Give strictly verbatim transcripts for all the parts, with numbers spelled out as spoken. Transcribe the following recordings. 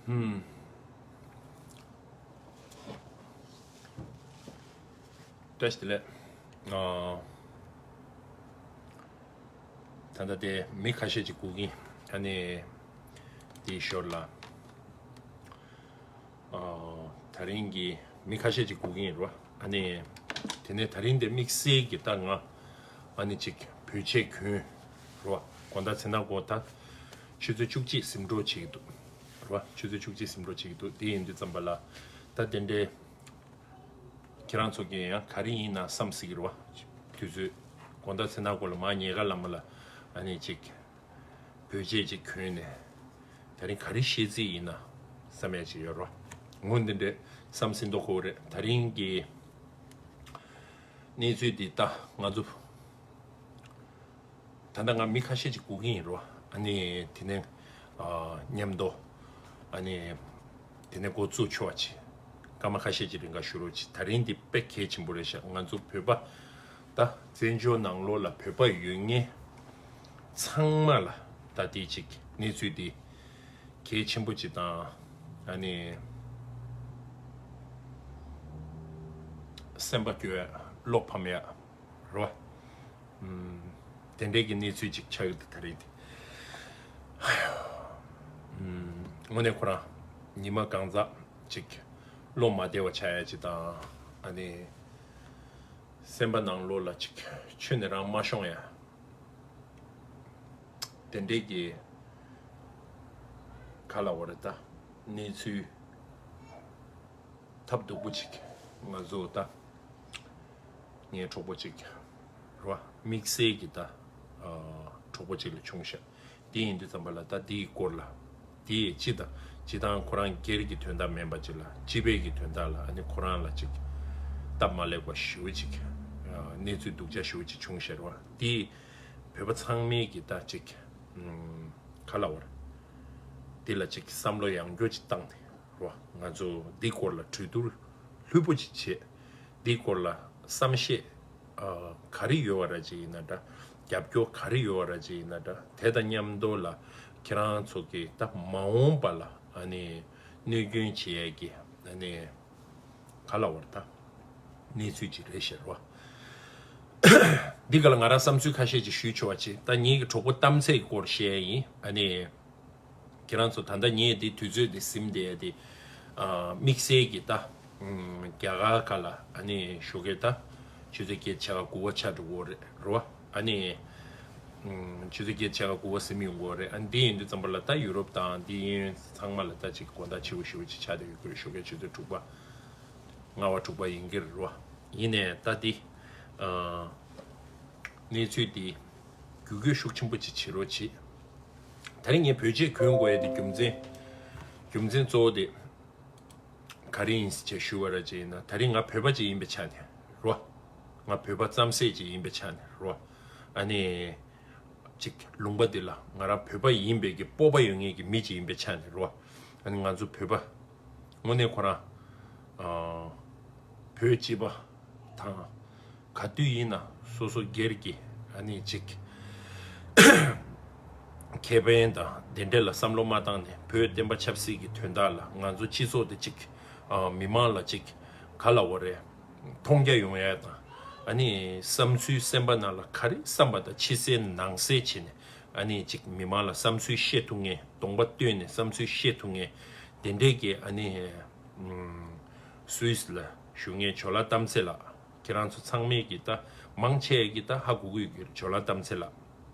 ཧུམ། བཀྲ་ཤིས་བདེ་ལེགས། ཨ། ད་ལྟ་དེ་མི་ཁ་ཤས་ཅིག་སྒུག་གིན། ཨ་ནི་དེའི་ཞོར་ལ། ཨ། ད་རིང་གི་མི་ཁ་ཤས་ཅིག་སྒུག་གིན་རེད་བ། ཨ་ནི་དེ་ནས་ད་རིང་དེ་དམིགས་བསལ་གྱི་ད་ང་ཨ་ནི་ཅིག་བོད་ཆས་གྱོན་རེད་བ། དགོང་དག་ཚེ་ན་གོ་ད་ཆུ་ཚོད་བཅུ་གཅིག་ཟིན་འགྲོ་བྱེད་ཀྱི་འདུག་རེད་བ། ཆུ་ཚོད་བཅུ་གཅིག་ཟིན་འགྲོ་བྱེད་ཀྱི་འདུག་དེ་ཡིན་དུས་ཙམ་པ་ལ་ད་དེ་འདྲའི་ཁྱེད་རང་ཚོ་གིས་ཡང་ག་རེ་ཡིན་ན་བསམ་སྲིད་ཀྱི་རེད་བ། དུས་ཚོད་དགོང་དག་ཚེ་ན་གོ་ལ་མ་ཉལ་ཁ་ལ་མ་ལ་ཨ་ནི་ཅིག་བོད་ཆས་ཅིག་གྱོན་ནས་ད་རིང་ག་རེ་བཤད་རྩིས་ཡིན་ན་བསམ་ཡ་ཅིག་ཡོད་རེད་བ། ངོ་འདི་འདྲའི་བསམ་སྲིད་མདོག་ཁོ་རེད། ད་རིང་གི་གནས་ཚུལ་འདི་ད་ང་ཚོ་ད་ལྟ་ང་མི་ཁ་ཤས་ཅིག་སྒུག་གིན་ཡིན་རོ། ཨ་ནི་དེ་ནས་ཨ་མཉམ་དུ་ཨ་ནི་དེ་ནས་འགོ་བཙུགས་ཆོག་ཅིག་སྐར་མ་ཁ་ཤས་ཅིག་རིང་ག་ཞུ་རོགས་ཅིག་ད་རིང་འདི་དཔེ་གལ་ཆེན་པོ་རེད་ཤག་ང་ཚོ་བོད་པ་ད་བཙན་བྱོལ་ནང་ལོགས་ལ་བོད་པ་ཡོད་མཁན་ཚང་མ་ལ་ད་དེ་ཅིག་གནས་ཚུལ་འདི་གལ་ཆེན་པོ་ཅིག་དང་། ཨ་ནི་སེམས་པ་སྐྱོ་ཡ་བློ་ཕམ་ཡ་རོ། ཨུམ། དེ་འདྲའི་གི་གནས་ཚུལ་ཅིག་ཆགས་ཡོད་དེ་ད་རེད། ཨུམ། དངོས་གནས་ཁོ་རང་ཉི་མ་གང་ཙམ་ཅིག་བློ་མ་བདེ་བ་ཆགས་ཡ་ཅིག་དང་། ཨ་ནི་སེམས་པ་ནང་ལོགས་ལ་ཅིག་ཆུ་ནས་རང་མ་ཤོང་ཡ། དེ་འདྲའི་གི་ག་ལབ་དགོས་རེད་ད། གནས་ཚུལ་ཐབས་སྡུག་པོ་ཅིག་ང་ཚོ་ད་ངའི་གྲོགས་པོ་ཅིག་རེད་བ། དམིགས་བསལ་གྱི་ད་ཨ་གྲོགས་པོ་ཅིག་ལ་བྱུང་ཤག་དེ་ཡིན་དུས་ཙམ་པ་ལ་ད་དེའི་སྐོར་ལ་དེ་ཡི་སྤྱི་དང་སྤྱི་དང་ཁོ་རང་སྒེར་གྱི་དོན་དག་མིན་པ་ཅིག་ལ་སྤྱི་པའི་གི་དོན་དག་ལ་ཨ་ནི་ཁོ་རང་ལ་ཅིག་སྟབས་མ་ལེགས་པ་ཞེ་པོ་ཅིག་ཨ་གནས་ཚུལ་སྡུག་ཅག་ཞེ་པོ་ཅིག་བྱུང་ཤག་རེད་བ། དེ་བོད་པ་ཚང་མས་ཀྱི་ད་ཅིག་ཨུམ་ག་ལབ་དགོས་རེད། དེ་ལ་ཅིག་བསམ་བློ་ཡང་སྐྱོ་ཅིག་བཏང་ནས་རོ། ང་ཚོ་འདི་སྐོར་ལ་གྲོས་བསྡུར་ལྷུག་པོ་ཅིག་བྱས། འདི་སྐོར་ལ་བསམ་ཤེས་ཨ་ག་རེ་ཡོད་པ་ར་ཅིག་ཡིན་ན་འདྲ། རྒྱབ་སྐྱོར་ག་རེ་ཡོད་པ་ར་ཅིག་ཡིན་ན་འདྲ། དེ་དང་མཉམ་དུ་ལ་ཁྱེད་རང་ཚོ་གི་ད་མ་འོངས་པ་ལ་ཨ་ནི་གནོད་སྐྱོན་བྱེད་ཡས་ཀྱི་ཨ་ནི་ག་ལབ་དགོས་རེད་ད། གནས་ཚུལ་ཅིག་རེད་ཤག་རོ། འདི་ག་ལ་ང་རང་བསམ་ཚུལ་ཁ་ཤས་ཅིག་ཞུས་ཆོག་པ་ཅིག་ད་ངེད་ཀྱི་གྲོགས་པོ་གཏམ་ཚེས་སྐོར་བཤད་ཡ་ཡིན། ཨ་ནི་ཁྱེད་རང་ཚོ་ད་ལྟ་ངས་འདི་དུས་ཚོད་འདི་ཟིན་བསྡད་ཡ་དེ་ཨ་དམིགས་བསལ་གྱི་ད་ཨུམ་རྒྱ་གར་ཁ་ལ་ཨ་ནི་ཞོགས་ཀས་ད་ཆུ་ཚོད་བརྒྱད་ཕྱེད་ཀ་དགུ་པ་ཆགས་འགྲོ་གི་རེད་རོ། ཨ་ནི་ཨུམ་ཆུ་ཚོད་བརྒྱད་ཕྱེད་ཀ་དགུ་པ་ཟིན་ཡོང་གི་རེད། ཨ་ནི་འདི་ཡིན་དུས་ཙམ་པ་ལ་ད་ཡུ་རོབ་དང་འདི་གཡས་གཡོན་ཚང་མ་ལ་ད་ཅིག་དགོང་དག་ཕྱི་པོ་ཞེ་པོ་ཅིག་ཆགས་བསྡད་ཡོད་ཀྱི་རེད། ཞོགས་ཀས་ཆུ་ཚོད་དྲུག་པ་ལྔ་པ་དྲུག་པ་ཡིན་གྱི་རེད་རོ། ཡིན་ནའི་ད་འདི་ཨ་གནས་ཚུལ་འདི་རྒྱུས་ཡོད་ཤུགས་ཆེན་པོ་ཅིག་བྱེད་རོགས་བྱེད། ད་རིང་ངས་བོད་ཆས་གྱོན་དགོས་ཡ་དེ་རྒྱུ་མཚན་རྒྱུ་མཚན་གཙོ་བོ་དེ་ག་རེ་ཡིན་ཟེར་བྱས་ཞུ་བ་ར་ཅིག་ཡིན་ན། ད་རིང་ང་བོད་པ་ཅིག་ཡིན་པའི་ཆ་ནས་རོ། ང་བོད་པ་རྩམ་ཟན་ཅིག་ཡིན་པའི་ཆ་ནས་རོ། ཨ་ནི་ཅིག་ལུང་པ་འདི་ལ་ང་རང་བོད་པ་ཡིན་པའི་གི་སྤོབས་པ་ཡོད་མཁན་གྱི་མི་ཅིག་ཡིན་པའི་ཆ་ནས་རོ། ཨ་ནི་ང་ཚོ་བོད་པ་དངོས་གནས་ཁོ་རང་ཨ་བོད་སྤྱི་པ་དང་ག་དུས་ཡིན་ན་སོ་སོ་སྒེར་གྱི་ཨ་ནི་ཅིག་ཁེ་ཕན་དང་དེ་འདྲས་ལ་བསམ་བློ་མ་བཏང་ནས་བོད་བསྟན་པ་ཆབ་སྲིད་ཀྱི་དོན་དག་ལ་ང་ཚོ་སྤྱི་ཚོགས་དེ་ཅིག་ཨ་མི་མང་ལ་ཅིག་ག་ལབ་དགོས་རེད། མཐོང་རྒྱ་ཡོང་ཡ་དང་། ཨ་ནི་བསམ་ཚུལ་སེམས་པ་ནང་ལ་ག་རེ་བསམ་པ་དང་ཕྱི་གསལ་ནང་གསལ་བྱས་ནས་ཨ་ནི་ཅིག་མི་མང་ལ་བསམ་ཚུལ་བཤད་ཐུབ་མཁན། གདོང་པ་སྟོན་ནས་བསམ་ཚུལ་བཤད་ཐུབ་མཁན། དེ་འདྲས་ཀྱི་ཨ་ནི་ཨམ་སུད་སི་ལ་བཞུགས་མཁན་ཇོ་ལགས་གཏམ་ཚེ་ལགས། ཁྱེད་རང་ཚོ་ཚང་མས་ཀྱི་ད་མང་ཆེ་གི་ད་ཧ་གོ་གི་ཡོད་ཀྱི་རེད། ཇོ་ལགས་གཏམ་ཚེ་ལགས་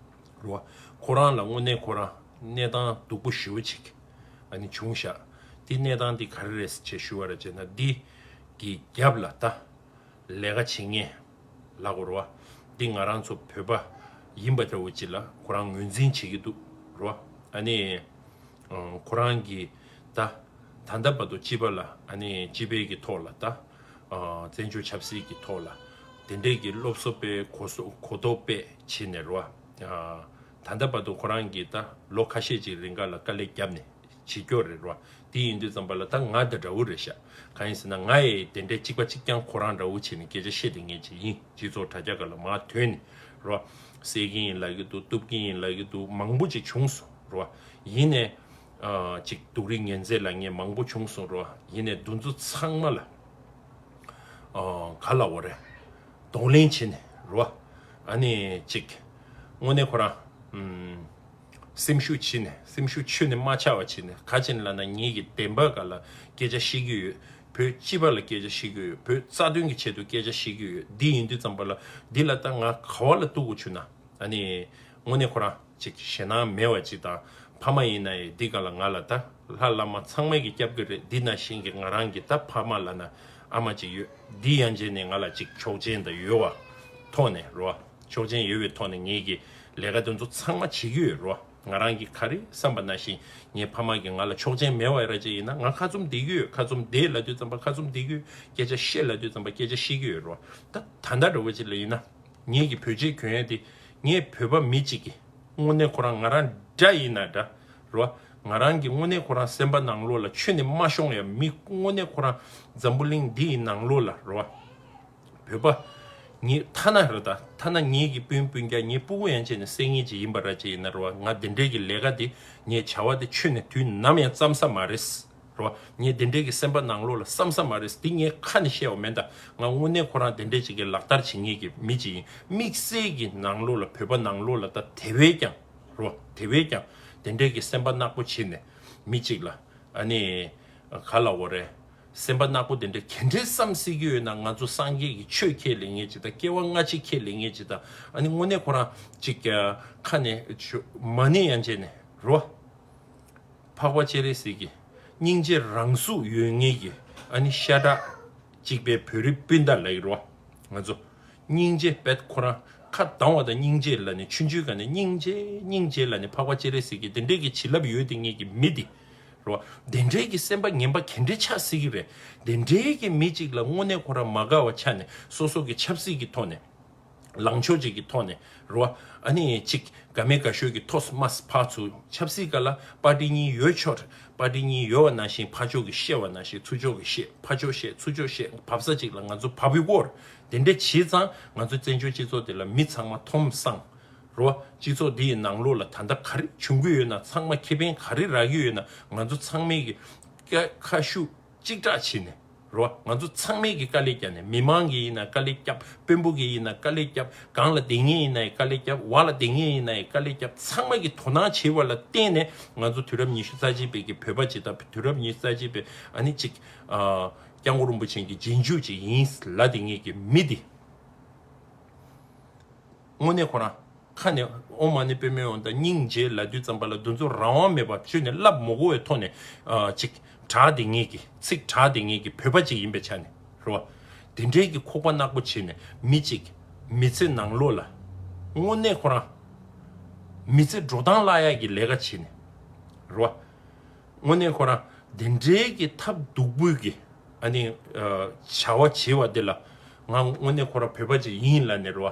རེད་བ། ཁོ་རང་ལ་དངོས་གནས་ཁོ་རང་གནས་སྟངས་སྡུག་པོ་ཞེ་པོ་ཅིག་ཨ་ནི་བྱུང་ཤག་དེ་གནས་སྟངས་དེ་ག་རེ་རེད་ཟེར་བྱས་ཞུ་བ་ར་བྱས་ན། འདི་གི་རྒྱབ་ལ་ད་ལས་ཀ་བྱེད་མཁན་ལབ་དགོས་རེད་བ། འདི་ང་རང་ཚོ་བོད་པ་ཡིན་པ་འདྲ་བོ་ཅིག་ལ་ཁོ་རང་ངོས་འཛིན་བྱེད་ཀྱི་འདུག་རེད་བ། ཨ་ནི་ཨང་ཁོ་རང་གིས་ད་ད་ལྟ་བར་དུ་སྤྱི་པ་ལ་ཨ་ནི་སྤྱི་པའི་གི་ཐོག་ལ་ད་ཨ་བཙན་བྱོལ་ཆབ་སྲིད་ཀྱི་ཐོག་ལ་དེ་འདྲའི་གི་སློབ་གསོ་སྤེལ་གོ་སོ་གོ་རྟོགས་སྤེལ་བྱས་ནས་རེད་བ། ཨ་ད་ལྟ་བར་དུ་ཁོ་རང་གིས་ད་ལོ་ཁ་ཤས་ཅིག་རིང་ག་ལ་དཀའ་ལས་བརྒྱབ་ནས་བྱེད་སྐྱོར་རེད་རེད་བ། དེ་ཡིན་དུས་ཙམ་པ་ལ་ད་ང་དང་འདྲ་བོ་རེད་ཤག་གང་ཡིན་ཟེར་ན་ང་ཡི་དེ་འདྲའི་གཅིག་པ་གཅིག་རྐྱང་ཁོ་རང་འདྲ་བོ་བྱས་ནས་སྐད་ཆ་བཤད་བསྡད་མཁན་ཅིག་ཡིན། སྤྱི་ཚོགས་དྲ་རྒྱ་སྒང་ལ་མར་ཐོན་ནས་རེད་བ། བསད་ཀྱི་ཡིན་ལབ་ཀྱི་འདུག་གཏུབ་ཀྱི་ཡིན་ལབ་ཀྱི་འདུག་མང་པོ་ཅིག་བྱུང་སོང་རེད་བ། ཡིན་ནའི་ ཨ་ཅིག་སྡུག་རུས་ངན་ཚད་ལ་ངས་མང་པོ་བྱུང་སོང་རོ། ཡིན་ནས་འདུ་འཛོམས་ཚང་མ་ལ་ཨ་ག་ལ་འོ་རེད། གདོང་ལེན་བྱས་ནས་རོ། ཨ་ནི་ཅིག་དངོས་གནས་ཁོ་རང་ཨམ་སེམས་ཤུགས་བྱས་ནས་སེམས་ཤུགས་ཆུ་ནས་མ་ཆག་པ་བྱས་ནས། ག་ཅིན་ལབ་ན་ངེད་ཀྱི་བདེན་པ་ག་ལ་སྐད་ཆ་བཤད་ཀྱི་ཡོད། བོད་སྤྱི་པ་ལ་སྐད་ཆ་བཤད་ཀྱི་ཡོད། བོད་རྩ་དོན་གྱི་ཆེད་དུ་སྐད་ཆ་བཤད་ཀྱི་ཡོད། འདི་ཡིན་དུས་ཙམ་པ་ལ་འདི་ལ་ད་ང་ག་བ་ལ་གཏུག་དགོས་བྱུང་ན། ཨ་ནི་དངོས་གནས་ཁོ་རང་ཅིག་ཞེད་སྣང་མེད་པ་ཅིག་དང་། ཕ་མ་ཡིན་ན་ཡང་འདི་ག་ལ་ང་ལ་ད་ལྷ་བླ་མ་ཚང་མས་ཀྱི་སྐྱབས་ཀྱི་རེད། འདི་ན་བཞིན་གྱི་ང་རང་གི་ད་ཕ་མ་ལབ་ན་ཨ་མ་ཅིག་ཡོད། འདི་ཡན་ཆད་ནས་ང་ལ་ཅིག་ཆོག་མཆན་དང་ཡོད་པ་ཐོག་ནས་རོ། ཆོག་མཆན་ཡོད་པའི་ཐོག་ནས་ངེད་ཀྱི་ལས་ཀ་དེ་ཚོ་ཚང་མ་བྱེད་ཀྱི་ཡོད་རོ། ང་རང་གི་ག་རེ་བསམ་པ་ནང་བཞིན་ངའི་ཕ་མ་གིས་ང་ལ་ཆོག་མཆན་མེད་པ་ར་ཅིག་ཡིན་ན། ང་ཁ་བཙུམ་བསྡད་ཀྱི་ཡོད། ཁ་བཙུམ་བསྡད་ལབ་དུས་ཙམ་པ་ཁ་བཙུམ་བསྡད་ཀྱི་ཡོད། སྐད་ཆ་བཤད་ལབ་དུས་ཙམ་པ་སྐད་ཆ་བཤད་ཀྱི་ཡོད་རོ། ད་ད་ལྟ་འདྲ་བོ་ཅིག་ལ་ཡིན་ན། ངེད་ཀྱི་བོད་ཆས་གྱོན་ཡས་དེ་ངས་བོད་པ་མི་གཅིག་གིས་དངོས་གནས་ཁོ་རང་ང་རང་འདྲ་ཡིན་ན་འདྲ་རོ། ང་རང་གི་དངོས་གནས་ཁོ་རང་སེམས་པ་ནང་ལོགས་ལ་ཆུ་ནས་མ་ཤོང་ཡ་མི་དངོས་གནས་ཁོ་རང་འཛམ་བུ་གླིང་འདི་ཡི་ནང་ལོགས་ལ་རོ། བོད་པ་ངེད་ཐ་ན་རེད་ད། ཐ་ན་ངེད་ཀྱི་སྤུན་སྤུན་ཀྱག་ངེད་སྤུ་གུ་ཡན་ཆད་ནས་སེང་ངེ་ཅིག་ཡིན་པ་ར་ཅིག་ཡིན་ན་རོ། ང་འདི་འདྲའི་གི་ལས་ཀ་འདི་ངས་བྱ་བ་འདི་ཆུ་ནས་དུས་ནམ་ཡང་བརྩམས་ས་མ་རེད་རོ། ངས་འདི་འདྲའི་གི་སེམས་པ་ནང་ལོགས་ལ་བསམ་ས་མ་རེད། འདི་ངས་ཁ་ནས་བཤད་པ་མིན་ད། ང་དངོས་གནས་ཁོ་རང་དེ་འདྲས་ཅིག་གི་ལག་བསྟར་བྱེད་མཁན་གྱི་མི་ཅིག་ཡིན། དམིགས་བསལ་གྱི་ནང་ལོགས་ལ་བོད་པ་ནང་ལོགས་ལ་ད་དེ་བས་ཀྱང་རོ། དེ་བས་ཀྱང་དེ་འདྲས་ཀྱི་སེམས་པ་ནག་པོ་བྱེད་ནས་མི་ཅིག་ལ་ཨ་ནི་ག་ལ་འོ་རེད། སེམས་པ་ནག་པོ་དེ་འདྲས་ག་འདྲས་བསམ་སྲིད་ཀྱི་ཡོད་ན། ང་ཚོ་སངས་རྒྱས་ཀྱི་ཆོས་ཁས་ལེན་མཁན་ཅིག་དང་། སྐྱེ་བ་སྔ་ཕྱི་ཁས་ལེན་མཁན་ཅིག་དང་། ཨ་ནི་དངོས་གནས་ཁོ་རང་ཅིག་ཁ་ནས་མ་ཎི་ཡན་ཆད་ནས་རོ། འཕགས་པ་སྤྱན་རས་གཟིགས་ཀྱི་སྙིང་རྗེ་རང་གཟུགས་ཡོད་ངེས་ཀྱི་ཨ་ནི་ཤ་ཁྲག་གཅིག་པའི་བོད་རིགས་སྤུན་ཟླ་ལ་ཡི་རོ། ང་ཚོ་སྙིང་རྗེ་བེད་ཁོ་རང་ཁ་གདངས་པ་དང་སྙིང་རྗེ་ལ་ནི་ཆུང་ཆུང་ག་ནས་སྙིང་རྗེ་སྙིང་རྗེ་ལ་ནི། འཕགས་པ་སྤྱན་རས་གཟིགས་ཀྱི་དེ་འདྲས་ཀྱི་བྱིན་རླབས་ཡོད་དེ་ངེས་ཀྱི་མི་དེ་རོ། དེ་འདྲས་ཀྱི་སེམས་པ་ངན་པ་ག་འདྲས་ཆགས་སྲིད་ཀྱི་རེད། དེ་འདྲས་ཀྱི་མི་གཅིག་ལ་དངོས་གནས་ཁོ་རང་མ་དགའ་བ་ཆགས་ནས་སོ་སོ་གི་ཆབ་སྲིད་ཀྱི་ཐོག་ནས། ལངས་ཕྱོགས་ཅིག་གི་ཐོག་ནས་རོ། ཨ་ནི་ཅིག་དགའ་མེད་དགའ་ཤོས་ཀྱི་ཐོག་མ་ཕར་ཚུར། ཆབ་སྲིད་སྒང་ལ་པར་ཊི་གཉིས་ཡོད་ཆོག་རེད། པར་ཊི་གཉིས་ཡོད་པ་ནང་བཞིན་ཕར་ཕྱོགས་ཀྱིས་བཤད་པ་ནང་བཞིན་ཚུར་ཕྱོགས་ཀྱིས་བཤད། ཕར་ཕྱོགས་བཤད་ཚུར་ཕྱོགས་བཤད། བབས་ས་ཅིག་ལ་ང་ཚོ་བབས་ཡོད་རེད། དེ་འདྲ་བྱས་ཙང་ང་ཚོ་བཙན་བྱོལ་སྤྱི་ཚོགས་དེ་ལ་མི་ཚང་མ་འཐོམ་སངས་རོ། སྤྱི་ཚོགས་འདི་ཡི་ནང་ལོགས་ལ་ད་ལྟ་ག་རེ་བྱུང་གི་ཡོད་ན། ཚང་མ་ཁེ་ཕན་ག་རེ་རག་གི་ཡོད་ན། ང་ཚོ་ཚང་མས་ཀྱི་ཁ་ཤུགས་གཅིག་གྲགས་བྱས་ནས་རོ། ང་ཚོ་ཚང་མས་ཀྱི་དཀའ་ལས་བརྒྱབ་ནས། མི་མང་གིས་ཡིན་ན་དཀའ་ལས་བརྒྱབ། དཔོན་པོ་གིས་ཡིན་ན་དཀའ་ལས་བརྒྱབ། སྒང་ལ་བསྡད་མཁན་ཡིན་ན་ཡང་དཀའ་ལས་བརྒྱབ། འོག་ལ་བསྡད་མཁན་ཡིན་ན་ཡང་དཀའ་ལས་བརྒྱབ། ཚང་མ་གིས་དོ་སྣང་བྱས་པ་ལ་བརྟེན་ནས་ང་ཚོ་དུས་རབས་ཉི་ཤུ་རྩ་གཅིག་པའི་གི་བོད་པ་ཅིག་དང་། དུས་རབས་ཉི་ཤུ་རྩ་གཅིག་པའི་ཨ་ནི་ཅིག་ཨ་སྐྱབས་མགོན་རིན་པོ་ཆེ་གི་རྗེས་འཇུག་ཅིག་ཡིན་ལབ་བསྡད་མཁན་གྱི་མི་འདི། དངོས་གནས་ཁོ་རང་ཁ་ནས་ཨོཾ་མ་ཎི་པདྨེ་ཧཱུྃ་དང་སྙིང་རྗེ་ལབ་དུས་ཙམ་པ་ལ་འདི་ཚོ་རང་དབང་མེད་པ་བཅོས་ནས་ལབ་མ་དགོས་པའི་ཐོག་ནས་ཨ་ཅིག་གྲགས་བསྡད་མཁན་གྱི། ཚིག་གྲགས་བསྡད་མཁན་གྱི་བོད་པ་ཅིག་ཡིན་པའི་ཆ་ནས་རོ། དེ་འདྲའི་གི་ཁོག་པ་ནག་པོ་བྱས་ནས་མི་གཅིག་མི་ཚེ་ནང་ལོགས་ལ་དངོས་གནས་ཁོ་རང་མི་ཚེ་འགྲོ་སྟངས་བརླག་ཡག་གི་ལས་ཀ་བྱས་ནས་རོ། དངོས་གནས་ཁོ་རང་དེ་འདྲའི་གི་ཐབས་སྡུག་པོའི་གི་ཨ་ནི་ཨ་བྱ་བ་བྱེད་པ་དེ་ལ་ང་དངོས་གནས་ཁོ་རང་བོད་པ་ཅིག་ཡིན་ལབ་ནས་རོ།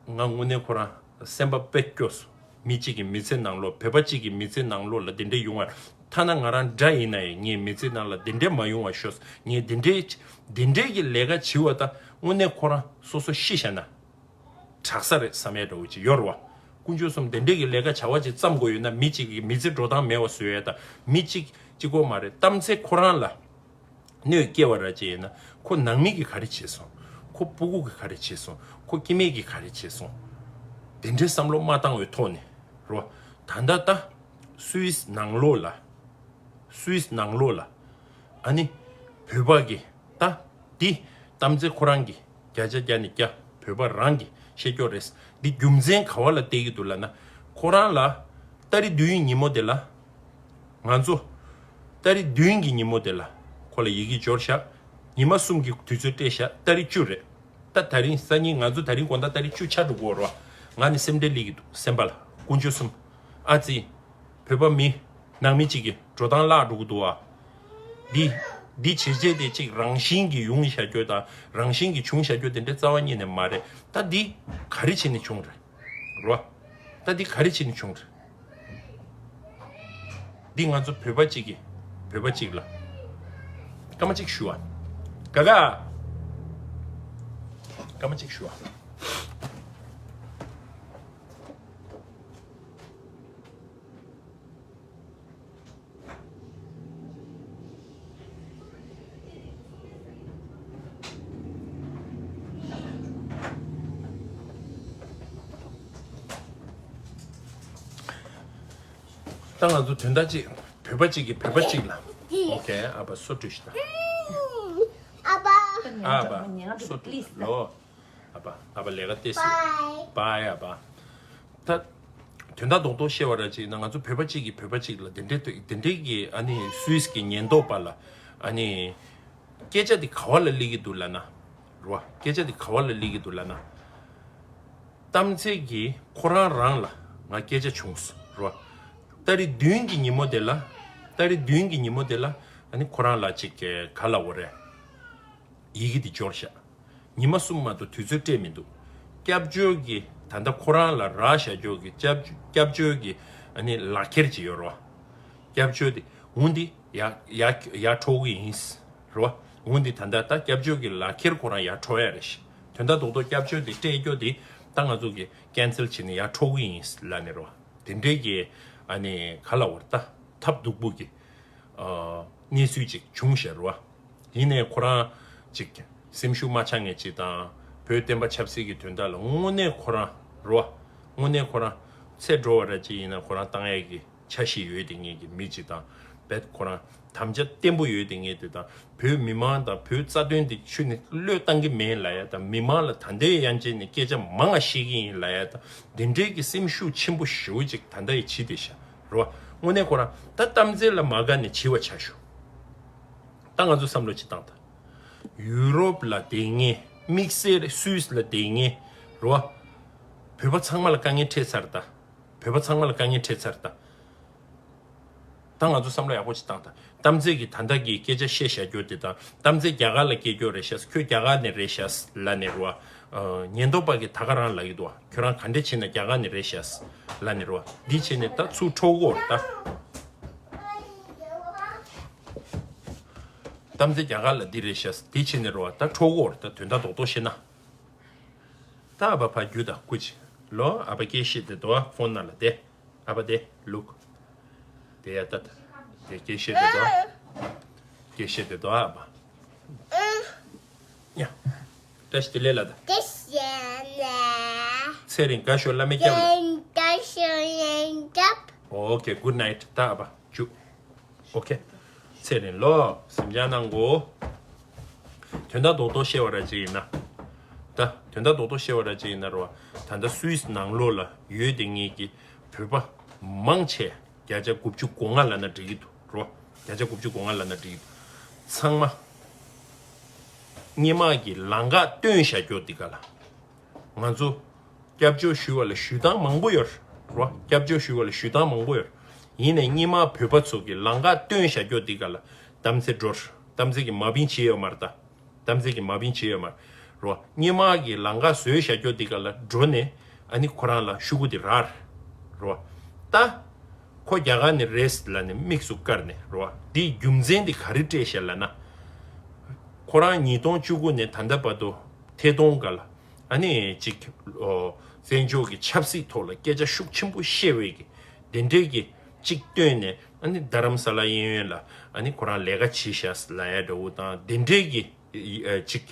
ང་དངོས་གནས་ཁོ་རང་སེམས་པ་དཔེ་སྐྱོ་སོང་། མི་གཅིག་གི་མི་ཚེ་ནང་ལོགས། བོད་པ་གཅིག་གི་མི་ཚེ་ནང་ལོགས་ལ་དེ་འདྲ་ཡོང་བ། ཐ་ན་ང་རང་འདྲ་ཡིན་ན་ཡང་ངའི་མི་ཚེ་ནང་ལ་དེ་འདྲ་མ་ཡོང་བ་ཤོག་ངས་དེ་འདྲའི་དེ་འདྲའི་གི་ལས་ཀ་བྱེད་པ་ད་དངོས་གནས་ཁོ་རང་སོ་སོ་ཤི་བཞག་ན་དྲག་ས་རེད་བསམ་ཡས་འདྲ་བོ་ཅིག་ཡོད་རེད་བ། དཀོན་མཆོག་གསུམ། དེ་འདྲའི་གི་ལས་ཀ་བྱ་བ་ཅིག་བརྩམ་དགོས་ཡོད་ན། མི་གཅིག་གི་མི་ཚེ་འགྲོ་སྟངས་མེད་པ་བཟོ་ཡས་ད། མི་གཅིག་གཅིག་པོ་མ་རེད། གཏམ་ཚེ་ཁོ་རང་ལ་གནོད་སྐྱེལ་བ་ར་ཅིག་ཡིན་ན། ཁོ་ནང་མི་གིས་ག་རེ་བྱས་སོང་། ཁོ་སྤུ་གུ་གིས་ག་རེ་བྱས་སོང་། ཁོ་སྐྱེ་དམན་གྱིས་ག་རེ་བྱས་སོང་། དེ་འདྲའི་བསམ་བློ་མ་བཏང་བའི་ཐོག་ནས་རོ། ད་ལྟ་ད་སུད་སི་ནང་ལོགས་ལ། སུད་སི་ནང་ལོགས་ལ་ཨ་ནི་བོད་པ་གི་ད་འདི་གཏམ་ཚེ་ཁོ་རང་གི་བརྒྱ་ཆ་བརྒྱ་ནས་བརྒྱ་བོད་པ་རང་གི་བཤད་ཀྱོག་རེད། འདི་རྒྱུ་མཚན་ག་བ་ལ་བལྟས་ཀྱི་འདུག་ལབ་ན། ཁོ་རང་ལ་ཏ་རིག་བདུན་ཉིན་མོ་དེ་ལ། ང་ཚོ་ཏ་རིག་བདུན་གྱི་ཉིན་མོ་དེ་ལ་ཁོ་ལ་ཡི་གེ་འབྱོར་ཤག་ཉི་མ་གསུམ་གྱི་དུས་ཚོད་སྤྲད་ཤག་ཏ་རིག་བཅུ་རེད། ད་ད་རིང་སང་ཉིན་ང་ཚོ་ད་རིང་དགོང་དག་ཏ་རིག་བཅུ་ཆགས་འགྲོ་གི་ཡོད་རེད་བ། ང་ནི་སེམས་ཁྲལ་སླེབས་ཀྱི་འདུག་སེམས་པ་ལ། དཀོན་མཆོག་གསུམ། ཨ་ཙི། བོད་པ་མི་ནང་མི་གཅིག་གི་འགྲོ་སྟངས་བརླག་འགྲོ་གི་འདུག་བ། འདི་འདི་བྱས་རྗེས་དེ་གཅིག་རང་བཞིན་གྱིས་ཡོང་བཞག་རྒྱུ་དང་རང་བཞིན་གྱིས་བྱུང་བཞག་རྒྱུ་དེ་འདྲའི་རྩ་བ་ཉིད་ནས་མ་རེད། ད་འདི་ག་རེ་བྱས་ནས་བྱུང་རེད། རོ། ད་འདི་ག་རེ་བྱས་ནས་བྱུང་རེད། འདི་ང་ཚོ་བོད་པ་གཅིག་གིས་བོད་པ་གཅིག་ལ་སྐར་མ་གཅིག་ཞུ་བ། ག་ག་སྐར་མ་གཅིག་ཞུ་བ། ད་ང་ཚོ་དོན་དག་ཅིག་བོད་པ་གཅིག་གིས་བོད་པ་གཅིག་ལ། ཨོ་ཁེ། ཨ་ཕ་སོ་བཀྲུས་ཤིག་ད། ཨ་ཕ། ཨ་ཕ་སོ་བཀྲུས་ལོ། ཨ་ཕ། ཨ་ཕ་ལས་ཀ་ཏེ་སི། བའི། ཨ་ཕ། ད་དོན་དག་རྡོག་རྡོག་བཤད་པ་ར་ཅིག་ན། ང་ཚོ་བོད་པ་གཅིག་གིས་བོད་པ་གཅིག་ལ་དེ་འདྲའི་དེ་འདྲའི་གི་ཨ་ནི་སུད་སི་གི་ཉེན་རྟོག་པ་ལ་ཨ་ནི་སྐད་ཆ་དེ་ག་བ་ལ་སླེབས་ཀྱི་འདུག་ལབ་ན། རེད་བ། སྐད་ཆ་དེ་ག་བ་ལ་སླེབས་ཀྱི་འདུག་ལབ་ན། གཏམ་ཚེ་གིས་ཁོ་རང་རང་ལ་ང་སྐད་ཆ་བྱུང་སོང་། རེད་བ། ཏ་རིག་བདུན་གྱི་ཉིན་མོ་དེ་ལ། ཏ་རིག་བདུན་གྱི་ཉིན་མོ་དེ་ལ་ཨ་ནི་ཁོ་རང་ལ་ཅིག་ག་ལབ་དགོས་རེད། ཡི་གེ་འདི་འབྱོར་ཤག་ཉི་མ་གསུམ་མ་གཏོགས་དུས་ཚོད་སྤྲད་མི་འདུག་སྐྱབས་བཅོལ་གྱི་ད་ལྟ་ཁོ་རང་ལ་རག་བཞག་རྒྱུ་གི་སྐྱབས་སྐྱབས་བཅོལ་གྱི་ཨ་ནི་ལག་ཁྱེར་ཅིག་ཡོད་རེད་བ། སྐྱབས་བཅོལ་དེ་འོ་འདི་ཡར་ཡར་ཡར་འཕྲོག་གི་ཡིན། རེད་བ། འོ་འདི་ད་ལྟ་ད་སྐྱབས་བཅོལ་གྱི་ལག་ཁྱེར་ཁོ་རང་ཡར་འཕྲོག་ཡ་རེད་ཤག་དོན་དག་རྡོག་རྡོག་སྐྱབས་བཅོལ་དེ་སྤྲད་རྒྱུ་དེ་ད་ང་ཚོ་གི་ཀན་སེལ་བྱས་ནས་ཡར་འཕྲོག་གི་ཡིན་ལབ་ནས་རེད་བ། དེ་འདྲའི་གི་ཨ་ནི་ག་ལབ་དགོས་རེད། ད་ཐབས་སྡུག་པོ་གི་ཨ་གནས་ཚུལ་ཅིག་བྱུང་ཤག་རེད་བ། ཡིན་ནའི་ཁོ་རང་ཅིག་སེམས་ཤུགས་མ་ཆག་མཁན་ཅིག་དང་། བོད་བསྟན་པ་ཆབ་སྲིད་ཀྱི་དོན་དག་ལ་དངོས་གནས་ཁོ་རང་རེད་བ། དངོས་གནས་ཁོ་རང་ཚེ་འགྲོ་བ་ར་ཅིག་ཡིན་ན་ཁོ་རང་བཏང་ཡས་ཀྱི་འཆར་གཞི་ཡོད་དེ་ངེས་ཀྱི་མི་ཅིག་དང་། བེད་ཁོ་རང་དམ་བཅའ་བརྟན་པོ་ཡོད་དེ་ངེས་དེ་དང་། བོད་མི་མང་དང་བོད་རྩ་དོན་དེ་ཆུ་ནས་བློས་བཏང་གི་མེད་ལབ་ཡ་དང་། མི་མང་ལ་ད་ལྟའི་ཡན་ཆད་ནས་སྐད་ཆ་མང་ང་བཤད་ཀྱི་ཡིན་ལབ་ཡ་དང་། འདི་འདྲའི་གི་སེམས་ཤུགས་ཆེན་པོ་ཞེ་པོ་ཅིག་ད་ལྟ་ཡི་བྱེད་དེ་ཤག་རེད་བ། དངོས་གནས་ཁོ་རང་ད་གཏམ་ཚེ་ལ་མ་དགའ་ནས་བྱི་བ་ཆགས་ཤོག་ད་ང་ཚོ་བསམ་བློ་ཅིག་བཏང་དང་། ཡུ་རོབ་ལ་བསྡད་མཁན། དམིགས་བསལ་སུད་སི་ལ་བསྡད་མཁན་རེད་བ། བོད་པ་ཚང་མ་ལ་དཀའ་ངལ་འཕྲད་ཚར་ད། བོད་པ་ཚང་མ་ལ་དཀའ་ངལ་འཕྲད་ཚར་ད། ད་ང་ཚོ་བསམ་བློ་ཡག་པོ་ཅིག་བཏང་དང་། གཏམ་ཚེ་གིས་ད་ལྟ་གི་སྐད་ཆ་བཤད་བཞག་རྒྱུ་དེ་དང་། གཏམ་ཚེ་རྒྱ་གར་ལ་སྐྱེས་རྒྱུ་རེད་ཤག་ཁྱོད་རྒྱ་གར་ནས་རེད་ཤག་ལབ་ནས་རེད་བ། ཉེན་རྟོག་པ་གིས་ད་ག་རང་ལབ་ཀྱི་འདུག་བ། ཁྱོད་རང་ག་འདྲས་བྱས་ན་རྒྱ་གར་ནས་རེད་ཤག་ལབ་ནས་རེད་བ། འདི་བྱས་ནས་ད་ཚུར་འཕྲོག་གོ་རེད་ད། གཏམ་ཚེ་རྒྱ་གར་ལ་འདི་རེད་ཤག་འདི་བྱས་ནས་རེད་བ། ད་འཕྲོག་གོ་རེད་ད། དོན་དག་རྡོག་རྡོག་བཤད་ན། ད་ཨ་ཕ་ཕ་རྒྱུད་དང་སྐུ་མཁྱེན། ལོ། ཨ་ཕ་སྐད་བཤད་དེ་དོ་ཨ་ཕོན་ནང་ལ་བསྡད། ཨ་ཕ་བསྡད་ལུག་དེ་ཡ་ད་ད། དེ་སྐད་བཤད་དེ་དོ་ཨ། སྐད་བཤད་དེ་དོ་ཨ་ཨ་ཕ། ཡ། བཀྲ་ཤིས་བདེ་ལེགས་ལ་ད། ཚེ་རིང་དགའ་ཤོག་བླ་མའི་སྐྱབས་ལ། ཨོ་ཁེ། གུཌ་ནའིཊ། ད་ཨ་ཕ་འཇུ། ཨོ་ཁེ། ཚེ་རིང་ལོ། སེམས་ཅན་ནང་གོ། དོན་དག་རྡོག་རྡོག་བཤད་པ་ར་ཅིག་ཡིན་ན། ད་དོན་དག་རྡོག་རྡོག་བཤད་པ་ར་ཅིག་ཡིན་ན་རོ། ད་ལྟ་སུད་སི་ནང་ལོགས་ལ་ཡོད་དེ་ངེད་ཀྱི་བོད་པ་མང་ཆེ་བརྒྱ་ཆ་དགུ་བཅུ་གོ་ལྔ་ལབ་ན་འགྲིག་གི་འདུག་རོ། བརྒྱ་ཆ་དགུ་བཅུ་གོ་ལྔ་ལབ་ན་འགྲིག་གི་འདུག་ཚང་མ་སྔོན་མ་གི་ལམ་ཁ་སྟོན་བཞག་རྒྱུ་འདི་ག་ལ། ང་ཚོ་སྐྱབས་བཅོལ་ཞུ་བ་ལ་ཞུ་སྟངས་མང་པོ་ཡོད་རེད་བ། སྐྱབས་བཅོལ་ཞུ་བ་ལ་ཞུ་སྟངས་མང་པོ་ཡོད་རེད། ཡིན་ནའི་སྔོན་མ་བོད་པ་ཚོ་གི་ལམ་ཁ་སྟོན་བཞག་རྒྱུ་འདི་ག་ལ་གཏམ་ཚེ་འགྲོ་རེད། གཏམ་ཚེ་གི་མ་བིན་བྱེད་ཡོད་མ་རེད་ད། གཏམ་ཚེ་གི་མ་བིན་བྱེད་ཡོད་མ་རེད་བ། སྔོན་མ་གི་ལམ་ཁ་བཟོས་བཞག་རྒྱུ་འདི་ག་ལ་འགྲོ་ནས་ཨ་ནི་ཁོ་རང་ལ་ཤུ་གུ་འདི་རག་རེད་བ། ད་ཁོ་རྒྱ་གར་ནས་རེད་ལབ་ནས་དམིགས་སུ་བཀར་ནས་རེད་བ། འདིའི་རྒྱུ་མཚན་འདི་ག་རེ་སྤྲད་བཞག་ལབ་ན། ཁོ་རང་ཉིས་སྟོང་བཅུ་དགུ་ནས་ད་ལྟ་བར་དུ་ཐད་གཏོང་སྒང་ལ་ཨ་ནི་ཅིག་ཨོ་བཙན་བྱོལ་གྱི་ཆབ་སྲིད་ཐོག་ལ་སྐད་ཆ་ཤུགས་ཆེན་པོ་བཤད་པའི་གི་དེ་འདྲའི་གི་ཅིག་བཏོན་ནས་ཨ་ནི་རྡ་རམ་ས་ལ་གཡས་གཡོན་ལ་ཨ་ནི་ཁོ་རང་ལས་ཀ་བྱེད་ཤག་ལབ་ཡ་འདྲ་བོ་དང་། དེ་འདྲའི་གི་ཨ་ཅིག་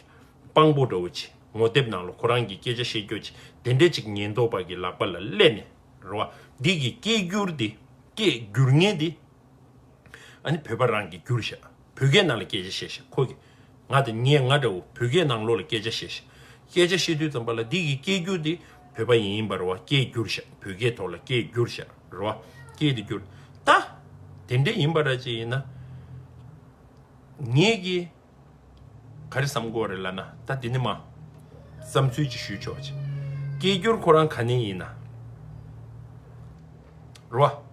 དཔང་པོ་འདྲ་བོ་ཅིག་ངོ་དེབ་ནང་ལ་ཁོ་རང་གི་སྐད་ཆ་བཤད་རྒྱུ་ཅིག་དེ་འདྲའི་ཅིག་ཉེན་རྟོག་པ་གི་ལག་པ་ལ་སླེབས་ནས་རེད་བ། འདི་གི་སྐད་སྒྱུར་འདི་སྐད་སྒྱུར་མཁན་འདི། ཨ་ནི་བོད་པ་རང་གིས་བསྒྱུར་ཤག་བོད་སྐད་ནང་ལ་སྐད་ཆ་བཤད་ཤག་ཁོ་གིས། ང་དང་ངས་ང་འདྲ་བོ་བོད་སྐད་ནང་ལོགས་ལ་སྐད་ཆ་བཤད་ཤག་སྐད་ཆ་བཤད་དུས་ཙམ་པ་ལ་འདི་གི་སྐད་སྒྱུར་འདི་བོད་པ་ཡིན་པ་རེད་བ། སྐད་བསྒྱུར་ཤག་བོད་སྐད་ཐོག་ལ་སྐད་བསྒྱུར་ཤག་རེད་བ། སྐད་དེ་བསྒྱུར། ད་དེ་འདྲ་ཡིན་པ་ར་ཅིག་ཡིན་ན། ངས་ཀྱི་ག་རེ་བསམ་དགོས་རེད་ལབ་ན། ད་འདི་ནི་མ་བསམ་ཚུལ་ཅིག་ཞུས་ཆོག་ཅིག་སྐད་སྒྱུར་ཁོ་རང་ག་ནས་ཡིན་ན་རེད་བ།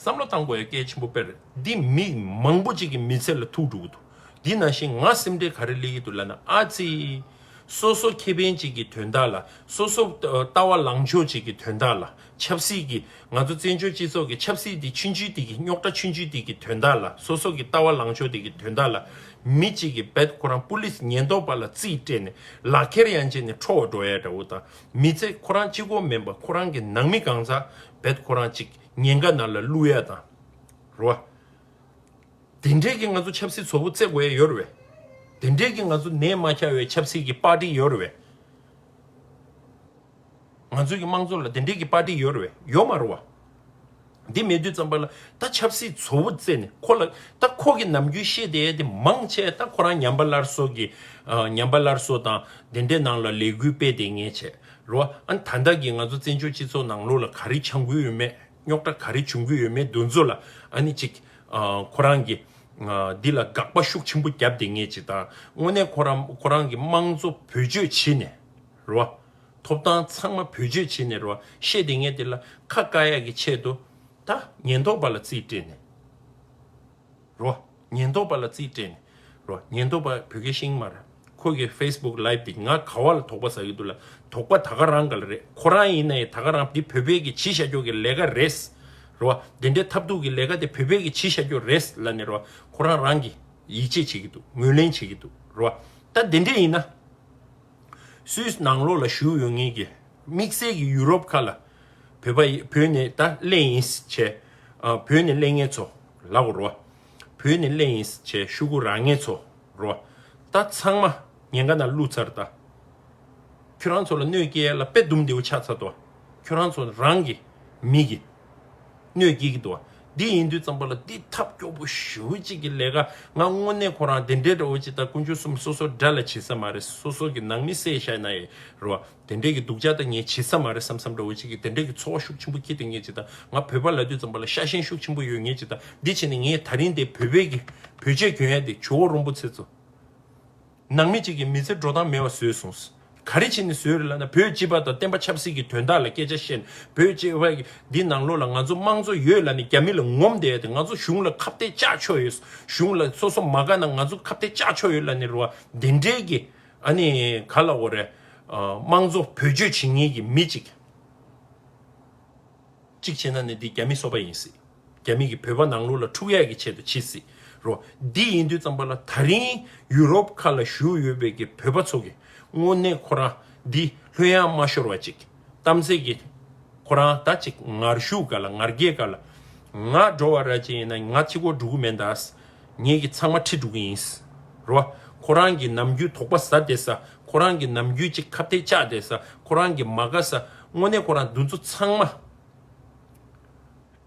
བསམ་བློ་བཏང་དགོས་ཡ་གལ་ཆེན་པོ་དཔེ་རེད། འདི་མི་མང་པོ་ཅིག་གི་མི་ཚེ་ལ་ཐུག་འགྲོ་གི་འདུག་འདི་ནང་བཞིན་ང་སེམས་ཁྲལ་ག་རེ་སླེབས་ཀྱི་འདུག་ལབ་ན། ཨ་ཙི། སོ་སོ་ཁེ་ཕན་ཅིག་གི་དོན་དག་ལ། སོ་སོ་ལྟ་བ་ལངས་ཕྱོགས་ཅིག་གི་དོན་དག་ལ། ཆབ་སྲིད་ཀྱི། ང་ཚོ་བཙན་བྱོལ་སྤྱི་ཚོགས་ཀྱི་ཆབ་སྲིད་འདི་ཆུང་ཆུང་འདི་གི། རྙོག་དྲ་ཆུང་ཆུང་འདི་གི་དོན་དག་ལ། སོ་སོ་གི་ལྟ་བ་ལངས་ཕྱོགས་འདི་གི་དོན་དག་ལ། མི་གཅིག་གིས་བེད་ཁོ་རང་པུ་ལིས་ཉེན་རྟོག་པ་ལ་རྩིས་སྤྲད་ནས་ལག་ཁྱེར་ཡན་ཆད་ནས་འཕྲོག་འགྲོ་ཡ་འདྲ་བོ་དང་། མི་ཚེ་ཁོ་རང་གཅིག་པོ་མིན་པ་ཁོ་རང་གི་ནང་མི་གང་ཟག་བེད་ཁོ་རང་གཅིག་ཉེན་ཁ་ནང་ལ་བླུག་ཡ་དང་། རེད་བ། དེ་འདྲས་ཀྱི་ང་ཚོ་ཆབ་སྲིད་བཟོ་བོ་བཙལ་དགོས་ཡ་ཡོད་རེད་བས། དེ་འདྲས་ཀྱི་ང་ཚོ་ནད་མ་ཁྱབ་པའི་ཆབ་སྲིད་ཀྱི་པར་ཏི་ཡོད་རེད་བས། ང་ཚོ་གི་དམངས་གཙོ་ལ་དེ་འདྲས་ཀྱི་པར་ཏི་ཡོད་རེད་བས། ཡོད་མ་རེད་བ། འདི་མེད་དུས་ཙམ་པ་ལ་ད་ཆབ་སྲིད་བཟོ་བོ་བཙལ་ནས་ཁོ་ལ་ད་ཁོ་གི་ནམ་རྒྱུན་བཤད་བསྡད་དེ་མང་ཆེ་ད་ཁོ་རང་ཉམས་པ་སླར་གསོ་གི་ཨ་ཉམས་པ་སླར་གསོ་དང་དེ་འདྲའི་ནང་ལ་ལས་འགུལ་སྤེལ་བསྡད་མཁན་བྱས་རོ། ཨ་ནི་ད་ལྟ་གི་ང་ཚོ་བཙན་བྱོལ་སྤྱི་ཚོགས་ནང་ལོགས་ལ་ག་རེ་བྱུང་གི་ཡོད་མེད། རྙོག་དྲ་ག་རེ་བྱུང་གི་ཡོད་མེད་འདི་ཚོ་ལ་ཨ་ནི་ཅིག་ཨ་ཁོ་རང་གི་ཨ་འདི་ལ་དགག་པ་ཤུགས་ཆེན་པོ་བརྒྱབ་བསྡད་མཁན་ཅིག་དང་། དངོས་གནས་ཁོ་རང་ཁོ་རང་གི་དམངས་གཙོ་བེད་སྤྱོད་བྱས་ནས་རོ། ཐོབ་ཐང་ཚང་མ་བེད་སྤྱོད་བྱས་ནས་རོ་བཤད་བསྡད་མཁན་དེ་ལ་ཁ་བཀག་ཡག་གི་ཆེད་དུ་ད་ཉེན་རྟོག་པ་ལ་རྩིས་སྤྲད་ནས་རོ། ཉེན་རྟོག་པ་ལ་རྩིས་སྤྲད་ནས་རོ། ཉེན་རྟོག་པ་བོད་སྐད་ཤེས་ཀྱི་མ་རེད། ཁོ་གི་ཕེ་སི་བུག་ལའིབ་དེ་ང་ག་བ་ལ་དོགས་པ་ཟ་གི་འདུག་ལ། དོགས་པ་ད་ག་རང་ག་ལ་རེད། ཁོ་རང་ཡིན་ན་ཡང་ད་ག་རང་འདི་བོད་པའི་གི་བྱེད་བཞག་རྒྱུ་གི་ལས་ཀ་རེད་རོ། དེ་འདྲའི་ཐབས་སྡུག་གི་ལས་ཀ་དེ་བོད་པའི་གི་བྱེད་བཞག་རྒྱུ་རེད་ལབ་ནས་རོ། ཁོ་རང་རང་གི་ཡིད་ཆེས་བྱེད་ཀྱི་འདུག་ངོས་ལེན་བྱེད་ཀྱི་འདུག་རོ། ད་དེ་འདྲ་ཡིན་ན། སུད་སི་ནང་ལོགས་ལ་བཞུགས་ཡོད་མཁན་གྱི་དམིགས་བསལ་གྱི་ཡུ་རོབ་ཁག་ལ་བོད་པ་ཡི་བོད་ནས་ད་སླེབས་ཡིན་བྱས། ཨ་བོད་ནས་སླེབས་མཁན་ཚོ་ལབ་དགོས་རོ། བོད་ནས་སླེབས་ཡིན་བྱས་ཤོག་གུ་རག་མཁན་ཚོ་རོ། ད་ཚང་མ་ཉེན་ཁ་ནང་བླུགས་ཚར་ད། ཁྱོད་རང་ཚོ་ལ་གནོད་སྐྱེལ་ཡ་ལ་དཔེ་སྡུག་མདེའུ་ཆགས་ཚར་དོ། ཁྱོད་རང་ཚོ་རང་གི་མི་གི་གནོད་སྐྱེལ་གྱི་འདུག་འདི་ཡིན་དུས་ཙམ་པ་ལ་འདི་ཐབས་སྐྱོ་པོ་ཞེ་པོ་ཅིག་གི་ལས་ཀ་ང་དངོས་གནས་ཁོ་རང་དེ་འདྲའི་འདྲ་བོ་ཅིག་དང་དཀོན་མཆོག་གསུམ་སོ་སོ་དགྲ་ལ་བྱེད་ས་མ་རེད། སོ་སོ་གི་ནང་མི་བསད་བཞག་ན་ཡི་རོ། དེ་འདྲའི་གི་སྡུག་ཅག་ད་ངས་བྱེད་ས་མ་རེད་བསམ་བསམ་འདྲ་བོ་ཅིག་གི་དེ་འདྲའི་གི་ཚོར་བ་ཤུགས་ཆེན་པོ་འཁྱེར་དེ་ངས་ཅིག་དང་ང་བོད་པ་ལབ་དུས་ཙམ་པ་ལ་ཤ་ཞེན་ཤུགས་ཆེན་པོ་ཡོད་ངས་ཅིག་དང་འདི་བྱས་ནས་ངས་ད་རིང་དེ་བོད་པའི་གི་བོད་ཆས་གྱོན་ཡ་དེ་ཇོ་བོ་རིན་པོ་ཆེ་ཚོ། ནང་མི་གཅིག་གིས་མི་ཚེ་འགྲོ་སྟངས་མེད་པ་བཟོས་སོང་། ག་རེ་བྱས་ནས་བཟོས་རེད་ལབ་ན་བོད་སྤྱི་པ་དང་བསྟན་པ་ཆབ་སྲིད་ཀྱི་དོན་དག་ལ་སྐད་ཆ་བཤད་ནས་བོད་སྤྱི་པ་འདི་ནང་ལོགས་ལ་ང་ཚོ་དམངས་གཙོ་ཡོད་ལབ་ནས་རྒྱ་མི་ལ་ངོམ་བསྡད་དེ་ང་ཚོ་གཞུང་ལ་ཁ་གཏད་བཅག་ཆོག་ཡོད། གཞུང་ལ་སོ་སོ་མ་དགའ་ན་ང་ཚོ་ཁ་གཏད་བཅག་ཆོག་ཡོད་ལབ་ནས་རེད་བ། དེ་འདྲའི་གི་ཨ་ནི་ག་ལ་འོ་རེད། དམངས་གཙོ་བེད་སྤྱོད་བྱེད་མཁན་གྱི་མི་གཅིག་གཅིག་བྱས་ན་ནི་འདི་རྒྱ་མི་སོ་པ་ཡིན་སྲིད། རྒྱ་མི་གིས་བོད་པ་ནང་ལོགས་ལ་འཁྲུག་ཡག་གི་ཆེད་དུ་བྱེད་སྲིད་རོ། འདི་ཡིན་དུས་ཙམ་པ་ལ་ད་རིང་ཡུ་རོབ་ཁག་ལ་བཞུགས་ཡོད་པའི་གི་བོད་པ་ཚོ་གི་དངོས་གནས་ཁོ་རང་འདི་ལྷོད་ཡངས་མ་ཤོར་བ་ཅིག་གཏམ་ཚེ་གི་ཁོ་རང་ད་ཅིག་ངར་ཤུགས་ག་ལ་ངར་སྐད་ག་ལ་ང་འགྲོ་བ་ར་ཅིག་ཡིན་ན་ང་གཅིག་པོ་འགྲོ་གི་མེད་ད། ངེད་ཀྱི་ཚང་མ་ཁྲིད་འགྲོ་གི་ཡིན་རོ། ཁོ་རང་གི་ནམ་རྒྱུན་དོགས་པ་ཟ་བསྡད་ས་ཁོ་རང་གི་ནམ་རྒྱུན་ཅིག་ཁ་གཏད་བཅག་བསྡད་ས་ཁོ་རང་གི་མ་དགའ་ས་དངོས་གནས་ཁོ་རང་འདི་ཚོ་ཚང་མ།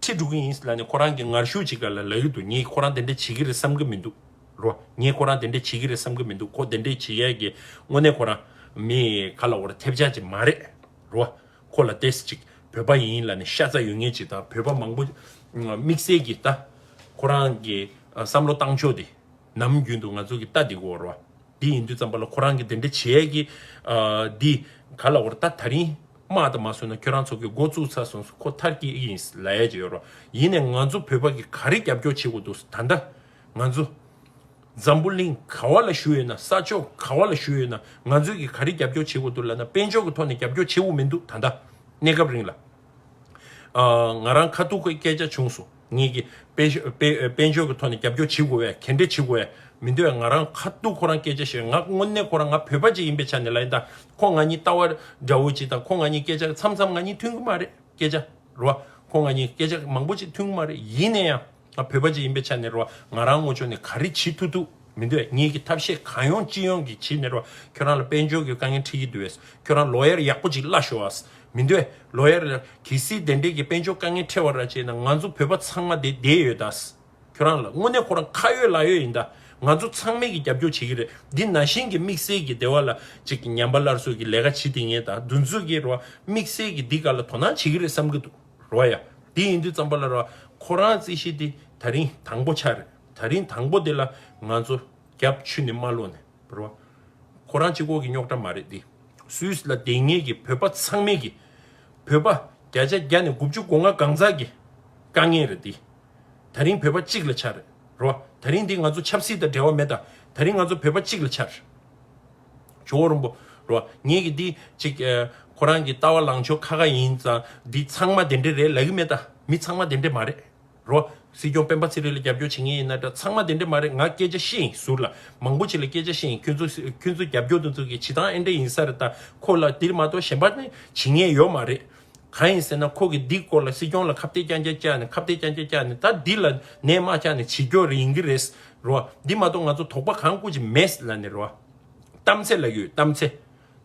ཁྲིད་འགྲོ་གི་ཡིན་ལབ་ནས་ཁོ་རང་གི་ངར་ཤུགས་ཅིག་ག་ལ་ལབ་ཀྱི་འདུག་ངས་ཁོ་རང་དེ་འདྲ་བྱེད་ཀྱི་རེད་བསམ་གྱི་མི་འདུག་རོ། ངས་ཁོ་རང་དེ་འདྲ་བྱེད་ཀྱི་རེད་བསམ་གྱི་མི་འདུག་ཁོ་དེ་འདྲ་བྱེད་ཡས་ཀྱི་དངོས་གནས་ཁོ་རང་མི་ག་ལ་འོ་ར་ཐེབས་ཆག་ཅིག་མ་རེད་རོ། ཁོ་ལ་ཏེས་ཅིག་བོད་པ་ཡིན་ལབ་ནས་ཤ་ཚ་ཡོད་ངེས་ཅིག་དང་བོད་པ་མང་པོ་དམིགས་བསལ་གྱི་ད་ཁོ་རང་གི་བསམ་བློ་བཏང་ཕྱོགས་དེ་ནམ་རྒྱུན་དུ་ང་ཚོ་གི་ལྟ་དེ་གོ་རོ། འདི་ཡིན་དུས་ཙམ་པ་ལ་ཁོ་རང་གིས་དེ་འདྲ་བྱེད་ཡས་ཀྱི་ཨ་འདི་ག་ལ་འོར་ད་ད་རིང་དམག་དང་མ་སོང་ན་ཁྱོད་རང་ཚོ་གི་འགོ་བཙུགས་ཚར་སོང་ཁོ་མཐར་སྐྱེལ་གྱི་ཡིན་ལབ་ཡས་ཀྱི་ཡོད་རོ། ཡིན་ནས་ང་ཚོ་བོད་པ་གི་ག་རེ་རྒྱབ་སྐྱོར་བྱེད་དགོས་འདུག་ད་ལྟ་ང་ཚོ་འཛམ་བུ་གླིང་ག་བ་ལ་བཞུགས་ཡོད་ན་ས་ཕྱོགས་ག་བ་ལ་བཞུགས་ཡོད་ན་ང་ཚོས་གི་ག་རེ་རྒྱབ་སྐྱོར་བྱེད་དགོས་འདུག་ལབ་ན་དཔལ་འབྱོར་གྱི་ཐོག་ནས་རྒྱབ་སྐྱོར་བྱེད་དགོས་མི་འདུག་ད་ལྟ་གནས་སྐབས་རིང་ལ། ཨ་ང་རང་ཁ་ཐུག་གི་སྐད་ཆ་བྱུང་སོང་། ངེད་ཀྱིས་དཔལ་དཔལ་དཔལ་འབྱོར་གྱི་ཐོག་ནས་རྒྱབ་སྐྱོར་བྱེད་དགོས་པས་ག་འདྲས་བྱེད་དགོས་པས་མི་འདུག་པས། ང་རང་ཁ་ཐུག་ཁོ་རང་སྐད་ཆ་བཤད། ང་དངོས་གནས་ཁོ་རང་ང་བོད་པ་ཅིག་ཡིན་པའི་ཆ་ནས་ལབ་ཡིན་ད། ཁོ་ང་གཉིས་ལྟ་བ་འདྲ་བོ་ཅིག་དང་ཁོ་ང་གཉིས་སྐད་ཆ་མཚམས་མཚམས་ང་གཉིས་མཐུན་གི་མ་རེད་སྐད་ཆ་རོ། ཁོ་ང་གཉིས་སྐད་ཆ་མང་པོ་ཅིག་མཐུན་གི་མ་རེད། ཡིན་ན་ཡང་ང་བོད་པ་ཅིག་ཡིན་པའི་ཆ་ནས་རོ། ང་རང་ངོ་ཅོག་ནས་ག་རེ་བྱེད་ཐུབ་ཐུབ་མི་འདུག་པས། ངེད་ཀྱི་ཐབས་ཤེས་གང་ཡོང་ཅི་ཡོང་གིས་བྱེད་ནས་རོ། ཁྱོད་རང་ལ་དཔལ་འབྱོར་གྱི་དཀའ་ངལ་འཕྲད་ཀྱི་འདུག་པས། ཁྱོད་རང་ལོ་ཡར་ཡག་པོ་ཅིག་གླ་ཤོག་ཨ། མི་འདུག་པས། ལོ་ཡར་གལ་སྲིད་དེ་འདྲས་ཀྱི་དཔལ་འབྱོར་དཀའ་ངལ་འཕྲད་པ་ར་བྱས་ན་ང་ཚོ་བོད་པ་ཚང་མ་དེ་བསྡད་ཡོད་ད། ཁྱོད་རང་ལ་དངོས་གནས་ཁོ་རང་ཁ་ཡོད་ལག་ཡོད་ཡིན་ད། ང་ཚོ་ཚང་མས་ཀྱི་རྒྱབ་སྐྱོར་བྱེད་ཀྱི་རེད། འདི་ནང་བཞིན་གྱི་དམིགས་བསལ་གྱི་སྡེ་བ་ལ་ཅིག་གི་ཉམས་པ་སླར་གསོ་གི་ལས་ཀ་བྱེད་དེ་ངེས་ད་འདུ་འཛོམས་ཀྱི་རོ། དམིགས་བསལ་གྱི་འདི་ག་ལ་དོ་སྣང་བྱེད་ཀྱི་རེད་བསམ་གྱི་འདུག་རོ་ཡ། འདི་ཡིན་དུས་ཙམ་པ་ལ་རོ། ཁོ་རང་རྩིས་གཞི་འདི་ད་རིང་དང་པོ་ཆགས་རེད། ད་རིང་དང་པོ་འདི་ལ་ང་ཚོ་རྒྱབ་ཆུ་ནས་མ་ལོག་ནས་རོ། ཁོ་རང་གཅིག་པོ་གི་རྙོག་དྲ་མ་རེད་འདི། སུད་སི་ལ་བསྡད་མཁན་གྱི་བོད་པ་ཚང་མས་ཀྱི་བོད་པ་བརྒྱ་ཆ་བརྒྱ་ནས་དགུ་བཅུ་གོ་ལྔ་གང་ཟག་གི་དཀའ་ངལ་རེད་འདི། ད་རིང་བོད་པ་གཅིག་ལ་ཆགས་རེད་རོ། ད་རིང་འདི་ང་ཚོ་ཆབ་སྲིད་དང་འབྲེལ་བ་མེད་ད། ད་རིང་ང་ཚོ་བོད་པ་གཅིག་ལ་ཆགས་རེད། ཇོ་བོ་རིན་པོ་རོ། ངེད་ཀྱི་འདི་གཅིག་ཨ། ཁོ་རང་གི་ལྟ་བ་ལངས་ཕྱོགས་ཁ་ཁ་ཡིན་ཙང་འདི་ཚང་མ་དེ་འདྲ་རེད་ལབ་ཀྱི་མེད་ད། མི་ཚང་མ་དེ་འདྲ་མ་རེད། རོ། སྲིད་སྐྱོང་སྤེན་པ་ཚེ་རིང་ལ་རྒྱབ་སྐྱོར་བྱེད་མཁན་ཡིན་ན་འདྲ་ཚང་མ་དེ་འདྲ་མ་རེད། ང་སྐད་ཆ་བཤད་ཡིན་ཟུར་ལ་མང་པོ་ཅིག་ལ་སྐད་ཆ་བཤད་ཡིན། ཁྱོད་ཚོ་ཁྱོད་ཚོ་རྒྱབ་སྐྱོར་དེ་ཚོ་གི་བྱེད་སྟངས་ཨེ་འདྲ་ཡིན་ས་རེད་ད། ཁོ་ལ་འདིར་མ་གཏོགས་གཞན་པ་ནི་བྱེད་མཁན་ཡོད་མ་རེད། གང་ཡིན་ཟེར་ན་ཁོ་གི་འདི་སྐོར་ལ་སྲིད་སྐྱོང་ལ་ཁ་གཏད་རྐྱང་རྐྱང་བཅག་ནས་ཁ་གཏད་རྐྱང་རྐྱང་བཅག་ནས་ད་འདི་ལ་ནད་མ་བཅག་ནས་བྱེད་སྐྱོར་རེ་ཡིན་གི་རེད། རོ། འདི་མ་གཏོགས་ང་ཚོ་དོགས་པ་གང་སྐུ་ཅིག་མེད་ལབ་ནས་རོ། གཏམ་ཚེ་ལ་ཡོད་གཏམ་ཚེ།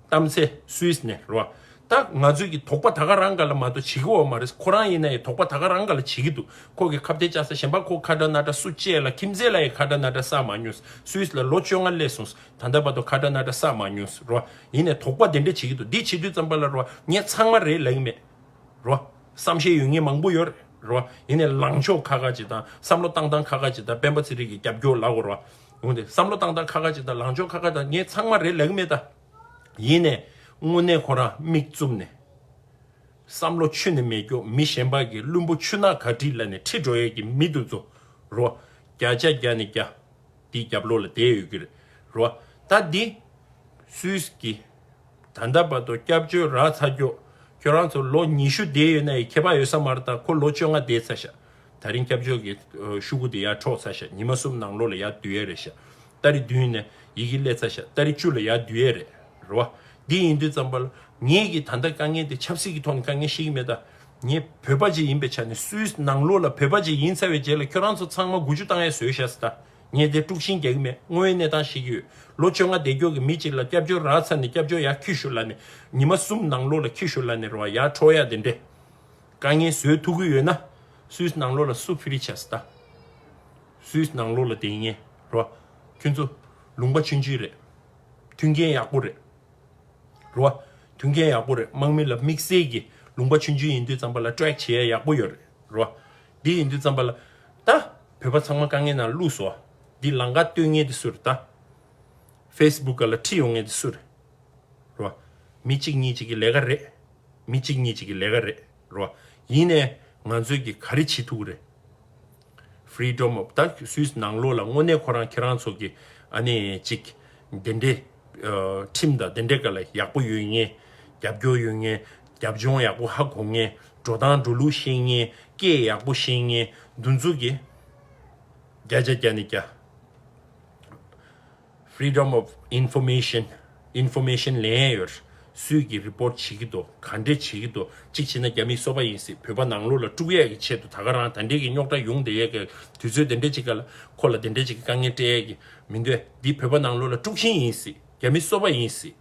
གཏམ་ཚེ་སུད་སི་ནས་རོ། ད་ང་ཚོས་ཀྱི་དོགས་པ་ད་ག་རང་ག་ལ་མ་གཏོགས་བྱེད་ཀྱི་ཡོད་མ་རེད། ཁོ་རང་ཡིན་ན་ཡང་དོགས་པ་ད་ག་རང་ག་ལ་བྱེད་ཀྱི་འདུག་ཁོ་གི་ཁ་གཏད་བཅག་ས་གཞན་པ་ཁོ་ཁ་བྲལ་ན་འདྲ་སུ་བཅས་ལ་ཁྱིམ་མཚེས་ལ་ཡང་ཁ་བྲལ་ན་འདྲ་བསགས་མ་མྱོང་། སུད་སི་ལ་ལོ་བཅོ་ལྔ་སླེབས་སོང་། ད་ལྟ་བར་དུ་ཁ་བྲལ་ན་འདྲ་བསགས་མ་མྱོང་རོ། ཡིན་ནའི་དོགས་པ་དེ་འདྲ་བྱེད་ཀྱི་འདུག་འདི་བྱེད་དུས་ཙམ་པ་ལ་རོ་ངས་ཚང་མ་རེད་ལབ་ཀྱི་མེད་རོ། བསམ་ཤེས་ཡོད་མཁན་མང་པོ་ཡོད་རེད་རོ། ཡིན་ནའི་ལངས་ཕྱོགས་ཁ་ཁ་ཅིག་དང་བསམ་བློ་བཏང་སྟངས་ཁ་ཁ་ཅིག་དང་སྤེན་པ་ཚེ་རིང་གི་རྒྱབ་སྐྱོར་ལབ་དགོས་རོ། འོན་ཏེ་བསམ་བློ་བཏང་སྟངས་ཁ་ཁ་ཅིག་དང་ལངས་ཕྱོགས་ཁ་ཁ་དང་ངས་ཚང་མ་རེད་ལབ་ཀྱི་མེད་ད། ཡིན་ནའི་དངོས་གནས་ཁོ་རང་མིག་བཙུམ་ནས། བསམ་བློ་ཆུ་ནས་མེད་སྐྱོ་མི་གཞན་པ་གི་བླུན་པོ་ཆུ་ནག་ག་ཁྲིད་ལ་ནས་ཁྲིད་འགྲོ་ཡས་ཀྱི་མི་འདུག་ཚོ་རོ། བརྒྱ་ཆ་བརྒྱ་ནས་བརྒྱ། དེའི་རྒྱབ་ལོགས་ལ་བསྡད་ཡོད་ཀྱི་རེད་རོ། ད་འདི་སུད་སི་གི་ད་ལྟ་བར་དུ་སྐྱབས་བཅོལ་རག་ཚར་སྐྱོ་ཁྱོད་རང་ཚོ་ལོ་ཉི་ཤུ་བསྡད་ཡོད་ན་ཡི་ཁྱད་པར་ཡོད་ས་མ་རེད། ད་ཁོ་ལོ་བཅོ་ལྔ་བསྡད་ཚར་ཤག་ད་རིང་སྐྱབས་བཅོལ་གྱི་ཤུ་གུ་དེ་ཡར་འཕྲོག་ཚར་ཤག་ཉི་མ་གསུམ་ནང་ལོགས་ལ་ཡར་བསྡུ་ཡས་རེད་ཤག་ཏ་རིག་བདུན་ནས་ཡི་གེ་སླེབས་ཚར་ཤག་ཏ་རིག་བཅུ་ལ་ཡར་བསྡུ་ཡས་རེད་རོ། འདི་ཡིན་དུས་ཙམ་པ་ལ་ངས་ཀྱི་ད་ལྟ་དཀའ་ངལ་དེ་ཆབ་སྲིད་ཀྱི་ཐོག་ནས་དཀའ་ངལ་ཤེས་ཀྱི་མེད་ད། ངས་བོད་པ་ཅིག་ཡིན་པའི་ཆ་ནས་སུད་སི་ནང་ལོགས་ལ་བོད་པ་ཅིག་ཡིན་ཚར་བའི་རྗེས་ལ་ཁྱོད་རང་ཚོ་ཚང་མ་འགུལ་སྐྱོད་བཏང་ཡས་བཟོས་ཤག་ཟེར་ད། ངས་དེ་དཀྲུག་ཤིང་རྒྱག་གི་མེད། དངོས་ཡོད་གནས་སྟངས་ཤེས་ཀྱི་ཡོད། ལོ་བཅོ་ལྔ་བསྡད་རྒྱུ་གི་མི་གཅིག་ལ་སྐྱབས་བཅོལ་རག་ཚར་ནས་སྐྱབས་བཅོལ་ཡར་འཁྱེར་ཤོག་ལབ་ནས་ཉི་མ་གསུམ་ནང་ལོགས་ལ་འཁྱེར་ཤོག་ལབ་ནས་རེད་བ་ཡར་འཕྲོག་ཡ་དེ་འདྲས། དཀའ་ངལ་བཟོས་ཐུབ་ཀྱི་ཡོད་ན། སུད་སི་ནང་ལོགས་ལ་སུ་ཕི་རི་ཆ་སི་ད། སུད་སི་ནང་ལོགས་ལ་བསྡད་མཁན་རོ། ཁྱོད་ཚོ་ལུང་པ་ཆུང་ཆུང་རེད། མཐུན་རྐྱེན་ཡག་པོ་རེད། རོ། མཐུན་རྐྱེན་ཡག་པོ་རེད། དམག་མི་ལ་དམིགས་བསལ་གྱི་ལུང་པ་ཆུང་ཆུང་ཡིན་དུས་ཙམ་པ་ལ་ཊེ་རེག་བྱེད་ཡ་ཡག་པོ་ཡོད་རེད་རོ། འདི་ཡིན་དུས་ཙམ་པ་ལ། ད། བོད་པ་ཚང་མ་དཀའ་ངལ་ནང་བླུགས་སོ། འདི་ལམ་ཁ་སྟོན་མཁན་དེ་སུ་རེད་ད། ཕེ་སི་བུག་ག་ལ་ཁྲིད་ཡོང་མཁན་དེ་སུ་རེད། རོ། མི་གཅིག་གཉིས་གཅིག་གི་ལས་ཀ་རེད། མི་གཅིག་གཉིས་གཅིག་གི་ལས་ཀ་རེད་རོ། ཡིན་ནའི་ང་ཚོས་ཀྱི་ག་རེ་བྱེད་ཐུབ་ཀྱི་རེད། Freedom of ད་སུད་སི་ནང་ལོགས་ལ་དངོས་གནས་ཁོ་རང་ཁྱེད་རང་ཚོ་གི་ཨ་ནི་གཅིག་དེ་འདྲའི་ཁྲིམས་དང་དེ་འདྲའི་སྒང་ལ་ཡག་པོ་ཡོད་མཁན། རྒྱབ་སྐྱོར་ཡོད་མཁན། རྒྱབ་ལྗོངས་ཡག་པོ་ཧ་གོ་མཁན། འགྲོ་སྟངས་འགྲོ་ལུགས་ཤེས་མཁན། སྐད་ཡག་པོ་ཤེས་མཁན་འདུ་འཛུགས་ཀྱི་བརྒྱ་ཆ་བརྒྱ་ནས་བརྒྱ། Freedom of Information Information ལེན་ཡོད། སུས་ཀྱི་རི་པོར་ཊི་བྱེད་ཀྱི་འདུག་ག་འདྲས་བྱེད་ཀྱི་འདུག་གཅིག་བྱས་ན་རྒྱ་མི་སོ་པ་ཡིན་སྲིད། བོད་པ་ནང་ལོགས་ལ་དཀྲུག་ཡས་ཀྱི་ཆེད་དུ་ད་ག་རང་ད་འདྲས་ཀྱི་རྙོག་དྲ་ཡོང་བསྡད་ཡས་ཀྱི་དུས་ཚོད་དེ་འདྲས་ཅིག་ག་ལ་ཁོ་ལ་དེ་འདྲས་ཅིག་གི་དཀའ་ངལ་སྤྲད་ཡས་ཀྱི་མི་འདོད། འདི་བོད་པ་ནང་ལོགས་ལ་དཀྲུག་ཤིང་ཡིན་སྲིད། རྒྱ་མི་སོ་པ་ཡིན་སྲིད།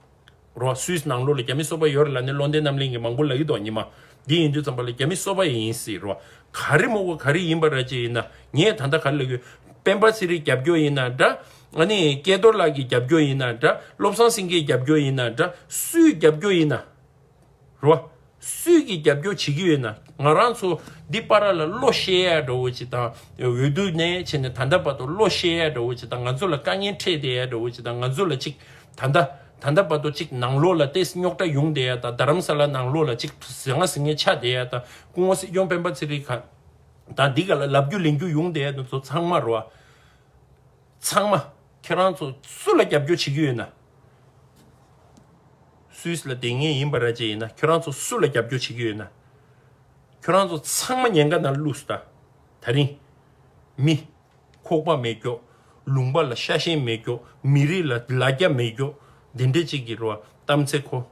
རོ། སུད་སི་ནང་ལོགས་ལ་རྒྱ་མི་སོ་པ་ཡོད་རེད་ལབ་ནས་བློ་ལྡན་རྣམ་གླིང་གིས་མང་པོ་ལབ་ཀྱི་འདུག་ཉི་མ། འདི་ཡིན་དུས་ཙམ་པ་ལ་རྒྱ་མི་སོ་པ་ཡིན་སྲིད་རོ། ག་རེ་མོ་གོ་ག་རེ་ཡིན་པ་ར་ཅིག་ཡིན་ན་ངས་ད་ལྟ་ག་རེ་ལབ་ཀྱི་ཡོད། སྤེན་པ་ཚེ་རིང་རྒྱབ་སྐྱོར་ཡིན་ན་འདྲ། ཨ་ནི་སྐལ་རྡོར་ལགས་ཀྱི་རྒྱབ་སྐྱོར་ཡིན་ན་འདྲ། བློ་བཟང་སེང་གེའི་རྒྱབ་སྐྱོར་ཡིན་ན་འདྲ། སུའི་རྒྱབ་སྐྱོར་ཡིན་ན། རོ། སུས་ཀྱི་རྒྱབ་སྐྱོར་བྱེད་ཀྱི་ཡོད་ན། ང་རང་ཚོ་འདི་པ་ར་ལ་བློ་ཤེས་ཡ་འདྲ་བོ་ཅིག་དང་། འོས་བསྡུ་ནས་བྱས་ནས་ད་ལྟ་བར་དུ་བློ་ཤེས་ཡ་འདྲ་བོ་ཅིག་དང་། ང་ཚོ་ལ་དཀའ་ངལ་འཕྲད་བསྡད་ཡ་འདྲ་བོ་ཅིག་དང་། ང་ཚོ་ལ་ཅིག་ད་ལྟ་ད་ལྟ་བར་དུ་ཅིག་ནང་ལོགས་ལ་ཏེས་རྙོག་དྲ་ཡོང་བསྡད་ཡ་དང་། རྡ་རམ་ས་ལ་ནང་ལོགས་ལ་ཅིག་ཟང་ངེ་ཟིང་ངེ་ཆགས་བསྡད་ཡ་དང་། སྐུ་ངོ་སྲིད་སྐྱོང་སྤེན་པ་ཚེ་རིང་ག་དང་འདི་ག་ལ་ལབ་རྒྱུ་ལེན་རྒྱུ་ཡོང་བསྡད་ཡ་དེ་ཚོ་ཚང་མ་རོ། ཚང་མ། ཁྱེད་རང་ཚོ་སུ་ལ་རྒྱབ་སྐྱོར་བྱེད་ཀྱི་ཡོད་ན། སུད་སི་ལ་བསྡད་མཁན་ཡིན་པ་ར་ཅིག་ཡིན་ན། ཁྱོད་རང་ཚོ་སུ་ལ་རྒྱབ་སྐྱོར་བྱེད་ཀྱི་ཡོད་ན། ཁྱོད་རང་ཚོ་ཚང་མ་ཉེན་ཁ་ནང་བླུགས་སོང་ད། ད་རིང་། མི། ཁོག་པ་མེད་སྐྱོ། ལུང་པ་ལ་ཤ་ཞེན་མེད་སྐྱོ། མི་རིགས་ལ་ལ་རྒྱ་མེད་སྐྱོ། དེ་འདྲས་ཅིག་གི་རོ། གཏམ་ཚེ་ཁོ།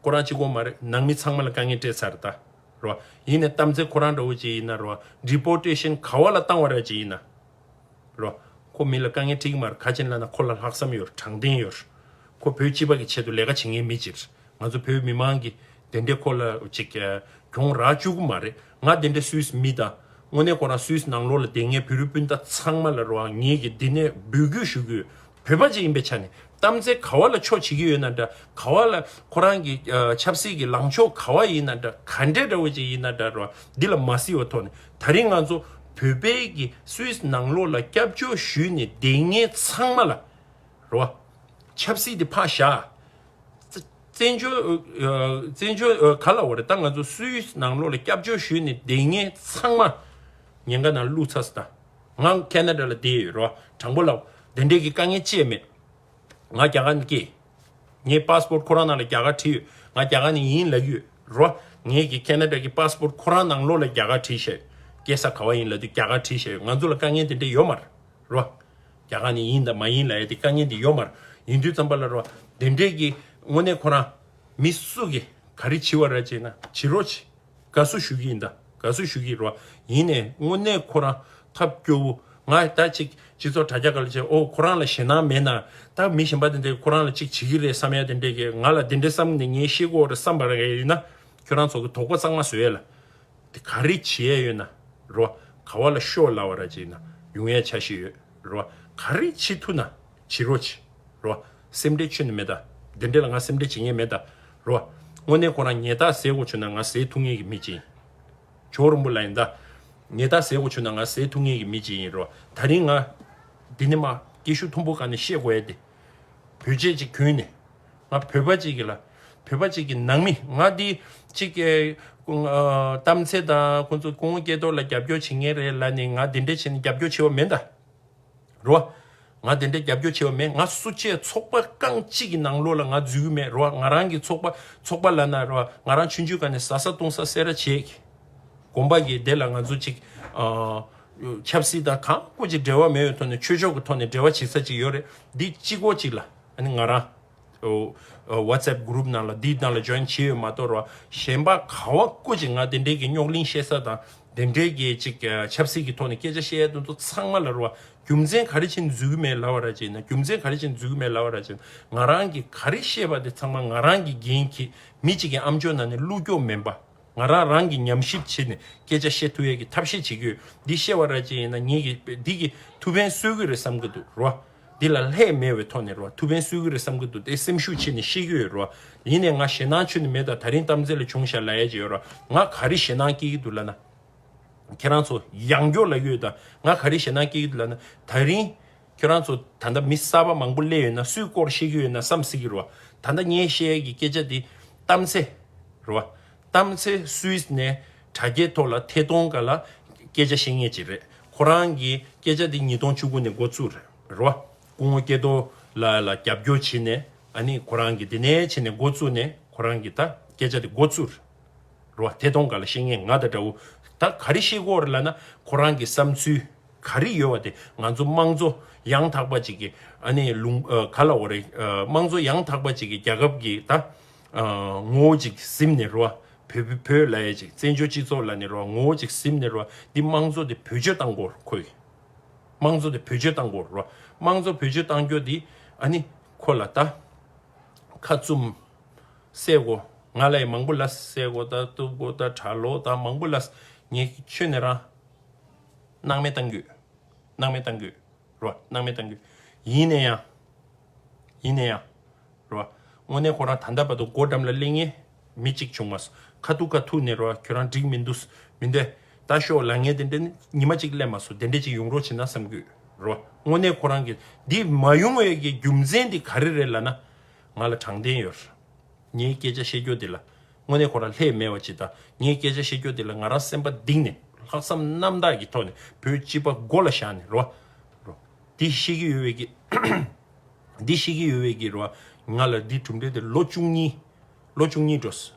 ཁོ་རང་གཅིག་པོ་མ་རེད། ནང་མི་ཚང་མ་ལ་དཀའ་ངལ་སྤྲད་ཚར་ད། རོ། ཡིན་ནའི་གཏམ་ཚེ་ཁོ་རང་འདྲ་བོ་ཅིག་ཡིན་ན་རོ། ཌི་པོར་ཊེ་ཤན་ག་བ་ལ་བཏང་བ་ར་ཅིག་ཡིན་ན། རོ། ཁོ་མི་ལ་དཀའ་ངལ་འཕྲད་ཀྱི་མ་རེད། ག་ཅི་ལབ་ན་ཁོ་ལ་ལྷག་བསམ་ཡོད་རེད། དྲང་བདེན་ཡོད་རེད། ཁོ་བོད་སྤྱི་པ་གི་ཆེད་དུ་ལས་ཀ་བྱེད་མཁན་མི་ཅིག་རེད། ང་ཚོ་བོད་མི་མང་གིས་དེ་འདྲའི་ཁོ་ལ་ཅིག་གྱོང་རག་བཅུག་གི་མ་རེད། ང་དེ་འདྲའི་སུད་སི་མི་དང་། དངོས་གནས་ཁོ་རང་སུད་སི་ནང་ལོགས་ལ་བསྡད་མཁན་བོད་རིགས་སྤུན་ཟླ་ཚང་མ་ལ་རོ། ངེད་ཀྱིས་འདི་ནས་འབོད་སྐུལ་ཞུ་གི་ཡོད། བོད་པ་ཅིག་ཡིན་པའི་ཆ་ནས་གཏམ་ཚེ་ག་བ་ལ་ཕྱོགས་བྱེད་ཀྱི་ཡོད་ན་འདྲ། ག་བ་ལ་ཁོ་རང་གི་ཨ་ཆབ་སྲིད་ཀྱི་ལངས་ཕྱོགས་ག་བ་ཡིན་ན་འདྲ། ག་འདྲའི་འདྲ་བོ་ཅིག་ཡིན་ན་འདྲ་རོ། འདི་ལ་མ་བརྩི་བ་ཐོག་ནས་ད་རིང་ང་ཚོ་བོད་པའི་གི་སུད་སི་ནང་ལོགས་ལ་སྐྱབས་བཅོལ་ཞུས་ནས་བསྡད་མཁན་ཚང་མ་ལ་རོ། ཆབ་སྲིད་དེ་ཕར་བཞག་བཙན་བྱོལ་ཨ་བཙན་བྱོལ་ཨ་ག་ལབ་དགོས་རེད། ད་ང་ཚོ་སུད་སི་ནང་ལོགས་ལ་སྐྱབས་བཅོལ་ཞུས་ནས་བསྡད་མཁན་ཚང་མ་ཉེན་ཁ་ནང་བླུགས་ཚར་སོང་ད། ང་ཁེ་ན་ཌ་ལ་བསྡད་ཡོད་རོ། དྲང་པོ་ལབ། དེ་འདྲས་ཀྱི་དཀའ་ངལ་ཅི་ཡང་མེད། ང་རྒྱ་གར་ནས་སྐྱེས། ངའི་པཱ་སི་པོར་ཊི་ཁོ་རང་ནང་ལ་རྒྱ་གར་བྲིས་ཡོད། ང་རྒྱ་གར་ནས་ཡིན་ལབ་ཀྱི་ཡོད་རོ། ངའི་གི་ཁེ་ན་ཌ་གི་པཱ་སི་པོར་ཊི་ཁོ་རང་ནང་ལོགས་ལ་རྒྱ་གར་བྲིས་བཞག་ཡོད། སྐྱེས་ས་ག་བ་ཡིན་ལབ་དུས་རྒྱ་གར་བྲིས་བཞག་ཡོད། ང་ཚོ་ལ་དཀའ་ངལ་དེ་འདྲས་ཡོད་མ་རེད་རོ། རྒྱ་གར་ནས་ཡིན་དང་མ་ཡིན་ལབ་ཡ་དེ་དཀའ་ངལ་དེ་ཡོད་མ་རེད། ཡིན་དུས་ཙམ་པ་ལ་རོ། དེ་འདྲས་ཀྱི་དངོས་གནས་ཁོ་རང་མི་སུ་གི་ག་རེ་བྱེད་པ་ར་བྱས་ན་བྱེད་རོགས་བྱེད། དགའ་བསུ་ཞུ་གི་ཡིན་ད། དགའ་བསུ་ཞུ་གི་རོ། ཡིན་ནའི་དངོས་གནས་ཁོ་རང་ཐབས་སྐྱོ་བོ། ང་ད་ཅིག་སྤྱི་ཚོགས་དྲ་རྒྱ་སྒང་ལ་བྱས། ཨོ་ཁོ་རང་ལ་ཞེད་སྣང་མེད་ན། ད་མི་གཞན་པ་དེ་འདྲས་ཁོ་རང་ལ་ཅིག་བྱེད་ཀྱི་རེད་བསམ་ཡ་དེ་འདྲས་ཀྱི། ང་ལ་དེ་འདྲས་བསམ་ནས་ངས་ཤེས་དགོས་རེད་བསམ་པ་རེད་ཡིན་ན། ཁྱོད་རང་ཚོ་གི་དོགས་པ་གཙང་མ་བཟོ་ཡས་ལ། དེ་ག་རེ་བྱེད་ཡས་ཡོད་ན་རོ། ག་བ་ལ་ཤོག་ལབ་པ་ར་ཅིག་ན་ཡོང་ཡས་འཆར་གཞི་ཡོད་རོ། ག་རེ་བྱེད་ཐུབ་ན་བྱེད་རོགས་བྱེད་རོ། སེམས་ཁྲལ་ཁྱོན་ནས་མེད་ད། དེ་འདྲས་ལ་ང་སེམས་ཁྲལ་བྱེད་མཁན་མེད་ད་རོ། དངོས་གནས་ཁོ་རང་ཉེས་རྡུང་ཟེར་དགོས་བྱུང་ན་ང་ཟེར་ཐུབ་མཁན་གྱི་མི་ཅིག་ཡིན། ཇོ་བོ་རིན་པོ་ལགས་ཡིན་ད། ཉེས་རྡུང་ཟེར་དགོས་བྱུང་ན་ང་ཟེར་ཐུབ་མཁན་གྱི་མི་ཅིག་ཡིན་རོ། ད་རིང་ང་འདི་ནས་མར་སྐད་ཤུགས་མཐོན་པོ་སྒང་ནས་བཤད་དགོས་ཡས་དེ། བོད་ཆས་ཅིག་གྱོན་ནས། ང་བོད་པ་ཅིག་གི་ལ། བོད་པ་ཅིག་གི་ནང་མི། ང་འདི་ཅིག་གི་ཨ་གཏམ་ཚེ་དང་ཁོང་ཚོ་སྐུ་ངོ་སྐལ་རྡོར་ལ་རྒྱབ་སྐྱོར་བྱེད་མཁན་རེད་ལབ་ནས་ང་དེ་འདྲས་བྱས་ནས་རྒྱབ་སྐྱོར་བྱས་པ་མེད་ད། རོ། ང་དེ་འདྲས་རྒྱབ་སྐྱོར་བྱས་པ་མེད། ང་སུ་ཆེ་ཚོགས་པ་རྐང་གཅིག་གི་ནང་ལོགས་ལ་ང་འཛུལ་གི་མེད་རོ། ང་རང་གི་ཚོགས་པ་ཚོགས་པ་ལབ་ན་རོ། ང་རང་ཆུང་ཆུང་སྒང་ནས་ཟ་ས་བཏུང་ས་སེ་ར་བྱེད་ཀྱི། དགོན་པ་གི་དེ་ལ་ང་ཚོ་ཅིག་ཨ་ཆབ་སྲིད་དང་གང་དགོས་ཅིག་འབྲེལ་བ་མེད་པའི་ཐོག་ནས་ཆོས་ཕྱོགས་ཀྱི་ཐོག་ནས་འབྲེལ་བ་བྱེད་ས་ཅིག་ཡོད་རེད། འདི་གཅིག་པོ་ཅིག་ལ་ཨ་ནི་ང་རང་ཨོ་ཨོ་WhatsApp group་ནང་ལ་འདི་ནང་ལ་join་བྱས་ཡོད་མ་གཏོགས་རོ། གཞན་པ་ག་བ་དགོས་ཅིག་ང་དེ་འདྲའི་གི་རྙོག་གླེང་བཤད་ས་དང་དེ་འདྲའི་གི་ཅིག་ཨ་ཆབ་སྲིད་ཀྱི་ཐོག་ནས་སྐད་ཆ་བཤད་ཡ་དེ་ཚོ་ཚང་མ་ལ་རོ། རྒྱུ་མཚན་ག་རེ་བྱས་ནས་འཛུལ་གི་མེད་ལབ་པ་ར་ཅིག་ན། རྒྱུ་མཚན་ག་རེ་བྱས་ནས་འཛུལ་གི་མེད་ལབ་པ་ར་ཅིག་ན། ང་རང་གི་ག་རེ་བཤད་པ་དེ་ཚང་མ་ང་རང་གི་འགན་འཁྱེར། མི་གཅིག་གི་ཨམ་ཅོག་ནང་ནས་བླུགས་རྒྱུ་མིན་པ། ང་རང་རང་གིས་ཉམས་ཞིབ་བྱས་ནས་སྐད་ཆ་བཤད་ཐུབ་ཡས་ཀྱི་ཐབས་ཤེས་བྱེད་ཀྱི་ཡོད། འདི་བཤད་པ་ར་ཅིག་ཡིན་ན་ངེད་ཀྱིས་འདི་གི་ཐུགས་ཕན་གསོས་ཀྱི་རེད་བསམ་གྱི་འདུག་རོ། འདི་ལ་ལྷད་མེད་པའི་ཐོག་ནས་རོ། ཐུགས་ཕན་གསོས་ཀྱི་རེད་བསམ་གྱི་འདུག་དེ་སེམས་ཤུགས་ཆེ་ནས་བཤད་ཀྱི་ཡོད་རོ། ཡིན་ནའི་ང་ཞེད་སྣང་ཁྱོན་ནས་མེད་ད། ད་རིང་གཏམ་ཚེ་ལ་བྱུང་ཤག་ལབ་ཡས་ཅིག་ཡོད་རོ། ང་ག་རེ་ཞེད་སྣང་སྐྱེ་གི་འདུག་ལབ་ན། ཁྱེད་རང་ཚོ་ཡང་སྐྱར་ལབ་ཀྱི་ཡོད་ད། ང་ག་རེ་ཞེད་སྣང་སྐྱེ་གི་འདུག་ལབ་ན། ད་རིང་ཁྱེད་རང་ཚོ་ད་ལྟ་མི་གསར་པ་མང་པོ་སླེབས་ཡོད་ན་སུའི་སྐོར་བཤད་ཀྱི་ཡོད་ན་བསམ་སྲིད་ཀྱི་རེད་བ། ད་ལྟ་ངས་བཤད་ཡས་ཀྱི་སྐད་ཆ་འདི་གཏམ་ཚེ་རེད་བ། གཏམ་ཚེ་སུད་སི་ནས་དྲ་རྒྱའི་ཐོག་ལ་ཐད་གཏོང་སྒང་ལ་སྐད་ཆ་བཤད་མཁན་ཅིག་རེད། ཁོ་རང་གི་སྐད་ཆ་འདི་ཉིས་སྟོང་བཅུ་དགུ་ནས་འགོ་བཙུགས་རེད་རེད་བ། སྐུ་ངོ་སྐལ་རྡོར་ལགས་ལ་རྒྱབ་སྐྱོར་བྱས་ནས་ཨ་ནི་ཁོ་རང་གི་འདི་ནས་བྱས་ནས་འགོ་བཙུགས་ནས་ཁོ་རང་གི་ད་སྐད་ཆ་འདི་འགོ་བཙུགས་རེད། རོ། ཐད་གཏོང་སྒང་ལ་བཤད་མཁན་ང་དང་འདྲ་བོ། ད་ག་རེ་བཤད་ཀྱི་ཡོད་རེད་ལབ་ན། ཁོ་རང་གི་བསམ་ཚུལ་ག་རེ་ཡོད་པ་དེ་ང་ཚོ་དམངས་གཙོ་ཡང་དག་པ་ཅིག་གི་ཨ་ནི་ལུང་ཨ་ག་ལབ་དགོས་རེད། ཨ་དམངས་གཙོ་ཡང་དག་པ་ཅིག་གི་རྒྱལ་ཁབ་ཀྱི་ད་ཨ་ངོ་བོ་ཅིག་ཟིན་ནས་རོ། བོད་བོད་ལབ་ཡས་ཅིག་བཙན་བྱོལ་སྤྱི་ཚོགས་ལབ་ནས་རོ། ངོ་བོ་ཅིག་ཟིན་ནས་རོ། འདི་དམངས་གཙོ་དེ་བེད་སྤྱོད་བཏང་དགོས་རེད་ཁོས། དམངས་གཙོ་དེ་བེད་སྤྱོད་བཏང་དགོས་རེད་རོ། དམངས་གཙོ་བེད་སྤྱོད་བཏང་རྒྱུ་དེ་ཨ་ནི་ཁོ་ལ་ད། ཁ་བཙུམ། བསད་དགོས། ང་ལ་ཡི་མང་པོ་ལ་བསད་དགོས། ད་གཏུབ་དགོས། ད་གྲྭ་ལོག་ད་མང་པོ་ལ་ངས་ཁྱོན་ནས་རང་སྣང་མེད་བཏང་གི་ཡོད། སྣང་མེད་བཏང་གི་ཡོད་རོ། སྣང་མེད་བཏང་གི་ཡོད། ཡིན་ན་ཡང་། ཡིན་ན་ཡང་རོ། དངོས་གནས་ཁོ་རང་ད་ལྟ་བར་དུ་སྒོ་འགྲམ་ལ་སླེབས་མཁན་མི་གཅིག་བྱུང་མ་སོང་། ཁ་ཐུག་ཁ་ཐུག་ནས་རོ། ཁྱོད་རང་འགྲིག་མི་འདུག་མི་འདོད། ད་ཤོག་ལབ་མཁན་དེ་འདྲ་ནི་ཉི་མ་གཅིག་སླེབས་མ་སོང་། དེ་འདྲ་ཅིག་ཡོང་རོགས་བྱེད་ན་བསམ་གྱི་ཡོད་རོ། དངོས་གནས་ཁོ་རང་གི་འདི་མ་ཡོང་བའི་གི་རྒྱུ་མཚན་འདི་ག་རེ་རེད་ལབ་ན། ང་ལ་དྲང་བདེན་ཡོད་རེད། ངའི་སྐད་ཆ་བཤད་རྒྱུ་འདི་ལ་དངོས་གནས་ཁོ་རང་ལྷད་མེད་པ་ཅིག་དང་། ངའི་སྐད་ཆ་བཤད་རྒྱུ་འདི་ལ་ང་རང་སེམས་པ་གཏིང་ནས་ལྷག་བསམ་རྣམ་དག་གི་ཐོག་ནས་བོད་སྤྱི་པ་མགོ་ལ་བཞག་ནས་རོ། རོ། འདི་ཤེས་ཀྱི་ཡོད་པའི་གི། འདི་ཤེས་ཀྱི་ཡོད་པའི་གི་རོ། ང་ལ་འདི་གྲུབ་འབྲས་དེ་ལོ་བཅུ་གཉིས། ལོ་བཅུ་གཉིས་འགྲོ་སོང་།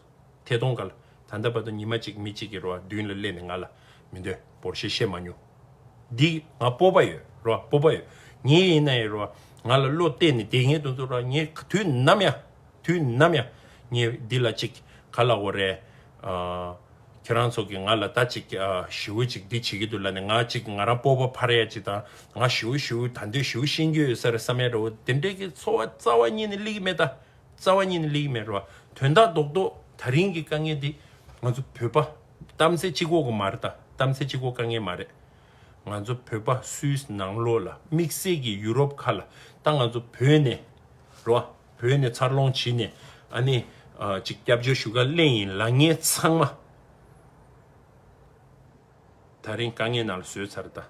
ཐད་གཏོང་སྒང་ལ། ད་ལྟ་བར་དུ་ཉི་མ་གཅིག་མི་གཅིག་གིས་རོ། མདུན་ལ་སླེབས་ནས་ང་ལ་མི་འདོད་བོར་ཤེས་བཤད་མ་མྱོང་། འདི་ང་སྤོབས་པ་ཡོད་རོ། སྤོབས་པ་ཡོད། ངའི་ཡིན་ན་ཡང་རོ། ང་ལ་བློ་གཏད་ནས་བསྡད་མཁན་དེ་ཚོ་རོ། ངས་དུས་ནམ་ཡང་། དུས་ནམ་ཡང་། ངས་འདི་ལ་ཅིག་ག་ལབ་དགོས་རེད། ཨ། ཁྱེད་རང་ཚོ་གིས་ང་ལ་ད་ཅིག་ཨ་ཞེ་པོ་ཅིག་འདི་བྱེད་ཀྱི་འདུག་ལབ་ནས། ང་ཅིག་ང་རང་སྤོབས་པ་འཕར་ཡ་ཅིག་དང་། ང་ཞེ་པོ་ཞེ་པོ་ད་འདོད་ཞེ་པོ་ཤེས་ཀྱི་ཡོད་ས་རེད་བསམ་ཡ་འདྲ་བོ་དེ་འདྲའི་གི་ཚོར་བ་རྩ་བ་ཉིད་ནས་སླེབས་ཀྱི་མེད་ད། རྩ་བ་ཉིད་ནས་སླེབས་ཀྱི་མེད་རེད་བ། དོན་དག་རྡོག་རྡོག་ད་རིང་གི་དཀའ་ངལ་འདི་ང་ཚོ་བོད་པ། གཏམ་ཚེ་གཅིག་པོ་གི་མ་རེད་ད། གཏམ་ཚེ་གཅིག་པོ་དཀའ་ངལ་མ་རེད། ང་ཚོ་བོད་པ་སུད་སི་ནང་ལོགས་ལ། དམིགས་བསལ་གྱི་ཡུ་རོབ་ཁ་ལ། ད་ང་ཚོ་བོད་ནས་རོ། བོད་ནས་འཚར་ལོངས་བྱས་ནས་ཨ་ནི་ཨ་ཅིག་སྐྱབས་བཅོལ་ཞུ་ག་སླེབས་ཡིན་ལབ་མཁན་ཚང་མ། ད་རིང་དཀའ་ངལ་ནང་ལ་བཟོས་ཚར་ད།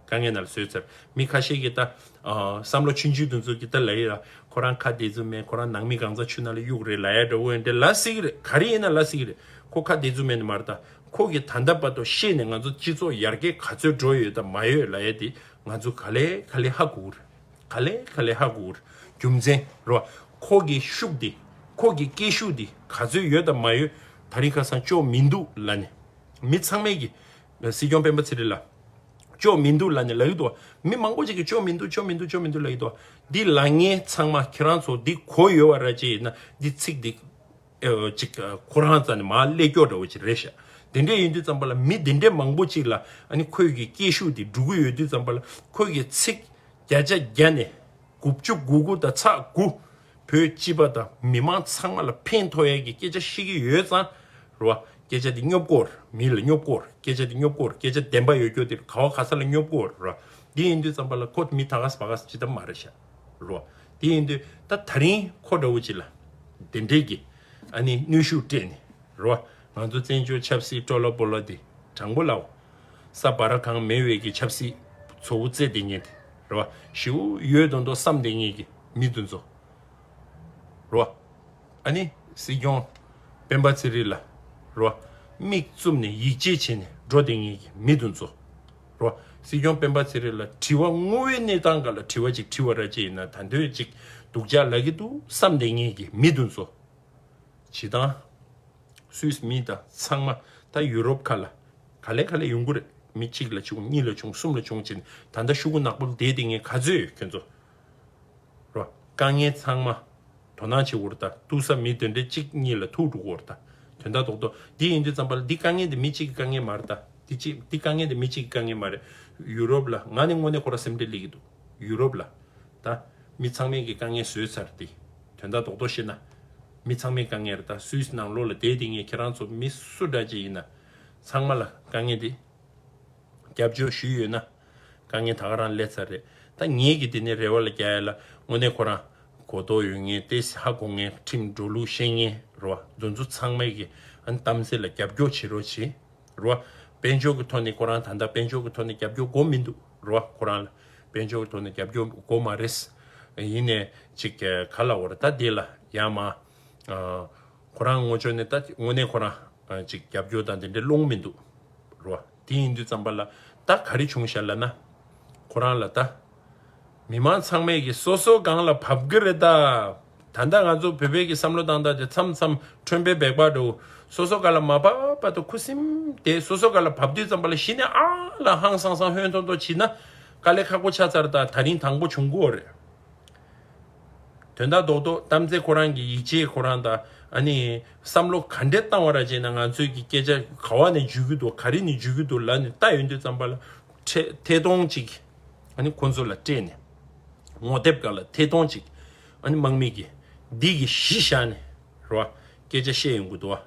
དཀའ་ངལ་ནང་ལ་བཟོས་ཚར། མི་ཁ་ཤས་ཀྱིས་ད་ཨ་བསམ་བློ་ཆུང་ཆུང་དེ་ཚོ་གིས་ད་ལབ་ཡོད་ལ། ཁོ་རང་ཁ་བདེ་ཚུལ་མེད། ཁོ་རང་ནང་མི་གང་ཚང་ཆུ་ནང་ལ་གཡུག་རེད་ལབ་ཡ་འདྲ་བོ་ཡིན་འདྲ་ལབ་སྲིད་ཀྱི་རེད། ག་རེ་ཡིན་ན་ལབ་སྲིད་ཀྱི་རེད། ཁོ་ཁ་བདེ་ཚུལ་མེད་ནི་མ་རེད་ད། ཁོ་གིས་ད་ལྟ་བར་དུ་ཤེས་ནས་ང་ཚོ་སྤྱི་ཚོགས་ཡར་རྒྱས་ག་ཚོད་འགྲོ་ཡོད་དང་མ་ཡོད་ལབ་ཡ་དེ་ང་ཚོ་ག་ལེ་ག་ལེ་ཧ་གོ་གི་རེད། ག་ལེ་ག་ལེ་ཧ་གོ་གི་རེད། རྒྱུ་མཚན་རོ། ཁོ་གི་ཤུགས་དེ། ཁོ་གི་སྐད་ཤུགས་དེ་ག་ཚོད་ཡོད་དང་མ་ཡོད་ད་རིང་ཁ་སང་ཅོག་མི་འདུག་ལབ་ནས། མི་ཚང་མས་ཀྱི། སྲིད་སྐྱོང་སྤེན་པ་ཚེ་རིང་ལགས། ཅོག་མི་འདུག་ལབ་ནས་ལབ་ཀྱི་འདུག་བ། མི་མང་པོ་ཅིག་གིས་ཅོག་མི་འདུག་ཅོག་མི་འདུག་ཅོག་མི་འདུག་ལབ་ཀྱི་འདུག་བ། འདི་ལབ་མཁན་ཚང་མ་ཁྱེད་རང་ཚོ་འདི་གོ་ཡོད་པ་ར་ཅིག་ཡིན་ན་འདི་ཚིག་འདི། ཨེ་ཅིག་ཁོ་རང་རྩ་ནས་མར་སླེབས་སྐྱོ་འདྲ་བོ་ཅིག་རེད་ཤག་དེ་འདྲ་ཡིན་དུས་ཙམ་པ་ལ་མི་དེ་འདྲ་མང་པོ་ཅིག་ལ་ཨ་ནི་ཁོས་ཀྱི་སྐད་ཤུགས་དེ་འགྲོ་གི་ཡོད་དུས་ཙམ་པ་ལ་ཁོས་ཀྱི་ཚིག་བརྒྱ་ཆ་བརྒྱ་ནས་དགུ་བཅུ་གོ་དགུ་དང་ཚེག་དགུ་བོད་སྤྱི་པ་དང་མི་མང་ཚང་མ་ལ་ཕན་ཐོགས་ཡ་གི་སྐད་ཆ་བཤད་ཀྱི་ཡོད་ཙང་རེད་བ། སྐད་ཆ་དེ་སྙོབ་དགོས་རེད། མི་ལ་སྙོབ་དགོས་རེད། སྐད་ཆ་དེ་སྙོབ་དགོས་རེད། སྐད་ཆ་བདེན་པ་ཡོད་རྒྱུ་དེ་ག་བ་ག་ས་ལ་སྙོབ་དགོས་རེད་བ། དེ་ཡིན་དུས་ཙམ་པ་ལ་ཁོ་མི་ད་ག་ས་བ་ག་ས་ཅི་ད་མ་རེད་ཤག་རེད་བ། དེ་ཡིན་དུས་ད་ད་རིང་ཁོ་འདྲ་བོ་ཅིག་ལ་དེ་འདྲས་ཀྱི་ཨ་ནི་གནོན་ཤུགས་སྤྲད་ནས་རེད་བ། ང་ཚོ་བཙན་བྱོལ་ཆབ་སྲིད་ཀྲོ་ལོ་པོ་ལོ་དེ་དྲང་པོ་ལབ། ས་བ་ར་གང་མེད་པའི་གི་ཆབ་སྲིད་ཚོ་བོ་རྩེ་དེ་ངེས་དེ་རེད་བ། ཞེ་པོ་ཡོད་མདོག་མདོག་བསམ་དེ་ངེས་ཀྱི་མི་དེ་ཚོ་རེད་བ། ཨ་ནི་སྲིད་སྐྱོང་སྤེན་པ་ཚེ་རིང་ལ་རེད་བ། མིག་བཙུམ་ནས་ཡིད་ཆེས་བྱས་ནས་འགྲོ་དེ་ངེས་ཀྱི་མི་དེ་ཚོ་རེད་བ། སྲིད་སྐྱོང་སྤེན་པ་ཚེ་རིང་ལ་དྲི་བ་དངོས་པོའི་གནས་སྟངས་སྒང་ལ་དྲི་བ་ཅིག་དྲི་བ་ར་ཅིག་ཡིན་ན་ད་འདོད་ཅིག་སྡུག་ཅག་ལབ་ཀྱི་འདུག་བསམ་དེ་ངེས་ཀྱི་མི་དེ་ཚོ། བྱེད་སྟངས། སུད་སི་མི་དང་ཚང་མ་ད་ཡུ་རོབ་ཁ་ལ་ག་ལེ་ག་ལེ་ཡོང་གི་རེད། མི་གཅིག་ལ་བྱུང་གཉིས་ལ་བྱུང་གསུམ་ལ་བྱུང་བྱས་ནས་ད་ལྟ་ཤོག་གུ་ནག་པོ་བསྡད་དེ་ངས་ག་ཚོད་ཡོད་ཁྱོད་ཚོ་རོ། དཀའ་ངལ་ཚང་མ་དོ་སྣང་བྱེད་དགོས་རེད་ད། ཐུག་ས་མི་དེ་འདྲའི་གཅིག་གཉིས་ལ་ཐུག་འགྲོ་གི་རེད་ད། དོན་དག་རྡོག་རྡོག་འདི་ཡིན་དུས་ཙམ་པ་ལ་འདི་དཀའ་ངལ་འདི་མི་གཅིག་གི་དཀའ་ངལ་མ་རེད་ད། འདི་གཅིག་འདི་དཀའ་ངལ་འདི་མི་གཅིག་གི་དཀའ་ངལ་མ་རེད། ཡུ་རོབ་ལ་ང་ནི་དངོས་གནས་ཁོ་རང་སེམས་ཁྲལ་སླེབས་ཀྱི་འདུག་ཡུ་རོབ་ལ། ད། མི་ཚང་མས་ཀྱི་དཀའ་ངལ་བཟོས་ཚར་ཏེ། དོན་དག་རྡོག་རྡོག་བཤད་ན། མི་ཚང་མས་དཀའ་ངལ་རེད་ད། སུད་སི་ནང་ལོགས་ལ་བསྡད་དེ་ངས་ཁྱེད་རང་ཚོ་མི་སུ་འདྲ་ཅིག་ཡིན་ན། ཚང་མ་ལ་དཀའ་ངལ་འདི། རྒྱབ་སྐྱོར་ཞུས་ཡོད་ན། དཀའ་ངལ་ད་ག་རང་སླེབས་ཚར་རེད། ད་ངས་ཀྱི་དེ་ནས་རེ་བ་ལ་རྒྱག་ཡ་ལ་དངོས་གནས་ཁོ་རང་གོ་རྟོགས་ཡོད་ངེས་ཏེ་ཧ་གོ་ངེས་ཁྲིམས་འགྲོ་ལུགས་ཤེས་ངེས་རེད་བ། འཛོམས་འཛོམས་ཚང་མས་ཀྱི་ཨ་ནི་གཏམ་ཚེ་ལ་རྒྱབ་སྐྱོར་བྱེད་རོགས་བྱེད། རོ། དཔལ་འབྱོར་གྱི་ཐོག་ནས་ཁོ་རང་ད་ལྟ་དཔལ་འབྱོར་གྱི་ཐོག་ནས་རྒྱབ་སྐྱོར་དགོས་མི་འདུག་རོ། ཁོ་རང་ལ་དཔལ་འབྱོར་གྱི་ཐོག་ནས་རྒྱབ་སྐྱོར་དགོས་མ་རེད། ཡིན་ནས་ཅིག་ག་ལ་བར་ད་དེ་ལ་ཡང་མ། ཁོ་རང་ངོ་ཅོག་ནས་ད་དངོས་གནས་ཁོ་རང་ཅིག་རྒྱབ་སྐྱོར་དང་དེ་འདྲའི་སློང་མི་འདུག་རོ། དེ་ཡིན་དུས་ཙམ་པ་ལ་ད་ག་རེ་བྱུང་ཤག་ལབ་ན། ཁོ་རང་ལ་ད། མི་མང་ཚང་མས་ཀྱི་སོ་སོ་སྒང་ལ་བབས་ཀྱི་རེད་ད། ད་ལྟ་ང་ཚོ་བོད་པའི་གི་བསམ་བློ་བཏང་སྟངས་དེ་མཚམས་མཚམས་ཁྲོན་པའི་སྦལ་པ་འདྲ་བོ་སོ་སོ་སྒང་ལ་མ་བབས་པ་དང་ཁུ་སིམ་དེ་སོ་སོ་སྒང་ལ་བབས་དུས་ཙམ་པ་ལ་གཞི་ནས་ཨ་ལ་ཧང་སང་སང་ཧོན་ཐོར་ཐོར་བྱེད་ན་དཀའ་ལས་ཁག་པོ་ཆགས་ཚར་ད། ད་རིང་དང་པོ་བྱུང་གི་ཡོད་རེད། དོན་དག་རྡོག་རྡོག་གཏམ་ཚེ་ཁོ་རང་གི་ཡིད་ཆེས་ཁོ་རང་དང་ཨ་ནི་བསམ་བློ་ག་འདྲས་བཏང་བ་ར་བྱས་ན་ང་ཚོའི་གི་སྐད་ཆ་ག་བ་ནས་འཇུས་ཀྱི་འདུག་ག་རེ་ནས་འཇུས་ཀྱི་འདུག་ལབ་ནས་ལྟ་ཡོང་དུས་ཙམ་པ་ལ་ཐེ་ཐེ་གཏོང་ཅིག་ཨ་ནི་ཁོ་ཚོ་ལ་སྤྲད་ནས་ངོ་དེབ་སྒང་ལ་ཐེ་གཏོང་ཅིག་ཨ་ནི་དམག་མི་གི་འདི་གི་གཞི་བཞག་ནས་རོ་སྐད་ཆ་བཤད་ཡོང་གི་འདུག་བ།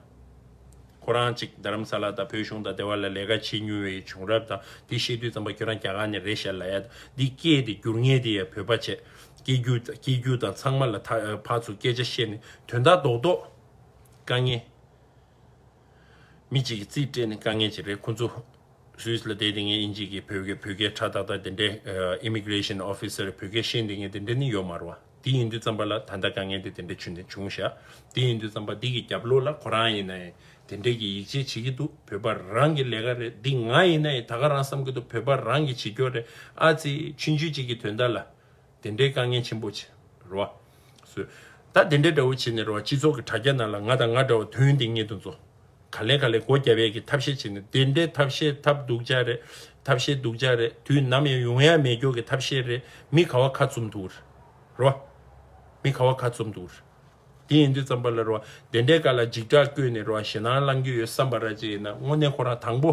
ཁོ་རང་ཅིག་རྡ་རམ་ས་ལ་དང་བོད་གཞུང་དང་དེ་བ་ལ་ལས་ཀ་བྱེད་མྱོང་བའི་བྱུང་རབས་དང་དེ་བཤད་དུས་ཙམ་པ་ཁྱོད་རང་རྒྱ་གར་ནས་རེད་ཤག་ལབ་ཡ་དང་འདི་སྐད་དེ་བསྒྱུར་མཁན་དེ་ཡ་བོད་པ་བྱས་སྐད་བསྒྱུར་སྐད་བསྒྱུར་དང་ཚང་མ་ལ་ཐ་ཕར་ཚུར་སྐད་ཆ་བཤད་ནས་དོན་དག་རྡོག་རྡོག་དཀའ་ངལ། མི་གཅིག་གིས་རྩིས་སྤྲད་ནས་དཀའ་ངལ་ཅིག་རེད། ཁོ་ཚོ་སུད་སི་ལ་བསྡད་དེ་ངས་དབྱིན་ཇི་གི་བོད་སྐད་བོད་སྐད་ཁྲ་ཏག་ཏག་དེ་འདྲའི་ཨིམི་གྷི་རེ་ཤན་ཨོ་ཕི་སར་བོད་སྐད་ཤེས་དེ་ངས་དེ་འདྲ་ནི་ཡོད་མ་རེད་བ། དེ་ཡིན་དུས་ཙམ་པ་ལ་ད་ལྟ་དཀའ་ངལ་དེ་དེ་འདྲ་བྱུང་ནས་བྱུང་ཤག་དེ་ཡིན་དུས་ཙམ་པ་འདི་གི་རྒྱབ་ལོགས་ལ་ཁོ་རང་ཡིན་ན་ཡང་དེ་འདྲའི་གི་ཡིད་ཆེས་བྱེད་ཀྱི་འདུག་བོད་པ་རང་གི་ལས་ཀ་རེད། འདི་ང་ཡིན་ན་ཡང་ད་ག་རང་བསམ་གྱི་འདུག་བོད་པ་རང་གི་བྱེད་སྐྱོ་རེད། ཨ་ཙི་ཆུང་ཆུང་ཅིག་གི་དོན་དག་ལ། དེ་འདྲའི་དཀའ་ངལ་ཆེན་པོ་ཆེ་རེད་བ། སུ། ད་དེ་འདྲའི་འདྲ་བོ་བྱས་ནས་རེད་བ། སྤྱི་ཚོགས་ཀྱི་དྲ་རྒྱ་ནང་ལ་ང་དང་ང་འདྲ་བ་དོན་དེ་ངེས་དུ་འཚོ། ག་ལེ་ག་ལེ་སྒོ་རྒྱབ་ཡས་ཀྱི་ཐབས་ཤེས་བྱས་ནས་དེ་འདྲའི་ཐབས་ཤེས་ཐབས་སྡུག་ཅག་རེད། ཐབས་ཤེས་སྡུག་ཅག་རེད། དུས་ནམ་ཡང་ཡོང་ཡ་མེད་རྒྱུ་གི་ཐབས་ཤེས་རེད། མི་ག་བ་ཁ་བཙུམ་འདུག་རེད་བ། མི་ག་བ་ཁ་བཙུམ་འདུག་རེད། དེ་ཡིན་དུས་ཙམ་པ་ལ་རེད་བ། དེ་འདྲའི་སྐབས་ལ་འཇིགས་སྐྲག་བསྐུལ་ནས་རེད་བ། ཞེད་སྣང་ལངས་རྒྱུ་ཡོད་བསམ་པ་ར་ཅིག་ཡིན་ན་དངོས་གནས་ཁོ་རང་དང་པོ།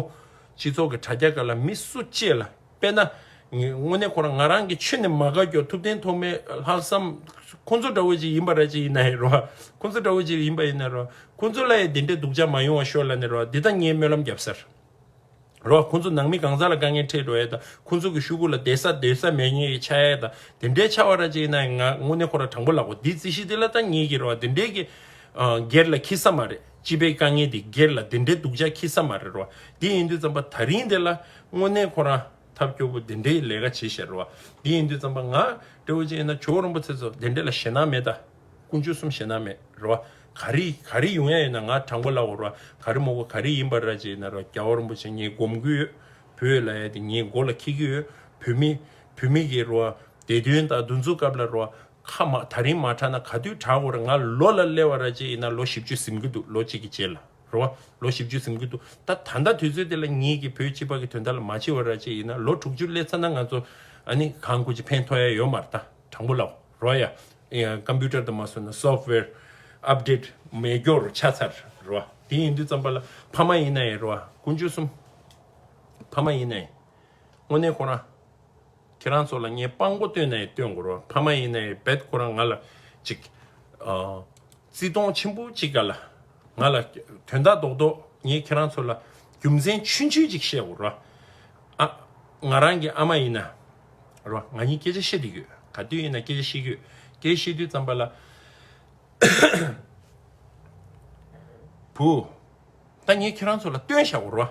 སྤྱི་ཚོགས་ཀྱི་དྲ་རྒྱ་སྒང་ལ་མི་སུ་གཅིག་ལ། དཔེར་ན། ངས་དངོས་གནས་ཁོ་རང་ང་རང་གི་ཆོས་ནས་མ་དགའ་རྒྱུ་ཐུབ་བསྟན་ཐོགས་མེད་ལྷག་བསམ། ཁོང་ཚོ་འདྲ་བོ་ཅིག་ཡིན་པ་ར་ཅིག་ཡིན་ན་ཡང་རེད་བ། ཁོང་ཚོ་འདྲ་བོ་ཅིག་ཡིན་པ་ཡིན་ན་རེད་བ། ཁོང་ཚོ་ལ་ཡང་དེ་འདྲའི་སྡུག་ཅག་མ་ཡོང་བ་ཤོག་ལབ་ནས་རེད་བ། འདི་ད་ངས་སྨོན་ལམ་བརྒྱབ་ས་རེད། རེད་བ། ཁོང་ཚོ་ནང་མི་གང་ཟག་ལ་དཀའ་ངལ་འཕྲད་འགྲོ་ཡས་དང་ཁོང་ཚོ་གི་ཤོག་གུ་ལ་བསྡད་ས་སྡོད་ས་མེད་མཁན་གྱི་ཆགས་ཡས་དང་དེ་འདྲའི་ཆགས་པ་ར་ཅིག་ཡིན་ན་ཡང་ང་དངོས་གནས་ཁོ་རང་དྲང་པོ་ལབ་དགོས། འདི་རྩིས་གཞི་འདི་ལ་ད་ངེད་ཀྱི་རེད་བ། དེ་འདྲའི་གི། ཨ། སྒེར་ལ་འཁྱེར་ས་མ་རེད། སྤྱི་པའི་དཀའ་ངལ་འདི་སྒེར་ལ་དེ་འདྲའི་སྡུག་ཅག་འཁྱེར་ས་མ་རེད་རེད་བ། དེ་ཡིན་དུས་ཙམ་པ་ད་རིང་འདི་ལ་དངོས་གནས་ཁོ་རང་ཐབས་སྐྱོ་པོ་དེ་འདྲའི་ལས་ཀ་བྱེད་ཤག་རེད་བ། དེ་ཡིན་དུས་ཙམ་པ་ང་འདྲ་བོ་ཅིག་ཡིན་ན་ཇོ་བོ་རིན་པོ་ཆེ་ཚོ་དེ་འདྲ་ལ་ཞེད་སྣང་མེད་ད། དཀོན་མཆོག་གསུམ་ཞེད་སྣང་མེད་རེད་བ། ག་རེ་ག་རེ་ཡོང་ཡ་ཡོད་ན་ང་དྲང་པོ་ལབ་དགོས་རེད་བ། ག་རེ་མོ་གོ་ག་རེ་ཡིན་པ་ར་ཅིག་ཡིན་ན་རེད་བ། རྒྱལ་བ་རིན་པོ་ཆེ་ངས་སྒོམ་གི་ཡོད། བོད་ལ་ཡ་དེ་ངས་མགོ་ལ་འཁྱེར་གི་ཡོད། བོད་མི་བོད་མི་གི་རེད་བ། བདེ་དོན་དང་འདུ་འཛོམས་སྐབས་ལ་རེད་བ། ཁ་མ་ད་རིང་མ་དྲག་ན་ག་དུས་དྲག་དགོས་རེད། ང་ལོ་ལ་སླེབས་པ་ར་ཅིག་ཡིན་ན་ལོ་བཞི་བཅུ་ཟིན་གི་འདུག་ལོ་གཅིག་གི་རྗེས་ལ་རེད་བ། ལོ་བཞི་བཅུ་ཟིན་གི་འདུག་ད་ད་ལྟ་དུས་ཚོད་དེ་ལ་ངེད་ཀྱི་བོད་སྤྱི་པ་གི་དོན་དག་ལ་མ་བྱེད་པ་ར་ཅིག་ཡིན་ན་ལོ་དྲུག་ཅུ་སླེབས་ཚར་ན་ང་ཚོ་ཨ་ནི་གང་དགོས་ཀྱི་ཕན་ཐོགས་ཡ་ཡོད་མ་རེད། ད་དྲང་པོ་ལབ་རོགས་ཡ། ཀམ་པུ་ཊར་དུ་མ་སོང་ན་སོབ་ཝེར་ཨབ་ཌེཊ་མེད་རྒྱུར་ཆགས་ཚར། རེད་བ། དེ་ཡིན་དུས་ཙམ་པ་ལ་ཕ་མ་ཡིན་ན་ཡང་རེད་བ། དཀོན་མཆོག་གསུམ། ཕ་མ་ཡིན་ན་ཡང་། དངོས་གནས་ཁོ་རང་། ཁྱེད་རང་ཚོ་ལ་ངས་དཔང་པོ་སྟོན་ན་ཡང་སྟོན་དགོས་རེད་བ། ཕ་མ་ཡིན་ན་ཡང་རྦད་ཁོ་རང་ང་ལ་ཅིག་ཨ། བརྩི་མཐོང་ཆེན་པོ་ཅིག་ག་ལ། ང་ལ་དོན་དག་རྡོག་རྡོག་ངས་ཁྱེད་རང་ཚོ་ལ་རྒྱུ་མཚན་ཆུང་ཆུང་ཅིག་བཤད་དགོས་རེད་བ། ཨ། ང་རང་གི་ཨ་མ་ཡིན་ན། རེད་བ། ང་གཉིས་སྐད་ཆ་བཤད་དུས་ཡོད། ག་དུས་ཡིན་ན་སྐད་ཆ་བཤད་ཀྱི་ཡོད། སྐད་ཆ་བཤད་དུས་ཙམ་པ་ལ། བུ། ད་ངས་ཁྱེད་རང་ཚོ་ལ་སྟོན་བཞག་གོ་རོ།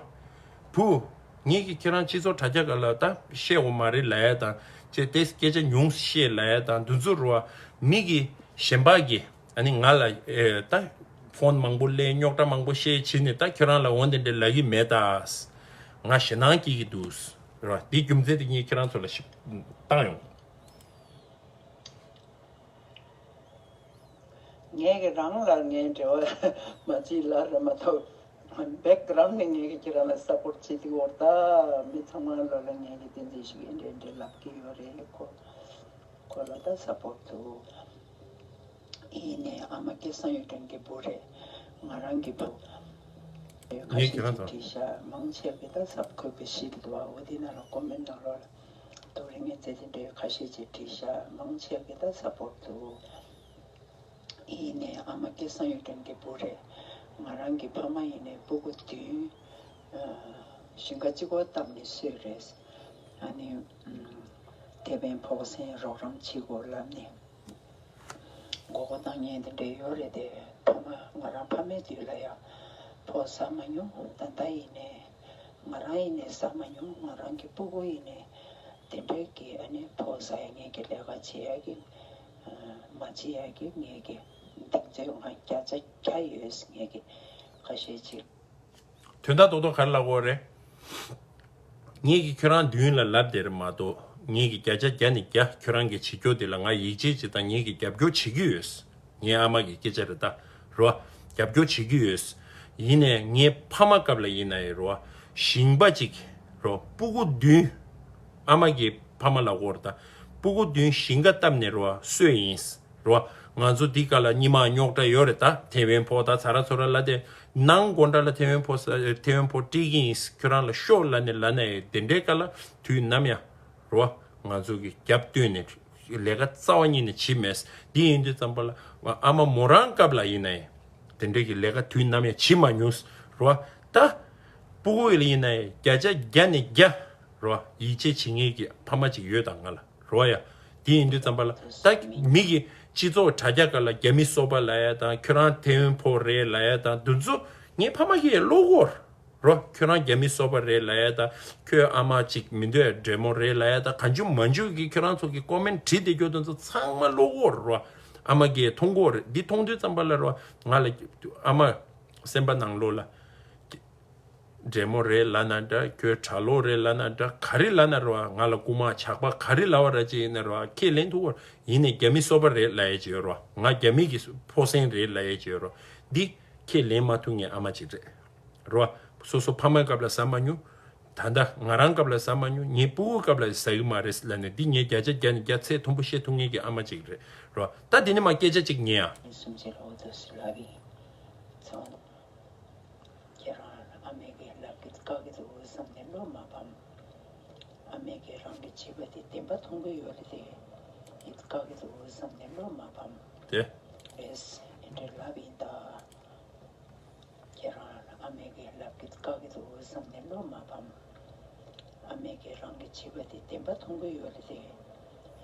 བུ། ངས་ཀྱིས་ཁྱེད་རང་སྤྱི་ཚོགས་དྲ་རྒྱ་སྒང་ལ་ད་བཤད་འོ་མ་རེད་ལབ་ཡ་དང་ཅེས་ཏེ་སྐད་ཆ་ཉུང་བཤད་ལབ་ཡ་དང་འདི་ཚོ་རོ། མི་གི་གཞན་པ་གི་ཨ་ནི་ང་ལ་ཨེ་ད་ཕོན་མང་པོ་སླེབས་རྙོག་དྲ་མང་པོ་བཤད་བྱས་ནས་ད་ཁྱོད་རང་ལ་འོ་འདི་འདྲ་ལབ་ཀྱི་མེད་ད། ང་ཞེད་སྣང་སྐྱེ་གི་འདུག་རོ། འདི་རྒྱུ་མཚན་དེ་ངས་ཁྱེད་རང་ཚོ་ལ་ཞིབ་བཏང་ཡོང་། ངས་ཀྱི་རང་ལ་ངའི་འབྲེལ་བ་མ་བྱེད་ལ་རེད་མ་གཏོགས། བེག་གི་རང་ནས་ངས་ཀྱི་ཁྱེད་རང་ལ་སཔོར་ཊི་བྱེད་ཀྱི་ཡོད་ད། མི་ཚང་མ་ལོ་ལ་ངས་ཀྱི་བསྟན་འཛིན་ཞིག་ཨེ་འདྲ་འདྲ་ལབ་ཀྱི་ཡོད་རེད། ཁོ་ཁོ་ལ་ད་སཔོར་ཊི་འདུག་ཡིན་ནའི་ཨ་མ་སྐལ་བཟང་གཡུ་སྒྲོན་གྱི་བུ་རེད། ང་རང་གི་བུ། ཁ་ངས་ཤས་ཁྱེད་རང་ཀྱིས་ཚོ་བྲིས་ཤག་མང་ཆེ་བ་གི་ད་ཟབ་ཁོས་པའི་ཤིད་འདུག་ཨ། འོ་དེ་ནང་ལ་ཀོ་མེན་ནང་ལོགས་ལ། དོ་རིང་ངས་ཚེ་འདི་འདྲའི་ཁ་ཤས་ཀྱིས་བྲིས་ཤག་མང་ཆེ་བ་གི་ད་ཟབ་པོར་འདུག་ཡིན་ནའི་ཨ་མ་སྐལ་བཟང་གཡུ་སྒྲོན་གྱི་བུ་རེད། ང་རང་གི་ཕ་མ་ཡིན་ནའི་སྤུ་གུ་བདུན། ཨ། ཞིང་ཁ་གཅིག་པོ་བཏབ་ནས་སོས་རེད། ཨ་ནི། ཨ། དེ་བན་ཕོག་སེན་རོགས་རམ་བྱེད་དགོས་ལབ་ནས། མགོ་སྐོར་བཏང་མཁན་དེ་འདྲ་ཡོད་རེད་དེ། ཕ་མ་ང་རང་ཕ་མའི་དུས་ལ་ཡང་ཕོགས་ཟ་མ་མྱོང་། ད་ལྟ་ཡིན་ནའི་ང་རང་ཡིན་ནའི་ཟ་མ་མྱོང་། ང་རང་གི་སྤུ་གུ་ཡིན་ནའི་དེ་འདྲའི་གི་ཨ་ནི་ཕོགས་ཟ་ཡ་ངེད་ཀྱི་ལས་ཀ་བྱེད་ཡ་གི་མ་བྱེད་ཡ་གི་ངེད་ཀྱི་གདེང་ཚོད་ང་བརྒྱ་ཆ་བརྒྱ་ཡོད་ངེད་ཀྱི་ཁ་ཤས་ཅིག་དོན་དག་རྡོག་རྡོག་ག་རེ་ལབ་དགོས་རེད། ངེད་ཀྱིས་ཁྱོད་རང་མདུན་ལ་ལབ་བསྡད་རེད་མ་གཏོགས། ངེད་ཀྱིས་བརྒྱ་ཆ་བརྒྱ་ནས་བརྒྱ་ཁྱོད་རང་གིས་བྱེད་རྒྱུ་དེ་ལ་ང་ཡིད་ཆེས་བྱེད་དང་ངེད་ཀྱིས་རྒྱབ་སྐྱོར་བྱེད་ཀྱི་ཡོད། ངའི་ཨ་མ་གི་སྐད་ཆ་རེད་ད། རོ། རྒྱབ་སྐྱོར་བྱེད་ཀྱི་ཡོད། ཡིན་ནའི་ངའི་ཕ་མ་སྐབས་ལ་ཡིན་ན་ཡང་རོ། ཞིང་པ་ཅིག་རོ། སྤུ་གུ་བདུན། ཨ་མ་གི་ཕ་མ་ལ་གོ་རེད་ད། སྤུ་གུ་བདུན་ཞིང་ཁ་བཏབ་ནས་རོ་སོས་ཡིན། རོ། ང་ཚོ་འདི་ག་ལ་སྙི་མ་རྙོག་དྲ་ཡོད་རེད་ད། ཐེ་ཝན་ཕོག་ད་ཚ་ར་ཚོ་ར་ལ་དེ། ནང་སྒོ་འགྲམ་ལ་ཐེ་ཝན་ཕོག་ས་ཐེ་ཝན་ཕོག་སྤྲད་ཀྱི་ཡིན། ཁྱོད་རང་ལ་ཤོག་ལབ་ནས་ལབ་ན་ཡང་དེ་འདྲའི་ག་ལ་དུས་ནམ་ཡང་། རོ། ང་ཚོ་གི་རྒྱབ་བཏོན་ནས་ལས་ཀ་རྩ་བ་ཉིད་ནས་བྱེད་མེད། འདི་ཡིན་དུས་ཙམ་པ་ལ་ང་ཨ་མ་མོ་རང་སྐབས་ལ་ཡིན་ན་ཡང་དེ་འདྲའི་གི་ལས་ཀ་དུས་ནམ་ཡང་བྱེད་མ་མྱོང་། རོ། ད། སྤུ་གུ་ཡིན་ལ་ཡིན་ན་ཡང་བརྒྱ་ཆ་བརྒྱ་ནས་བརྒྱ། རོ། ཡིད་ཆེས་བྱེད་མཁན་གྱི་ཕ་མ་ཅིག་ཡོད་དང་ང་ལ། རོ་ཡ། དེ་ཡིན་དུས་ཙམ་པ་ལ་ད་མི་གི་སྤྱི་ཚོགས་དྲ་རྒྱ་སྒང་ལ་རྒྱ་མི་སོ་པ་ལབ་ཡ་དང་ཁྱོད་རང་ཐེ་ཝན་ཕོག་རེད་ལབ་ཡ་དང་འདི་ཚོ་ངའི་ཕ་མ་གིས་ཀློག་གོ། རོ། ཁྱོད་རང་རྒྱ་མི་སོ་པ་རེད་ལབ་ཡ་དང་ཁྱོད་ཨ་མ་ཅིག་མི་འདོད་འདྲེ་མོ་རེད་ལབ་ཡ་དང་གང་བྱུང་མང་བྱུང་གི་ཁྱོད་རང་ཚོ་གི་ཀོ་མེན་བྲིས་བསྡད་རྒྱུ་དེ་ཚོ་ཚང་མ་ཀློག་གོ་རོ། ཨ་མ་གིས་མཐོང་གོ་རེད། འདི་མཐོང་དུས་ཙམ་པ་ལ་རོ། ང་ལ་ཨ་མ་སེམས་པ་ནང་ལོགས་ལ། འདྲེ་མོ་རེད་ལབ་ན་འདྲ། ཁྱོད་གྲྭ་ལོག་རེད་ལབ་ན་འདྲ། ག་རེ་ལབ་ན་རེད་བ། ང་ལ་རྐུ་མ་ཇག་པ་ག་རེ་ལབ་པ་ར་ཅིག་ཡིན་ན་རེད་བ། ཁས་ལེན་ཐུབ་པ་ཡིན་ནའི་རྒྱ་མི་སོ་པ་རེད་ལབ་ཡས་ཅིག་ཡོད་རེད་བ། ང་རྒྱ་མི་གི་ཕོ་སེང་རེད་ལབ་ཡས་ཅིག་ཡོད་རེད་བ། འདི་ཁས་ལེན་མ་ཐུབ་མཁན་ཨ་མ་ཅིག་རེད། རེད་བ། སོ་སོ་ཕ་མའི་སྐབས་ལ་ཟ་མ་མྱོང་། ད་ལྟ་ང་རང་སྐབས་ལ་ཟ་མ་མྱོང་། ངའི་སྤུ་གུའི་སྐབས་ལ་ཟ་གི་མ་རེད་ལབ་ནས་འདི་ངས་བརྒྱ་ཆ་བརྒྱ་ནས་བརྒྱ་ཚད་མཐོན་པོ་བཤད་ཐུབ་མཁན་གྱི་ཨ་མ་ཅིག་རེད། རེད་བ། ད་འདི་ནས་མ་སྐད་ཆ་ཅིག་ཉན་ཨ། ཁྱེད་རང་ཨ་མས་ཀྱིས་ལབ་ཀྱི་བཀག་གི་འདུག་བསམ་ནས་བློ་མ་ཕམ། ཨ་མས་ཀྱིས་རང་གིས་བྱས་པ་དེ་བདེན་པ་མཐོང་གི་ཡོད་རེད་དེ། ཡིད་བཀག་གི་འདུག་བསམ་ནས་བློ་མ་ཕམ། དེ། རེད། ཨེ་འདྲ་ལབ་ཡིན་ད། ཁྱེད་རང་ཨ་མས་ཀྱིས་ལབ་ཀྱི་བཀག་གི་འདུག་བསམ་ནས་བློ་མ་ཕམ། ཨ་མས་ཀྱིས་རང་གིས་བྱས་པ་དེ་བདེན་པ་མཐོང་གི་ཡོད་རེད་དེ།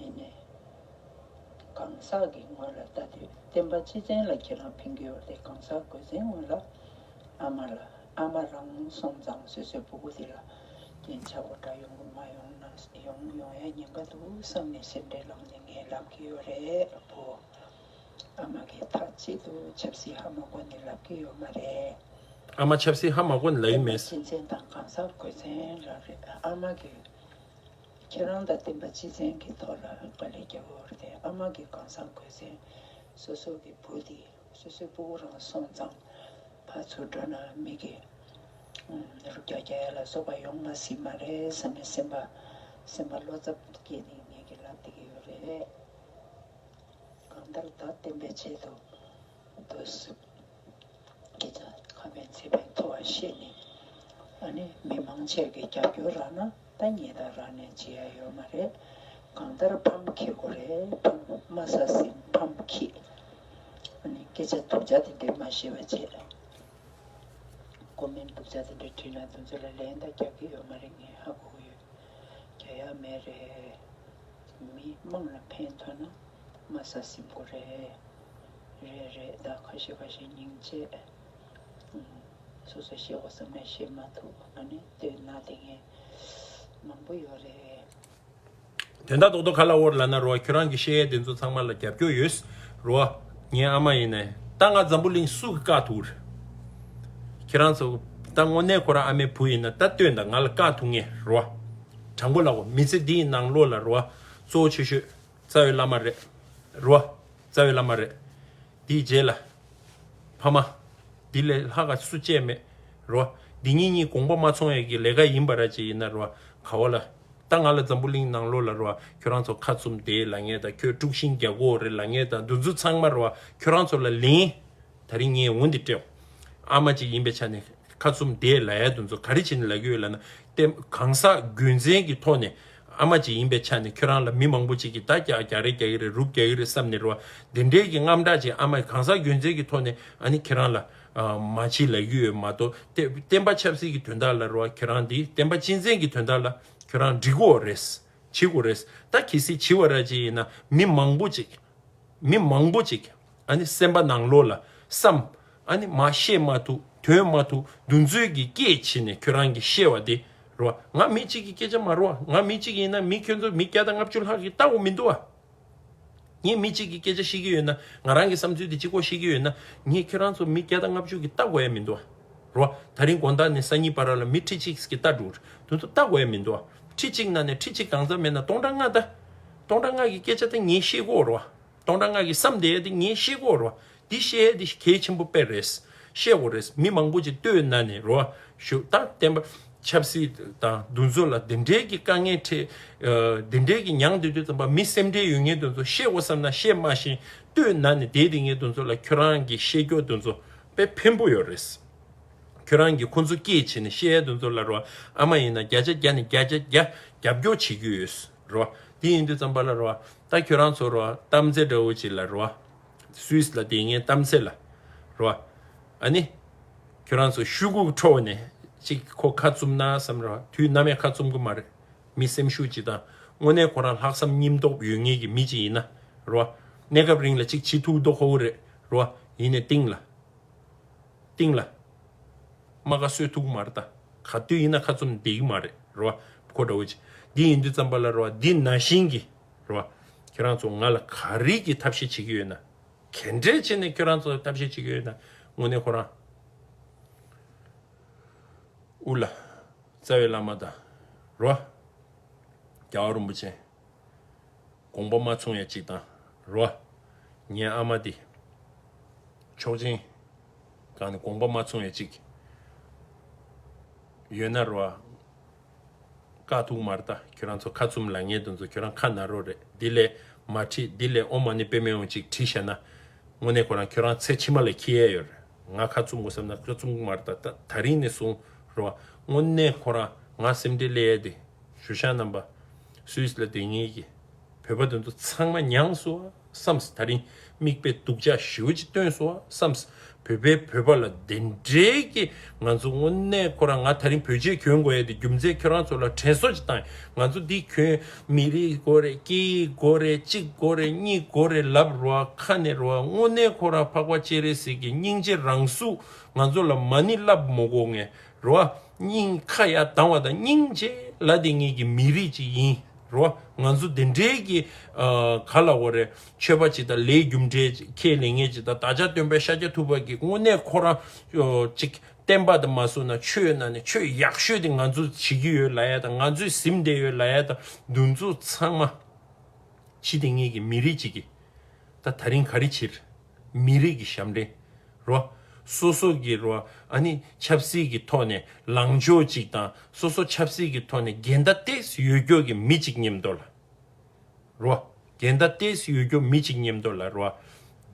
ཡིན་ནའི། གང་ཟག་གི་ངོས་ལ་ལྟ་དུས་བདེན་པ་སྤྱི་བཙན་ལ་ཁྱེད་རང་ཕན་གྱི་ཡོད་རེད་དེ། གང་ཟག་གོས་ཆེན་ངོས་ལ་ཨ་མ་ལ་ཨ་མ་རང་སོང་ཙང་སོ་སོའི་སྤུ་གུ་དེ་ལ་རྐྱེན་ཆག་པོ་འདྲ་ཡོང་གི་མ་ཡོང་ན་ཡོང་ཡོང་ཡ་ཉེན་ཁ་འདུག་བསམ་ནས་སེམས་ཁྲལ་ལངས་ནས་ངས་ལབ་ཀྱི་ཡོད་རེད་བུ། ཨ་མ་གིས་མཐའ་གཅིག་ཏུ་ཆབ་སྲིད་ཧ་མ་གོ་ནས་ལབ་ཀྱི་ཡོད་མ་རེད། ཨ་མ་ཆབ་སྲིད་ཧ་མ་གོ་ནས་ལབ་ཡི་མེད། སྤྱི་མཚན་དང་གང་ཟག་གོས་ཆེན་ལ་རེད། ཨ་མ་གིས་ཁྱེད་རང་དང་བསྟན་པ་སྤྱི་མཚན་གྱི་ཐོག་ལ་དཀའ་ལས་རྒྱག་གི་ཡོད་རེད་དེ། ཨ་མ་གིས་གང་ཟག་གོས་ཆེན་སོ་སོ་གི་བུ་དེ་སོ་སོའི་སྤུ་གུ་རང་སོང་ཙང་ཕར་ཚུར་འགྲོ་ན་མི་གི་རུ་རྒྱག་རྒྱག་ཡ་ལ་སོགས་པ་ཡོང་མ་སྲིད་མ་རེད་བསམ་ནས་སེམས་པ་སེམས་པ་བློ་འཚབ་སྐྱེས་ནས་ངེད་ཀྱིས་ལབ་བསྡད་ཀྱི་ཡོད་རེད། གང་ལྟར་ད་བསྟན་པའི་ཆེད་དུ་འདུག་སེ། སྐད་ཆ་ ཕན་ཚེ་ཕན་ཐོགས་པ་བཤད་ནི། ཨ་ནི་མི་མང་ཆེ་གི་རྒྱབ་སྐྱོར་རག་ན་ད་ཉེས་དག་རག་ནས་བྱེད་ཡ་ཡོད་མ་རེད། གང་ལྟར་ཕམ་ཁེ་དགོས་རེད། ཕམ་དམའ་ས་ཟིན་ཕམ་ཁེ། ཨ་ནི་སྐད་ཆ་སྡུག་ཅག་དེ་འདྲས་མ་བཤད་པ་བྱས། ཀོ་མེན་སྡུག་ཅག་དེ་འདྲས་བྲིས་ན་དེ་ཚོ་ལ་ལན་ད་རྒྱག་གི་ཡོད་མ་རེད། ངས་ཧ་གོ་གི་ཡོད། རྒྱག་ཡ་མེད་རེད། མི་དམངས་ལ་ཕན་ཐོགས་ན་དམའ་ས་ཟིན་དགོས་རེད། རེད་རེད། ད་ཁ་ཤས་ཁ་ཤས་སྙིང་རྗེ། སོ་སོ་བཤད་དགོས་བསམ་ནས་བཤད་མ་ཐུབ། ཨ་ནི་ལྟོས་ན་དེ་ངས་མང་པོ་ཡོད་རེད། དོན་དག་རྡོག་རྡོག་ག་ལ་འོར་ལ་ན་རོ། ཁྱོད་རང་གི་བཤད་ཡས་དེ་ཚོ་ཚང་མ་ལ་རྒྱབ་སྐྱོར་ཡོད་རོ། ངའི་ཨ་མ་ཡིན་ནས་ད་ང་འཛམ་བུ་གླིང་སུ་གི་བཀག་ཐུབ་རེད། ཁྱེད་རང་ཚོ་ད་དངོས་གནས་ཁོ་རང་ཨ་མའི་བུ་ཡིན་ན་ད་ལྟོས་ད་ང་ལ་བཀག་ཐུབ་ངེས་རོ། དྲང་པོ་ལ་གོ། མི་ཚེ་འདིའི་ནང་ལོགས་ལ་རོ། གཙོ་བོ་ཆེ་ཤོས་རྩ་བའི་བླ་མ་རེད་རོ། རྩ་བའི་བླ་མ་རེད། དེའི་རྗེས་ལ་ཕ་མ། དེ་ལས་ལྷག་ག་སུ་བཅས་མེད་རོ། འདི་གཉིས་གཉིས་དགོངས་པ་མ་ཚོམ་ཡས་ཀྱི་ལས་ཀ་ཡིན་པ་ར་ཅིག་ཡིན་ན་རོ། ག་བ་ལ། ད་ང་ལ་འཛམ་བུ་གླིང་ནང་ལོགས་ལ་རོ། ཁྱོད་རང་ཚོ་ཁ་བཙུམ་བསྡད་ལབ་མཁན་དང་ཁྱོད་དཀྲུག་ཤིང་རྒྱག་གི་ཡོད་རེད་ལབ་མཁན་དང་འདི་ཚོ་ཚང་མ་རོ། ཁྱོད་རང་ཚོ་ལ་ལན། ད་རིང་ངས་འོ་འདི་སྤྲད། ཨ་མ་ཅིག་ཡིན་པའི་ཆ་ནས་ཁ་བཙུམ་བསྡད་ལབ་ཡ་འདི་ཚོ་ག་རེ་བྱས་ནས་ལབ་ཀྱི་ཡོད་ལབ་ན། ཏེ་གང་ཟག་རྒྱུ་མཚན་གྱི་ཐོག་ནས་ཨ་མ་ཅིག་ཡིན་པའི་ཆ་ནས་ཁྱོད་རང་ལ་མི་མང་པོ་ཅིག་གིས་ད་རྒྱག་རྒྱག་རེ་རྒྱག་གི་རེད། རུབ་རྒྱག་གི་རེད་བསམ་ནས་རོ། འདི་འདྲའི་གི་དངངས་སྐྲག་ཅིག་ཨ་མ་གང་ཟག་རྒྱུ་མཚན་གྱི་ཐོག་ནས་ཨ་ནི་ཁྱེད་རང་ལ་མ་བྱེད་ལབ་ཀྱི་ཡོད་མ་གཏོགས། ཏེ་བསྟན་པ་ཆབ་སྲིད་ཀྱི་དོན་དག་ལ་རོ། ཁྱེད་རང་འདི་བསྟན་པ་སྤྱི་མཚན་གྱི་དོན་དག་ལ་ཁྱོད་རང་འགྲིག་གོ་རེད། བྱེད་དགོས་རེད། ད་གལ་སྲིད་བྱེད་པ་ར་ཅིག་ཡིན་ན་མི་མང་པོ་ཅིག་མི་མང་པོ་ཅིག་ཨ་ནི་སེམས་པ་ནང་ལོགས་ལ་བསམ། ཨ་ནི་མ་བཤད་མ་ཐུབ་དོན་མ་ཐུབ་འདུ་འཛོལ་གྱི་སྐད་བྱས་ནས་ཁྱོད་རང་གིས་བཤད་པ་དེ་རོ། ང་མི་གཅིག་གི་སྐད་ཆ་མ་རོ། ང་མི་གཅིག་ཡིན་ན་མི་ཁྱོད་ཚོ་མི་བརྒྱ་དང་ལྔ་བཅུ་ལྷག་གིས་ལྟ་དགོས་མི་འདུག་ཨ། ངས་མི་གཅིག་གི་སྐད་ཆ་བཤད་ཀྱི་ཡོད་ན། ང་རང་གི་བསམ་ཚུལ་དེ་གཅིག་པོ་བཤད་ཀྱི་ཡོད་ན། ངས་ཁྱོད་རང་ཚོ་མི་བརྒྱ་དང་ལྔ་བཅུ་གིས་ལྟ་དགོས་ཡ་མི་འདུག་ཨ། རོ། ད་རིང་དགོང་དག་ནས་སང་ཉིན་བར་ལ་མི་ཁྲི་གཅིག་གིས་ལྟ་འགྲོ་རེད། དེ་ཚོ་ལྟ་དགོས་ཡ་མི་འདུག་ཨ། ཁྲི་གཅིག་ནང་ནས་ཁྲི་གཅིག་གང་འཚམ་མེད་ན་སྟོང་ཕྲག་ལྔ་ད། སྟོང་ཕྲག་ལྔ་གི་སྐད་ཆ་ད་ངས་བཤད་ཀྱི་ཡོད་རོ། སྟོང་ཕྲག་ལྔ་གི་བསམ་བསྡད་ཡ་དེ་ངས་བཤད་ཀྱི་ཡོད་རོ། འདི་བཤད་ཡ་དེ་གལ་ཆེན་པོ་དཔེ་རེད། བཤད་དགོས་རེད། མི་མང་པོ་ཅིག་ལྟོས་ན་ནས་རོ། ཞུ་ད་བསྟན་པ་ཆབ་སྲིད་དང་འདུ་འཛོམས་ལ་འདི་འདྲའི་གི་དཀའ་ངལ་འཕྲད། ཨ། འདི་འདྲའི་གི་མྱངས་བསྡད་དུས་ཙམ་པ་མི་སེམས་ཁྲལ་ཡོད་མཁན་དེ་ཚོ་བཤད་དགོས་བསམ་ན་བཤད་མ་ཤེས། ལྟོས་ན་ནས་བསྡད་དེ་མཁན་དེ་ཚོ་ལ་ཁྱོད་རང་གི་བཤད་རྒྱུ་དེ་ཚོ་དཔེ་ཕན་པོ་ཡོད་རེད། ཁྱོད་རང་གིས་ཁོང་ཚོ་སྐད་བྱས་ནས་བཤད་ཡ་དེ་ཚོ་ལ་རོ། ཨ་མ་ཡིན་ན་བརྒྱ་ཆ་བརྒྱ་ནས་བརྒྱ་ཆ་བརྒྱ་རྒྱབ་སྐྱོར་བྱེད་ཀྱི་ཡོད་རོ། དེ་ཡིན་དུས་ཙམ་པ་ལ་རོ། ད་ཁྱོད་རང་ཚོ་རོ། གཏམ་ཚེ་འདྲ་བོ་ཅིག་ལ་རོ། སུད་སི་ལ་བསྡད་མཁན་གཏམ་ཚེ་ལ་རོ། ཨ་ནི། ཁྱོད་རང་ཚོ་ཤོག་གུ་འཕྲོ་ནས་ཅིག་ཁོ་ཁ་བཙུམ་ན་བསམ་རོ། དུས་ནམ་ཡང་ཁ་བཙུམ་གི་མ་རེད། མི་སེམས་ཤུགས་ཅིག་དང་། དངོས་གནས་ཁོ་རང་ལྷག་བསམ་སྙིང་སྟོབས་ཡོད་མཁན་གྱི་མི་ཅིག་ཡིན་ན་རོ། གནས་སྐབས་རིང་ལ་ཅིག་བྱེད་ཐུབ་མདོག་ཁ་པོ་རེད་རོ། ཡིན་ནའི་གཏིང་ལ། གཏིང་ལ། རྨ་ཁ་གསོ་ཐུབ་ཀྱི་མ་རེད་ད། ག་དུས་ཡིན་ན་ཁ་བཙུམ་བསྡད་ཀྱི་མ་རེད་རོ། ཁོ་འདྲ་བོ་ཅིག་འདི་ཡིན་དུས་ཙམ་པ་ལ་རོ། འདི་ནང་བཞིན་གྱི་རོ། ཁྱེད་རང་ཚོ་ང་ལ་ག་རེ་གི་ཐབས་ཤེས་བྱེད་ཀྱི་ཡོད་ན། ག་འདྲས་བྱས་ནས་ཁྱོད་རང་ཚོ་ལ་ཐབས་ཤེས་བྱེད་ཀྱི་ཡོད་ན། དངོས་གནས་ཁོ་རང་། དབུ་ལ། རྩ་བའི་བླ་མ་དང་། རོ། རྒྱལ་བ་རིན་པོ་ཆེ། དགོངས་པ་མ་ཚོམ་ཡ་གཅིག་དང་། རོ། ངའི་ཨ་མ་དེ། ཆོག་མཆན། གང་ནས་དགོངས་པ་མ་ཚོམ་ཡ་གཅིག་ཡོད་ན་རོ། བཀག་ཐུབ་མ་རེད་ད། ཁྱོད་རང་ཚོ་ཁ་བཙུམ་ལབ་མཁན་དེ་ཚོ་ཁྱོད་རང་ཁ་ན་རོ་རེད། འདི་ལས་མ་ཁྲིད། འདི་ལས་ཨོཾ་མ་ཎི་པདྨེ་ཧཱུྃ་ཅིག་བྲིས་བཞག་ན། དངོས་གནས་ཁོ་རང་ཁྱོད་རང་ཚེ་ཕྱི་མ་ལ་འཁྱེར་ཡ་ཡོད་རེད། ང་ཁ་བཙུམ་དགོས་བསམ་ན་ཁ་བཙུམ་གི་མ་རེད་ད། ད་ད་རིང་ནས་བཟུང་རོ། དངོས་གནས་ཁོ་རང་ང་སེམས་ཁྲལ་སླེབས་ཡ་དེ་ཞུ་ཤག་རྣམ་པ། སུད་སི་ལ་བསྡད་མཁན་གྱི་བོད་པ་དེ་ཚོ་ཚང་མ་མྱངས་སོང་བསམས། ད་རིང་མིག་དཔེ་སྡུག་ཅག་ཞེ་པོ་ཅིག་སྟོན་སོང་བསམས། བོད་པས་བོད་པ་ལ་དེ་འདྲའི་གི། ང་ཚོ་དངོས་གནས་ཁོ་རང་ང་ད་རིང་བོད་ཆས་གྱོན་དགོས་ཡ་དེ་རྒྱུ་མཚན་ཁྱོད་རང་ཚོ་ལ་དྲན་གསོ་ཅིག་བཏང་། ང་ཚོ་འདི་གྱོན། མི་རིགས་དགོས་རེད། སྐད་ཡིག་དགོས་རེད། གཅིག་དགོས་རེད། གཉིས་དགོས་རེད་ལབ་རོ། ཁ་ནས་རོ། དངོས་གནས་ཁོ་རང་འཕགས་པ་སྤྱན་རས་གཟིགས་ཀྱི་སྙིང་རྗེ་རང་གཟུགས་ང་ཚོ་ལ་མ་ཎི་བསླབ་མ་དགོས་ངས་རོ། སྙིང་ཁ་ཡར་གདངས་པ་དང་སྙིང་རྗེ་ལབ་བསྡད་མཁན་གྱི་མི་རིགས་ཅིག་ཡིན་རོ། ང་ཚོ་དེ་འདྲའི་གི། ཨ། ག་ལབ་དགོས་རེད། ཆོས་པ་ཅིག་དང་ལས་རྒྱུ་འབྲས་ཁས་ལེན་མཁན་ཅིག་དང་། བདག་ཅག་སྟོན་པ་ཤཱཀྱ་ཐུབ་པ་གིས་དངོས་གནས་ཁོ་རང་ཨོ་ཅིག་བསྟན་པ་དང་མ་སོ་ན་ཆོས་ནང་ནས་ཆོས་ཡག་ཤོས་དེ་ང་ཚོས་བྱེད་ཀྱི་ཡོད་ལབ་ཡ་དང་། ང་ཚོས་ཟིན་བསྡད་ཡོད་ལབ་ཡ་དང་། འདི་ཚོ་ཚང་མ་ཕྱི་དེ་ངེད་ཀྱི་མི་རིགས་ཅིག་གིས་ད་ད་རིང་ག་རེ་བྱེད། མི་རིགས་ཀྱི་ཞབས་འདྲེན་རོ། སོ་སོ་གི་རོ། ཨ་ནི་ཆབ་སྲིད་ཀྱི་ཐོག་ནས་ལངས་ཕྱོགས་ཅིག་དང་། སོ་སོ་ཆབ་སྲིད་ཀྱི་ཐོག་ནས་འགལ་ཟླ་ཏོག་ཙམ་ཡོད་རྒྱུ་གི་མི་གཅིག་མཉམ་དུ་ལ། རོ། འགལ་ཟླ་ཏོག་ཙམ་ཡོད་རྒྱུ་མི་གཅིག་མཉམ་དུ་ལ་རོ།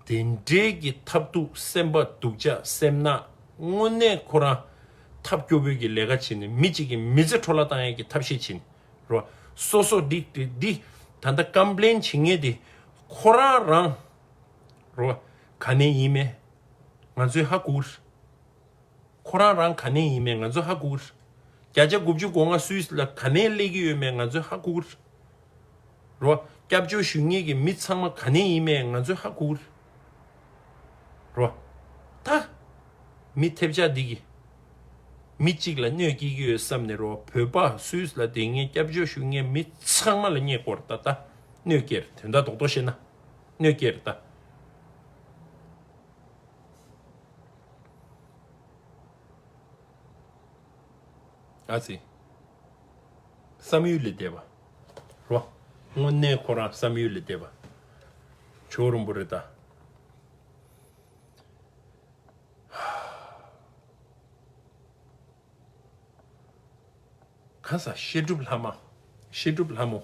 དེ་འདྲའི་གི་ཐབས་སྡུག་སེམས་པ་སྡུག་ཅག་སེམས་ནག་ དངོས་གནས་ཁོ་རང་ཐབས་སྐྱོ་པོའི་གི་ལས་ཀ་བྱེད་ནས་མི་གཅིག་གི་མི་ཚེ་འཕྲོ་བརླག་བཏང་ཡས་ཀྱི་ཐབས་ཤེས་བྱེད་ནས་རོ། སོ་སོ་འདི་འདི་འདི་ད་ལྟ་ཀམ་པི་ལེན་བྱེད་མཁན་དེ་ཁོ་རང་རང་རོ། ག་ནས་ཡིན་མེད་ང་ཚོས་ཧ་གོ་གི་རེད། ཁོ་རང་རང་ག་ནས་ཡིན་མེད་ང་ཚོས་ཧ་གོ་གི་རེད། བརྒྱ་ཆ་དགུ་བཅུ་གོ་ལྔ་སུད་སི་ལ་ག་ནས་སླེབས་ཀྱི་ཡོད་མེད་ང་ཚོས་ཧ་གོ་གི་རེད། རོ། སྐྱབས་བཅོལ་ཞུ་མཁན་གྱི་མི་ཚང་མ་ག་ནས་ཡིན་མེད་ང་ཚོས་ཧ་གོ་གི་རེད། རོ། ད། མི་ཐེབས་ཆག་འདི་གིས། མི་གཅིག་ལ་གནོད་སྐྱེལ་གྱི་ཡོད་བསམ་ནས་རོ། བོད་པ་སུད་སི་ལ་བསྡད་མཁན་སྐྱབས་བཅོལ་ཞུ་མཁན་མི་ཚང་མ་ལ་བསྙད་སྐོར་ད་ལྟ་གནོད་སྐྱེལ་དོན་དག་རྡོག་རྡོག་བཤད་ན་གནོད་སྐྱེལ་ད། ཨ་ཙི། བསམ་ཡུལ་ལས་འདས་པ། རོ། དངོས་གནས་ཁོ་རང་བསམ་ཡུལ་ལས་འདས་པ། ཇོ་བོ་རིན་པོ་རེད་ད། གང་ཟག་བཤད་སྒྲུབ་ལྷ་མ། བཤད་སྒྲུབ་ལྷ་མོ།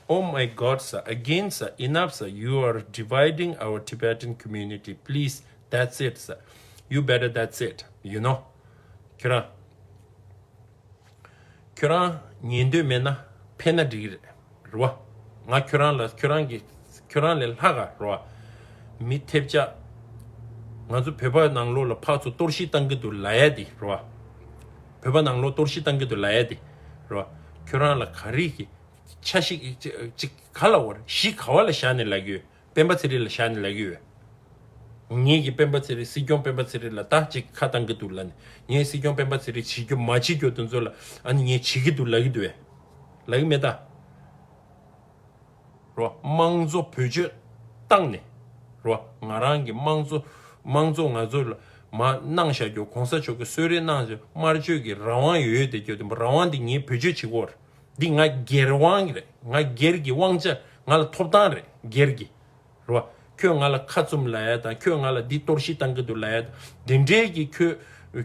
Oh my God, sir. Again, sir. Enough, sir. You are dividing our Tibetan community. Please, that's it, sir. You better, that's it. You know? ཁྱོད་རང་། ཁྱོད་རང་ཉན་འདོད་མེད་ན་ཕེབས་ན་འགྲིག་གི་རེད། རེད་བ། ང་ཁྱོད་རང་ལ་ཁྱོད་རང་གི་ཁྱོད་རང་ལས་ལྷག་ག་རེད་བ། མི་ཐེབས་ཆག་ང་ཚོ་བོད་པ་ནང་ལོགས་ལ་ཕར་ཚུར་གཏོར་བཤིག་བཏང་གི་འདུག་ལབ་ཡ་དེ་རེད་བ། བོད་པ་ནང་ལོགས་གཏོར་བཤིག་བཏང་གི་འདུག་ལབ་ཡ་དེ་རེད་བ། ཁྱོད་རང་ལ་ག་རེ་གི་ཆ་ཤིག་ཅིག་ག་ལ་བར་གཞི་ག་བ་ལ་བཞག་ནས་ལབ་ཀྱི་ཡོད། སྤེན་པ་ཚེ་རིང་ལ་བཞག་ནས་ལབ་ཀྱི་ཡོད། ངེད་ཀྱི་སྤེན་པ་ཚེ་རིང་སྲིད་སྐྱོང་སྤེན་པ་ཚེ་རིང་ལ་ད་ཅིག་ཁ་བཏང་གི་འདུག་ལབ་ནས། ངས་སྲིད་སྐྱོང་སྤེན་པ་ཚེ་རིང་བྱེད་རྒྱུ་མ་བྱེད་རྒྱུ་དེ་ཚོ་ལ་ཨ་ནི་ངས་བྱེད་ཀྱི་འདུག་ལབ་ཀྱི་འདུག་བས། ལབ་ཀྱི་མེད་ད། རོ། དམངས་གཙོ་བེད་སྤྱོད་བཏང་ནས། རོ། ང་རང་གི་དམངས་གཙོ་དམངས་གཙོ་ང་ཚོ་ལ་མ་གནང་བཞག་རྒྱུ་གོང་ས་མཆོག་གི་གསོལ་རས་གནང་བཞག་དམར་མཆོད་ཀྱི་རང་དབང་ཡོད་ཡོད་དེ་རྒྱུ་དེ་རང་དབང་དེ་ངས་བེད་སྤྱོད་བྱེད་ཀྱི་ཡོད་རེད། འདི་ང་སྒེར་དབང་གི་རེད། ང་སྒེར་གྱི་དབང་ཆ་ང་ལ་ཐོབ་ཐང་རེད་སྒེར་གྱི། རེད་བ། ཁྱོད་ང་ལ་ཁ་བཙུམ་ལབ་ཡ་དང་ཁྱོད་ང་ལ་འདི་གཏོར་བཤིག་བཏང་གི་འདུག་ལབ་ཡ་དང་དེ་འདྲའི་གི་ཁྱོད་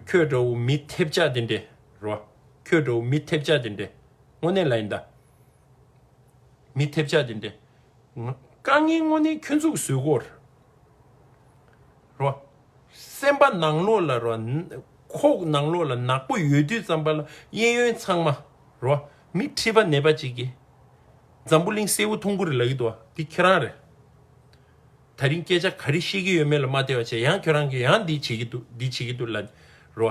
ཁྱོད་འདྲ་བོ་མི་ཐེབས་ཆག་དེ་འདྲས་རེད་བ། ཁྱོད་འདྲ་བོ་མི་ཐེབས་ཆག་དེ་འདྲས་དངོས་གནས་ལབ་ཡིན་ད། མི་ཐེབས་ཆག་དེ་འདྲས། དཀའ་ངལ་དངོས་གནས་ཁྱོད་ཚོ་གི་བཟོས་གོ་རེད་བ། སེམས་པ་ནང་ལོགས་ལ་རོ། ཁོག་ནང་ལོགས་ལ་ནག་པོ་ཡོད་དུས་ཙམ་པ་ལ་གཡས་གཡོན་ཚང་མ་རོ། མི་མཁྲིས་པ་ནད་པ་ཅིག་གིས་འཛམ་བུ་གླིང་སེར་པོ་མཐོང་གི་རེད་ལབ་ཀྱི་འདུག་བ། འདི་ཁྱེད་རང་རེད། ད་རིང་སྐད་ཆ་ག་རེ་བཤད་ཀྱི་ཡོད་མེད་ལ་མ་བལྟས་པ་བྱས་ཡང་ཁྱོད་རང་གིས་ཡང་འདི་བྱེད་ཀྱི་འདུག་འདི་བྱེད་ཀྱི་འདུག་ལབ་རོ།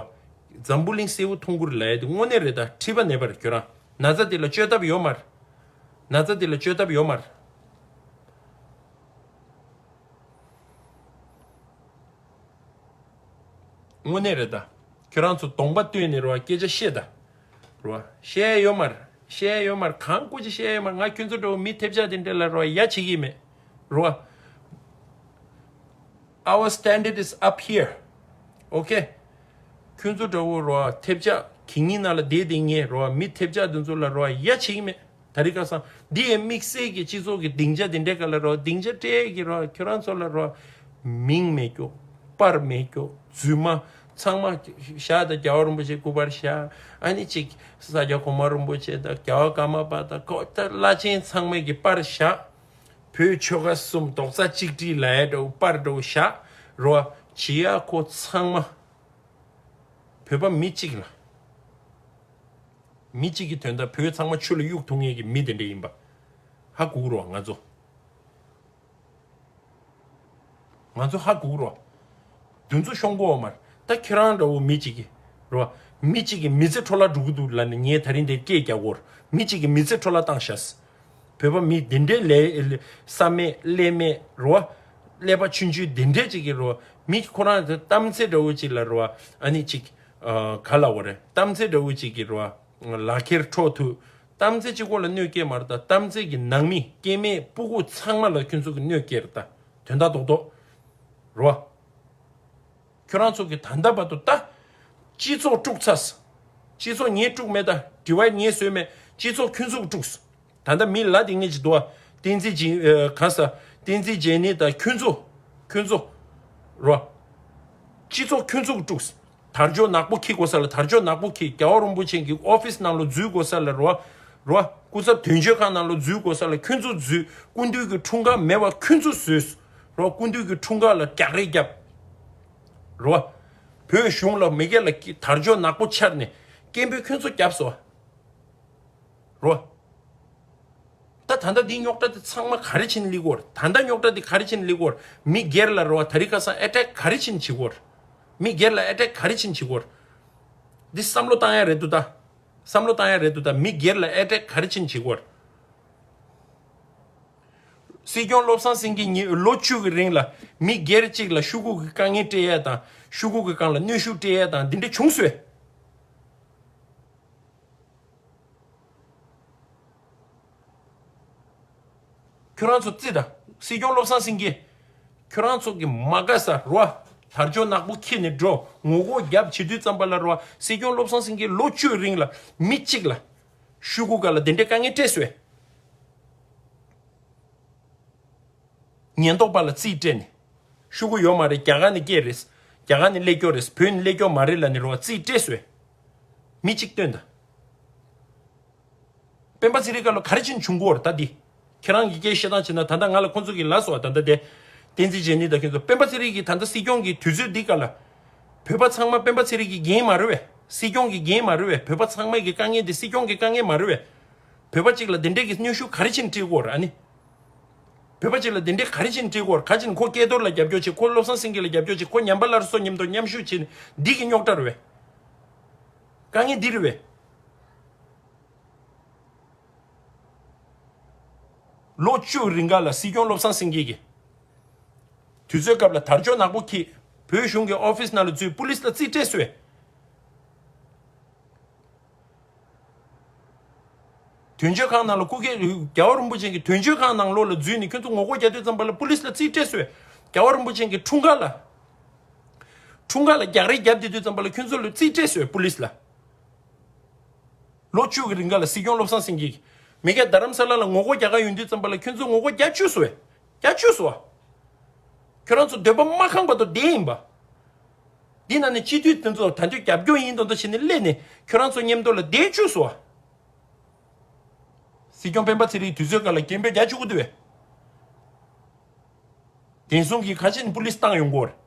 འཛམ་བུ་གླིང་སེར་པོ་མཐོང་གི་རེད་ལབ་ཡ་དེ་དངོས་གནས་རེད་ད། མཁྲིས་པ་ནད་པ་རེད་ཁྱོད་རང་། ན་ཚ་དེ་ལ་བཅོས་ཐབས་ཡོད་མ་རེད། ན་ཚ་དེ་ལ་བཅོས་ཐབས་ཡོད་མ་རེད། དངོས་གནས་རེད་ད། ཁྱོད་རང་ཚོ་གདོང་པ་སྟོན་ནས་རོ་སྐད་ཆ་བཤད་ད། རོ། བཤད་ཡ་ཡོད་མ་རེད། བཤད་ཡ་ཡོད་མ་རེད། གང་སྐུ་ཅི་བཤད་ཡ་ཡོད་མ་རེད། ང་ཁྱོད་ཚོ་འདྲ་བོ་མི་ཐེབས་ཆག་དེ་འདྲ་ལ་རོ་ཡ་བྱེད་ཀྱི་མེད། རོ། Our standard is up here. Okay. ཁྱོད་ཚོ་འདྲ་བོ་རོ་ཐེབས་ཆག་གི་ཉིན་ནང་ལ་བསྡད་བསྡད་ངེས་རོ་མི་ཐེབས་ཆག་དེ་ཚོ་ལ་རོ་ཡ་བྱེད་ཀྱི་མེད། ད་རེས་ཁ་སང་འདི་ཡི་དམིགས་བསལ་གྱི་སྤྱི་ཚོགས་ཀྱི་སྡིངས་ཆ་འདི་འདྲའི་སྒང་ལ་རོ་སྡིངས་ཆ་སྤྲད་ཀྱི་རོ་ཁྱོད་རང་ཚོ་ལ་རོ་མིང་མེད་རྒྱུ། པར་མེད་རྒྱུ། རྫུན་མ། ཚང་མ་བཞག་ད་རྒྱལ་བ་རིན་པོ་ཆེ་སྐུ་པར་བཞག་ཨ་ནི་གཅིག་ས་སྐྱ་གོང་མ་རིན་པོ་ཆེ་དང་རྒྱལ་བ་ཀརྨ་པ་དང་ཁོ་ད་བླ་ཆེན་ཚང་མའི་གི་པར་བཞག་བོད་ཆོལ་ཁ་གསུམ་རྡོག་རྩ་གཅིག་སྒྲིལ་ལབ་ཡ་འདྲ་བོ་པར་འདྲ་བོ་བཞག་རོ་བྱེད་ཡ་ཁོ་ཚང་མ། བོད་པ་མི་གཅིག་ལ། མི་གཅིག་གི་དོན་དག་བོད་ཚང་མ་ཆུ་ལ་གཡུག་ཐུབ་མཁན་གྱི་མི་དེ་འདྲ་ཡིན་པ། ཧ་གོ་གི་རོ་ང་ཚོ། ང་ཚོ་ཧ་གོ་གི་རོ། དུས་ཚོད་ཤོང་གོ་བ་མ་རེད། ད་ཁྱེད་རང་འདྲ་བོ་མི་གཅིག་གི་རོ། མི་གཅིག་གི་མི་ཚེ་འཕྲོ་བརླག་འགྲོ་གི་འདུག་ལབ་ནས་ངས་ད་རིང་འདིར་སྐད་རྒྱག་གོ་ར། མི་གཅིག་གི་མི་ཚེ་འཕྲོ་བརླག་བཏང་ཤག་བོད་པ་མི་འདི་འདྲའི་ལས་བསམ་མེད་ཀླད་མེད་རོ། ཀླད་པ་ཆུང་ཆུང་འདི་འདྲའི་གཅིག་གི་རོ། མི་ཁོ་རང་གཏམ་ཚེ་འདྲ་བོ་གཅིག་ལ་རོ། ཨ་ནི་གཅིག་ག་ལ་བ་རེད། གཏམ་ཚེ་འདྲ་བོ་གཅིག་གི་རོ། ལག་ཁྱེར་འཕྲོག་ཐུབ། གཏམ་ཚེ་གཅིག་པོ་ལ་གནོད་སྐྱེལ་མ་རེད་ད། གཏམ་ཚེ་གི་ནང་མི་སྐྱེ་དམན་སྤུ་གུ་ཚང་མ་ལ་ཁྱོད་ཚོ་གི་གནོད་སྐྱེལ་རེད་ད། དོན་དག་རྡོག་རྡོག་རོ། ཁྱོད་རང་ཚོ་གི་ད་ལྟ་བར་དུ་ད། སྤྱི་ཚོགས་དཀྲུགས་ཚར། སྤྱི་ཚོགས་ངས་དཀྲུགས་མེད་ད། ཌི་ཝའིཌ་ངས་བཟོས་མེད། སྤྱི་ཚོགས་ཁྱོད་ཚོ་གི་དཀྲུགས། ད་ལྟ་མི་ལ་དེ་ངེད་ཀྱི་འདུག་བ། བསྟན་འཛིན་རྗེ་ཨ་གང་ཟེར། བསྟན་འཛིན་རྗེ་ནི་དང་ཁྱོད་ཚོ། ཁྱོད་ཚོ། རོ། སྤྱི་ཚོགས་ཁྱོད་ཚོ་གི་དཀྲུགས། དར་ལྕོག་ནག་པོ་འཁྱེར་དགོས་ས་ལ་དར་ལྕོག་ནག་པོ་འཁྱེར། རྒྱལ་བ་རིན་པོ་ཆེ་གི་ཨོ་ཕིས་ནང་ལོ་འཛུལ་དགོས་ས་ལ་རོ། རོ། སྐུ་ཚབ་དོན་གཅོད་ཁང་ནང་ལོ་འཛུལ་དགོས་ས་ལ་ཁྱོད་ཚོ་འཛུལ། སྐུ་མདུན་གྱི་འཁྲུངས་སྐར་མེད་པ་ཁྱོད་ཚོ་བཟོས། རོ། སྐུ་མདུན་གྱི་འཁྲུངས་སྐར་ལ་རྒྱག་རེས་བརྒྱབ། རོ། བོད་གཞུང་ལ་མི་སྒེར་ལ་དར་ལྕོག་ནག་པོ་འཕྱར་ནས་སྐད་འབོད་ཁྱོད་ཚོ་རྒྱབ་སོང་། རོ། ད་ད་ལྟ་འདི་རྙོག་དྲ་དེ་ཚང་མ་ག་རེ་བྱས་ནས་སླེབས་ཀྱི་ཡོད་རེད། ད་ལྟ་རྙོག་དྲ་དེ་ག་རེ་བྱས་ནས་སླེབས་ཀྱི་ཡོད་རེད། མི་སྒེར་ལ་རོ། དེ་རིང་ཁ་སང་ཨེ་ཊེག་ག་རེ་བྱས་ནས་བྱེད་ཀྱི་ཡོད་རེད། མི་སྒེར་ལ་ཨེ་ཊེག་ག་རེ་བྱས་ནས་བྱེད་ཀྱི་ཡོད་རེད། འདི་བསམ་བློ་བཏང་ཡ་རེད་འདུག་ད། བསམ་བློ་བཏང་ཡ་རེད་འདུག་ད། མི་སྒེར་ལ་ཨེ་ཊེག་ག་རེ་བྱས་ནས་བྱེད་ཀྱི་ཡོད་རེད། སྲིད་སྐྱོང་བློ་བཟང་སེང་གེ་ཉིད་ལོ་བཅུ་གི་རིང་ལ་མི་སྒེར་གཅིག་ལ་ཤོག་གུ་གི་དཀའ་ངལ་སྤྲད་ཡ་དང་། ཤོག་གུ་གི་སྒང་ལ་གནོན་ཤུགས་སྤྲད་ཡ་དང་འདི་འདྲ་བྱུང་སོང་། ཁྱོད་རང་ཚོ་རྩིས་དང་། སྲིད་སྐྱོང་བློ་བཟང་སེང་གེ། ཁྱོད་རང་ཚོ་གི་མ་དགའ་ས་རོ། དར་ལྕོག་ནག་པོ་འཁྱེར་ནས་འགྲོ། ངོ་རྒོལ་རྒྱབ་བྱེད་དུས་ཙམ་པ་ལ་རོ། སྲིད་སྐྱོང་བློ་བཟང་སེང་གེ་ལོ་བཅུའི་རིང་ལ་མི་གཅིག་ལ་ཤོག་གུ་སྒང་ལ་དེ་འདྲའི་དཀའ་ངལ་སྤྲད་སོང་། ཉེན་རྟོག་པ་ལ་རྩིས་སྤྲད་ནས། ཤོག་གུ་ཡོད་མ་རེད། རྒྱ་གར་ནས་སྐྱེལ་རེད། རྒྱ་གར་ནས་སླེབས་ཀྱོག་རེད། བོད་ནས་སླེབས་ཀྱོག་མ་རེད་ལབ་ནས་རོ། རྩིས་སྤྲད་སོང་། མི་གཅིག་བཏོན་ད། སྤེན་པ་ཚེ་རིང་སྒང་ལ་ག་རེ་བྱས་ནས་བྱུང་གི་ཡོད་རེད་ད་འདི། ཁྱེད་རང་གིས་སྐད་བཤད་སྟངས་བྱས་ན། ད་ལྟ་ང་ལ་ཁོང་ཚོ་གིས་ལབ་སོང་བ། ད་ལྟ་དེ་བསྟན་འཛིན་རྗེ་ནི་དང་ཁྱོད་ཚོ། སྤེན་པ་ཚེ་རིང་གིས་ད་ལྟ་སྲིད་སྐྱོང་གི་དུས་ཚོད་འདི་སྒང་ལ། བོད་པ་ཚང་མ་སྤེན་པ་ཚེ་རིང་གི་འགན་མ་རེད་པས། སྲིད་སྐྱོང་གི་འགན་མ་རེད་པས། བོད་པ་ཚང་མ་གི་དཀའ་ངལ་འདི་སྲིད་སྐྱོང་གི་དཀའ་ངལ་མ་རེད་པས། བོད་པ་གཅིག་ལ་དེ་འདྲས་ཀྱི་གནོན་ཤུགས་ག་རེ་བྱས་ནས་སྤྲད་ཀྱི་ཡོད་རེད། ཨ་ནི། བོད་པ་གཅིག་ལ་དེ་འདྲས་ག་རེ་བྱས་ནས་སྤྲད་ཀྱི་ཡོད་རེད། ག་རེ་བྱས་ནས་ཁོ་སྐལ་རྡོར་ལ་རྒྱབ་སྐྱོར་བྱེད། ཁོ་ལོ་བཟང་སེང་གེ་ལ་རྒྱབ་སྐྱོར་བྱེད། ཁོ་ཉམས་པ་སླར་གསོ་མཉམ་དུ་མཉམ་ཞུགས་བྱེད་ནས་འདི་གི་རྙོག་དྲ་རེད་པས། དཀའ་ངལ་འདི་རེད་པས། ལོ་བཅུ་རིང་ག་ལ་སྲིད་སྐྱོང་བློ་བཟང་སེང་གེ་གིས་དུས་ཚོད་སྐབས་ལ་དར་ལྕོག་ནག་པོ་འཁྱེར། བོད་གཞུང་གི་ཨོ་ཕིས་ནང་ལ་འཛུལ། པུ་ལིས་ལ་རྩིས་སྤྲད་སོང་། དོན་གཅོད་ཁང་ནང་ལ་སྐུ་སྒེར། རྒྱལ་བ་རིན་པོ་ཆེ་གི་དོན་གཅོད་ཁང་ནང་ལོགས་ལ་འཛུལ་ནས་ཁྱོད་ཚོ་ངོ་རྒོལ་རྒྱག་དུས་ཙམ་པ་ལ་པུ་ལིས་ལ་རྩིས་སྤྲད་སོང་། རྒྱལ་བ་རིན་པོ་ཆེ་གི་འཁྲུངས་སྐར་ལ། འཁྲུངས་སྐར་ལ་རྒྱག་རེས་རྒྱབ་བསྡད་དུས་ཙམ་པ་ལ་ཁྱོད་ཚོ་ལ་རྩིས་སྤྲད་སོང་པུ་ལིས་ལ། ལོ་བཅུ་གི་རིང་ག་ལ་སྲིད་སྐྱོང་བློ་བཟང་སེང་གེ་གིས་མི་སྒེར་རྡ་རམ་ས་ལ་ལ་ངོ་རྒོལ་རྒྱག་ག་ཡོང་དུས་ཙམ་པ་ལ་ཁྱོད་ཚོ་ངོ་རྒོལ་རྒྱག་བཅུག་སོང་བས། རྒྱག་བཅུག་སོང་བ། ཁྱོད་རང་ཚོ་འདོད་པ་མ་ཁེངས་བར་དུ་བསྡད་ཡིན་པ། འདི་ན་ནི་སྤྱི་འཐུས་དེ་ཚོ་ད་འདོད་རྒྱབ་སྐྱོར་ཡིན་མདོག་མདོག་བྱས་ནས་སླེབས་ནས་ཁྱོད་རང་ཚོ་མཉམ་དུ་ལ་བསྡད་བཅུག་སོང་བ། སྲིད་སྐྱོང་སྤེན་པ་ཚེ་རིང་དུས་ཚོད་ག་ལ་སྐད་འབོད་རྒྱག་བཅུག་གི་འདུག་བས། བདེན་སྲུང་གིས་ག་ཅིན་པུ་ལིས་བཏང་ཡོང་གོ་རེད།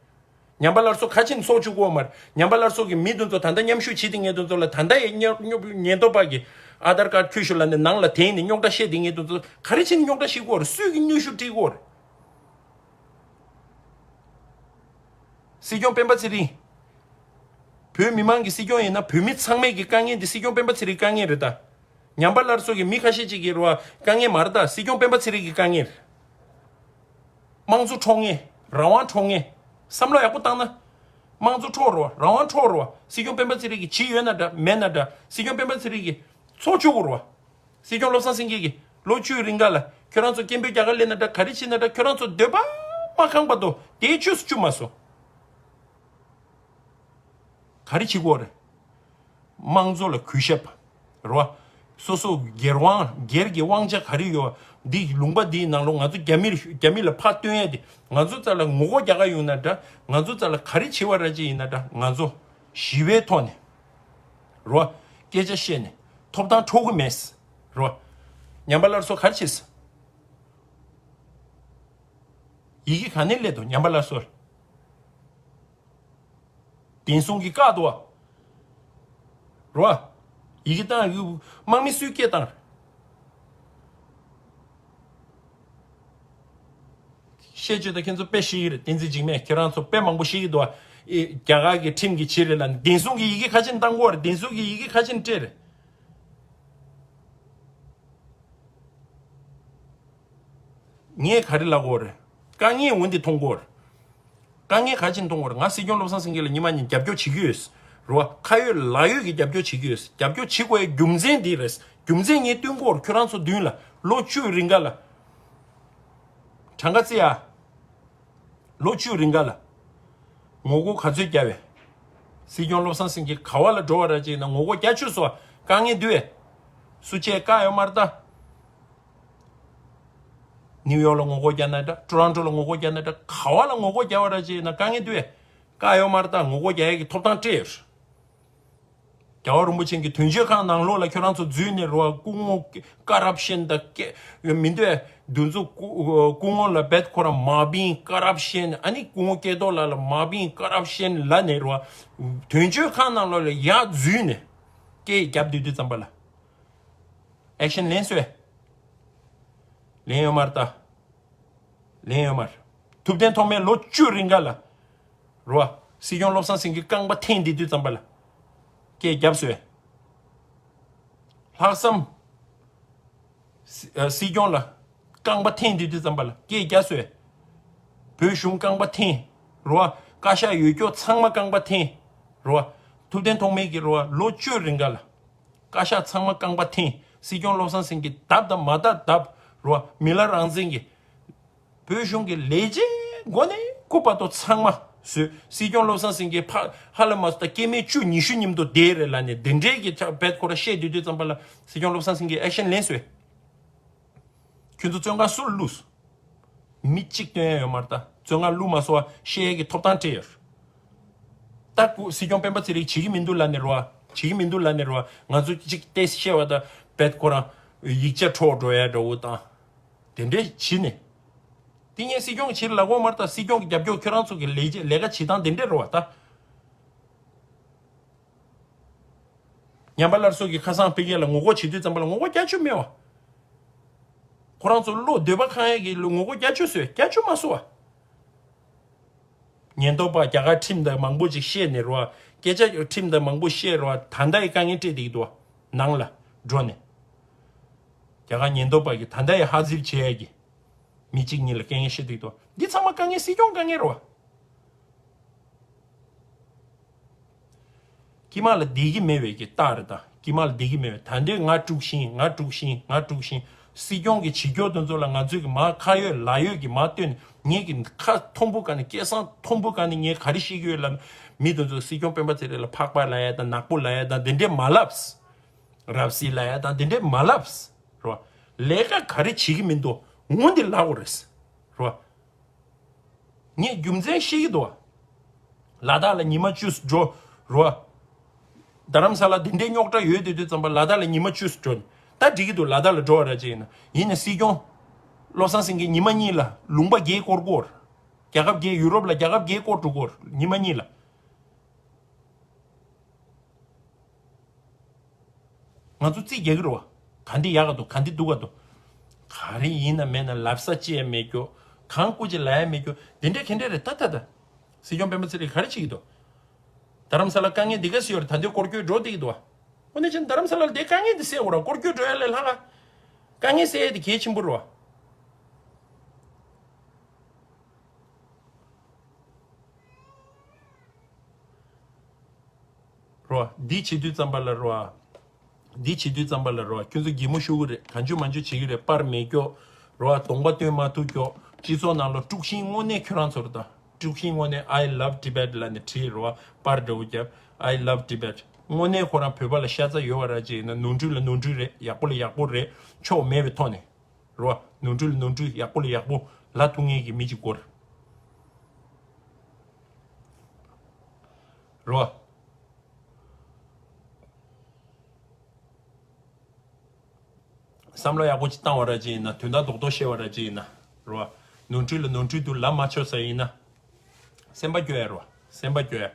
ཉམས་པ་སླར་གསོ་ག་ཅིན་ཚོགས་བཅུག་གོ་མ་རེད། ཉམས་པ་སླར་གསོ་གི་མི་དེ་ཚོ་ད་ལྟ་མཉམ་ཞུགས་བྱེད་དེ་ངེད་དེ་ཚོ་ལ་ད་ལྟ་ཡི་ཉོ་ཉོ་ཉེན་རྟོག་པ་གི་ཨ་དར་ཀར་ཁྱོད་ཤོད་ལ་ནི་ནང་ལ་དེང་ནི་རྙོག་དྲ་བཤད་དེ་ངེད་དེ་ཚོ་ག་རེ་ཅིན་རྙོག་དྲ་བཤད་གོ་རེད། སུས་གི་གནོན་ཤུགས་སྤྲད་གོ་རེད། སྲིད་སྐྱོང་སྤེན་པ་ཚེ་རིང་། བོད་མི་མང་གི་སྲིད་སྐྱོང་ཡིན་ན་བོད་མི་ཚང་མས་ཀྱི་དཀའ་ངལ་འདི་སྲིད་སྐྱོང་སྤེན་པ་ཚེ་རིང་དཀའ་ངལ་རེད་ད། ཉམས་པ་སླར་གསོ་གི་མི་ཁ་ཤས་ཅིག་གི་རེད་བ་དཀའ་ངལ་མ་རེད་ད། སྲིད་སྐྱོང་སྤེན་པ་ཚེ་རིང་གི་དཀའ་ངལ་རེད། དམངས་གཙོ་འཕྲོག་མཁན། རང་དབང་འཕྲོག་མཁན། བསམ་བློ་ཡག་པོ་བཏང་ན། དམངས་གཙོ་འཕྲོག་རེད་བ། རང་དབང་འཕྲོག་རེད་བ། སྲིད་སྐྱོང་སྤེན་པ་ཚེ་རིང་གི་ཇི་ཡོད་ན་འདྲ་མེད་ན་འདྲ། སྲིད་སྐྱོང་སྤེན་པ་ཚེ་རིང་གི་ཚོགས་བཅུག་དགོས་རེད་བ། སྲིད་སྐྱོང་བློ་བཟང་སེང་གེ་གིས་ལོ་བཅུའི་རིང་ག་ལ་ཁྱོད་རང་ཚོ་སྐད་འབོད་རྒྱག་ག་སླེབས་ན་འདྲ་ག་རེ་བྱེད་ན་འདྲ་ཁྱོད་རང་ཚོ་འདོད་པ་མ་ཁེངས་བར་དུ་དེའི་ཆོས་སུ་བཅུག་མ་སོང་། ག་རེ་བྱེད་དགོས་རེད། དམངས་གཙོ་ལ་གུས་ཞབས། རེད་བ། སོ་སོ་སྒེར་དབང་སྒེར་གྱི་དབང་ཆ་ག་རེ་ཡོད་བ། འདི་ལུང་པ་འདིའི་ནང་ལོགས་ང་ཚོ་རྒྱ་མིར་རྒྱ་མི་ལ་ཕར་སྟོན་ཡ་དེ་ང་ཚོ་རྩ་ལ་ངོ་རྒོལ་རྒྱག་ག་ཡོང་ན་འདྲ་ང་ཚོ་རྩ་ལ་ག་རེ་བྱེད་པ་ར་ཅིག་ཡིན་ན་འདྲ་ང་ཚོ་ཞི་བའི་ཐོག་ནས། རེད་བ། སྐད་ཆ་བཤད་ནས་ཐོབ་ཐང་འཕྲོག་གི་མེད། རེད་བ། ཉམས་པ་སླར་གསོ་ག་རེ་བྱེད། ཡི་གེ་ག་ནས་སླེབས་འདུག་ཉམས་པ་སླར་གསོ། བདེན་སྲུང་གིས་བཀག་འདུག་བ། རེད་བ། ཡི་གེ་བཏང་ཡུ་དམག་མི་སུས་སྐད་བཏང་། བཤད་བྱས་ད་ཁྱེད་ཚོ་དཔེ་ཤེས་ཀྱི་རེད། བསྟན་འཛིན་འཇིགས་མེད་ཁྱེད་རང་ཚོ་དཔེ་མང་པོ་ཤེས་ཀྱི་འདུག་བ། ཨེ་རྒྱ་གར་གྱི་ཁྲིམས་ཀྱི་ཕྱིར་རེད་ལ་བདེན་སྲུང་གི་ཡི་གེ་ག་ཅིན་བཏང་གོ་རེད། བདེན་སྲུང་གི་ཡི་གེ་ག་ཅིན་སྤྲད་རེད། ངས་ག་རེ་ལབ་དགོས་རེད། དཀའ་ངལ་འོན་ཏེ་མཐོང་དགོས་རེད། དཀའ་ངལ་ག་ཅིན་མཐོང་དགོས་རེད། ང་སྲིད་སྐྱོང་བློ་བཟང་སེང་གེ་ལ་ཉི་མ་ཉིན་རྒྱབ་སྐྱོར་བྱེད་ཀྱི་ཡོད། རེད་བ། ཁ་ཡོད་ལག་ཡོད་ཀྱི་རྒྱབ་སྐྱོར་བྱེད་ཀྱི་ཡོད། རྒྱབ་སྐྱོར་བྱེད་དགོས་ཡའི་རྒྱུ་མཚན་འདི་རེད། རྒྱུ་མཚན་ངས་སྟོན་དགོས་རེད། ཁྱོད་རང་ཚོ་མདུན་ལ་ལོ་བཅུའི་རིང་ག་ལ། གྲངས་ཀ་བརྩི་ཡ། ལོ་བཅུའི་རིང་ག་ལ། ངོ་རྒོལ་ག་ཚོད་བརྒྱབ་པས། སྲིད་སྐྱོང་བློ་བཟང་སེང་གེ་ག་བ་ལ་འགྲོ་བ་ར་ཅིག་ན་ངོ་རྒོལ་རྒྱག་ཆོག་སོ། དཀའ་ངལ་འདུག་བས། སུ་ཆད་བཀག་ཡོད་མ་རེད་ད། ནིའུ་ཡོག་ལ་ངོ་རྒོལ་རྒྱག་ན་འདྲ། ཊོ་རོན་ཊོ་ལ་ངོ་རྒོལ་རྒྱག་ན་འདྲ། ག་བ་ལ་ངོ་རྒོལ་རྒྱག་པ་ར་ཅིག་ན་དཀའ་ངལ་འདུག་བས། བཀག་ཡོད་མ་རེད་ད། ངོ་རྒོལ་རྒྱག་ཡས་ཀྱི་ཐོབ་ཐང་སྤྲད་ཡོད། རྒྱལ་བ་རིན་པོ་ཆེ་གི་དོན་གཅོད་ཁང་ནང་ལོགས་ལ་ཁྱོད་རང་ཚོ་འཛུལ་ནས་རོ། སྐུ་ངོ་ཀ་རབ་ཤན་དང་སྐད་མི་འདོད་འདུ་འཛོམས། སྐུ་སྐུ་ངོ་ལ་བེད་ཁོ་རང་མ་བིན་ཀ་རབ་ཤན། ཨ་ནི་སྐུ་ངོ་སྐལ་རྡོར་ལགས་ལ་མ་བིན་ཀ་རབ་ཤན་ལབ་ནས་རོ། དོན་གཅོད་ཁང་ནང་ལོགས་ལ་ཡར་འཛུལ་ནས་སྐད་རྒྱབ་སྡོད་དུས་ཙམ་པ་ལ། ཨེག་ཤན་ལེན་སོང་། ལེན་ཡོད་མ་རེད་ད། ལེན་ཡོད་མ་རེད། ཐུབ་བསྟན་ཐོགས་མེད་ལོ་བཅུ་རིང་ག་ལ། རོ། སྲིད་སྐྱོང་བློ་བཟང་སེང་གེ་རྐང་པ་འཐེན་བསྡད་དུས་ཙམ་པ་ལ། སྐད་རྒྱབ་སོང་། ལྷག་བསམ། སྲིད་ཨ། སྲིད་སྐྱོང་ལ་རྐང་པ་འཐེན་བསྡད་དུས་ཙམ་པ་ལ་སྐད་རྒྱབ་སོང་། བོད་གཞུང་རྐང་པ་འཐེན། རོ། བཀའ་ཤག་ཡོད་སྐྱོ་ཚང་མ་རྐང་པ་འཐེན། རོ། ཐུབ་བསྟན་ཐོགས་མེད་ཀྱི་རོ་ལོ་བཅུ་རིང་ག་ལ། བཀའ་ཤག་ཚང་མ་རྐང་པ་འཐེན། སྲིད་སྐྱོང་བློ་བཟང་སེང་གེ་བརྡབ་དང་མ་བརྡབ་བརྡབ། རོ། མི་ལ་རང་བཙན་གྱི། བོད་གཞུང་གི་ལས་བྱེད་མགོ་ནས་སྐུ་བར་དུ་ཚང་མ་བཟོས། སྲིད་སྐྱོང་བློ་བཟང་སེང་གེ་ཕ་ཧ་ལམ་མ་སོང་ད་སྐྱེ་དམན་བཅུ་ཉི་ཤུ་མཉམ་དུ་བསྡད་རེད་ལབ་ནས་དེ་འདྲའི་གི་ཆ་བེད་ཁོ་ར་བཤད་སྡོད་དུས་ཙམ་པ་ལ་སྲིད་སྐྱོང་བློ་བཟང་སེང་གེ་ཨེག་ཤན་ལེན་སོང་། ཁྱོད་ཚོ་བཙོན་ཁང་སུ་ལ་བླུགས། མི་གཅིག་སྟོན་ཡ་ཡོད་མ་རེད་ད། བཙོན་ཁང་བླུགས་མ་སོང་བ་བཤད་ཡ་གི་ཐོབ་ཐང་སྤྲད་ཡོད། ད་སྐུ་སྲིད་སྐྱོང་སྤེན་པ་ཚེ་རིང་བྱེད་ཀྱི་མི་འདུག་ལབ་ནས་རོ། བྱེད་ཀྱི་མི་འདུག་ལབ་ནས་རོ། ང་ཚོ་གཅིག་ཏེ་བཤད་བ་ད་བེད་ཁོ་རང་ཡིག་ཆ་འཕྲོག་འགྲོ་ཡ་འདྲ་བོ་དང་། དེ་འདྲས་བྱས་ནས། དེ་ངས་སྲིད་སྐྱོང་གི་ཕྱིར་ལབ་ཀྱི་ཡོད་མ་རེད་ད། སྲིད་སྐྱོང་གི་རྒྱབ་སྐྱོར་ཁྱོད་རང་ཚོ་གི་ལས་ལས་ཀ་བྱེད་སྟངས་དེ་འདྲས་རེད་བ་ད། ཉམས་པ་སླར་གསོ་གི་ཁ་སང་ཕ་གི་ལ་ངོ་རྒོལ་བྱེད་དུས་ཙམ་པ་ལ་ངོ་རྒོལ་རྒྱག་རྒྱུ་མེད་བ། ཁོ་རང་ཚོ་བློ་འདོད་པ་ཁེངས་ཡས་ཀྱི་ངོ་རྒོལ་རྒྱག་རྒྱུ་བཟོས་རྒྱག་རྒྱུ་མ་བཟོ་བ། ཉེན་རྟོག་པ་རྒྱ་གར་ཁྲིམས་དང་མང་པོ་ཅིག་བཤད་ནས་རོ། སྐད་ཆ་ཁྲིམས་དང་མང་པོ་བཤད་རོ། ད་ལྟ་ཡི་དཀའ་ངལ་སྤྲད་བསྡད་ཀྱི་འདུག་བ། ནང་ལ་འགྲོ་ནས། རྒྱ་གར་ཉེན་རྟོག་པ་གིས་ད་ལྟ་ཡི་ཧ་ཟིལ་བྱེད་ཡས་ཀྱི། མི་གཅིག་གཉིས་ལ་དཀའ་ངལ་སྤྲད་བསྡད་ཀྱི་འདུག་འདི་ཚང་མ་དཀའ་ངལ་སྲིད་སྐྱོང་དཀའ་ངལ་རེད་བ། དཀྱིལ་མ་ལ་བསྡད་ཀྱི་མེད་པའི་གི་རྟགས་རེད་ད། དཀྱིལ་མ་ལ་བསྡད་ཀྱི་མེད་པའི་ད་འདྲའི་ང་དཀྲུག་ཤིང་ང་དཀྲུག་ཤིང་ང་དཀྲུག་ཤིང་། སྲིད་སྐྱོང་གི་བྱེད་སྐྱོར་དེ་ཚོ་ལ་ང་ཚོས་ཀྱི་མ་ཁ་ཡོད་ལག་ཡོད་ཀྱི་མ་བཏོན་ངེད་ཀྱི་ཁ་མཐོན་པོ་ག་ནས་སྐད་གསང་མཐོན་པོ་ག་ནས་ངས་ག་རེ་བཤད་ཀྱི་ཡོད་ལབ། མི་དེ་ཚོ་སྲིད་སྐྱོང་སྤེན་པ་ཚེ་རིང་ལ་ཕག་པ་ལབ་ཡ་དང་ནག་པོ་ལབ་ཡ་དང་དེ་འདྲས་མ་ལབས། རབ་སྲིད་ལབ་ཡ་དང་དེ་འདྲས་མ་ལབས། རོ། ལས་ཀ་ག་རེ་བྱེད་ཀྱི་མི་འདུག་ངོ་འདི་ལབ་དགོས་རེད། རོ། ངས་རྒྱུ་མཚན་ཤེས་ཀྱི་འདུག་ལ་དྭགས་ལ་ཉི་མ་བཅུ་འགྲོ། རོ། རྡ་རམ་ས་ལ་དེ་འདྲའི་རྙོག་དྲ་ཡོད་དེ་དུས་ཙམ་པ་ལ་དྭགས་ལ་ཉི་མ་བཅུ་འགྲོ། ད་འགྲིག་གི་འདུག་ལ་དྭགས་ལ་འགྲོ་བ་ར་ཅིག་ཡིན་ན་ཡིན་ནས་སྲིད་སྐྱོང་བློ་བཟང་སེང་གེ་ཉི་མ་གཉིས་ལ་ལུང་པ་བརྒྱད་བསྐོར་དགོས། རྒྱལ་ཁབ་བརྒྱད་ཡུ་རོབ་ལ་རྒྱལ་ཁབ་བརྒྱད་བསྐོར་འགྲོ་དགོས་ཉི་མ་གཉིས་ལ། ང་ཚོ་རྩིས་རྒྱག་གི་རེད་བ། ག་འདི་ཡག་ག་འདུག་ག་འདི་སྡུག་ག་འདུག་ག་རེ་ཡིན་ན་མེད་ན་ལབ་ས་ཅི་ཡང་མེད་རྒྱུ། གང་སྐུ་ཅི་ལ་ཡང་མེད་རྒྱུ། འདི་འདྲ་ག་འདྲ་རེད་ད་ད་ད། སྲིད་སྐྱོང་སྤེན་པ་ཚེ་རིང་ག་རེ་བྱེད་ཀྱི་འདུག་རྡ་རམ་ས་ལ་དཀའ་ངལ་འདི་ག་སེ་ཡོད་རེད་ད་འདི་སྐོར་སྐྱོད་འགྲོ་བསྡད་ཀྱི་འདུག་བ། འོ་ན་ཅན་རྡ་རམ་ས་ལ་འདི་དཀའ་ངལ་འདི་སེ་འོ་ར་སྐོར་སྐྱོད་འགྲོ་ཡ་ལས་ལྷག་ག་དཀའ་ངལ་སེ་ཡ་འདི་གལ་ཆེན་པོ་རེད་བ། རོ། འདི་བྱེད་དུས་ཙམ་པ་ལ་རོ། འདི་བྱེད་དུས་ཙམ་པ་ལ་རོ་ཁྱོད་ཚོ་གད་མོ་ཤོར་གི་རེད། གང་བྱུང་མང་བྱུང་བྱེད་ཀྱི་རེད། པར་མེད་སྐྱོ། རོ། གདོང་པ་སྟོན་མ་ཐུབ་སྐྱོ། སྤྱི་ཚོགས་ནང་ལ་དཀྲུག་ཤིང་དངོས་གནས་ཁྱོད་རང་ཚོ་རེད་ད། དཀྲུག་ཤིང་དངོས་གནས་I love Tibet ལབ་ནས་བྲིས་རོ། པར་འདྲ་བོ་བརྒྱབ། I love Tibet དངོས་གནས་ཁོ་རང་བོད་པ་ལ་ཤ་ཚ་ཡོད་པ་ར་ཅིག་ཡིན་ན་ནོར་འཁྲུལ་ལ་ནོར་འཁྲུལ་རེད། ཡག་པོ་ལ་ཡག་པོ་རེད། ཕྱོགས་མེད་པའི་ཐོག་ནས། རོ། ནོར་འཁྲུལ་ལ་ནོར་འཁྲུལ། ཡག་པོ་ལ་ཡག་པོ། ལ་ཐུག་མཁན་གྱི་མི་གཅིག་སྐོར། རོ། བསམ་བློ་ཡག་པོ་ཅིག་བཏང་བ་ར་ཅིག་ཡིན་ན། དོན་དག་རྡོག་རྡོག་བཤད་པ་ར་ཅིག་ཡིན་ན། རོ། ནོར་འཁྲུལ་ལ་ནོར་འཁྲུལ་འདུག་ལབ་མ་ཆོག་ས་ཡིན་ན། སེམས་པ་སྐྱོ་ཡ་རོ། སེམས་པ་སྐྱོ་ཡ།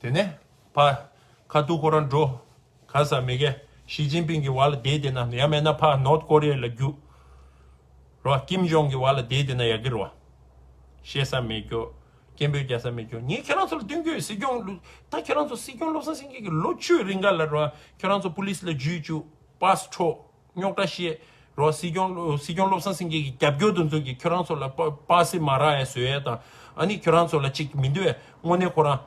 དེ་ནས་ཕ། ཁ་ཐུག་ཁོ་རང་འགྲོ། ག་ས་མི་གེ། ཞི་ཅིན་ཕིང་གི་བར་ལ་བསྡད་བསྡད་ན་ཡང་མེད་ན་ཕ་ནོར་ཐ་ཀོ་རི་ཡ་ལ་རྒྱུག་རོ། ཀིམ་ཇོང་གི་བར་ལ་བསྡད་བསྡད་ན་ཡག་གི་རོ། བཤད་ས་མེད་སྐྱོ། སྐད་འབོད་རྒྱག་ས་མེད་སྐྱོ། ངས་ཁྱེད་རང་ཚོ་ལ་སྟོན་གྱི་ཡོད། སྲིད་སྐྱོང་ལུ་ད་ཁྱེད་རང་ཚོ་སྲིད་སྐྱོང་བློ་བཟང་སེང་གེ་གི་ལོ་བཅུའི་རིང་ག་ལ་རོ། ཁྱེད་རང་ཚོ་པུ་ལིས་ལ་འཇུས་བཅུག་པ་སི་འཕྲོག་རྙོག་དྲ་བཤད། རོ། སྲིད་སྐྱོང་སྲིད་སྐྱོང་བློ་བཟང་སེང་གེ་གི་རྒྱབ་སྐྱོར་དེ་ཚོ་གིས་ཁྱོད་རང་ཚོ་ལ་པ་པ་སེ་མ་རག་ཡ་བཟོ་ཡ་དང་། ཨ་ནི་ཁྱོད་རང་ཚོ་ལ་ཅིག་མི་འདོད་ཡ་དངོས་གནས་ཁོ་རང་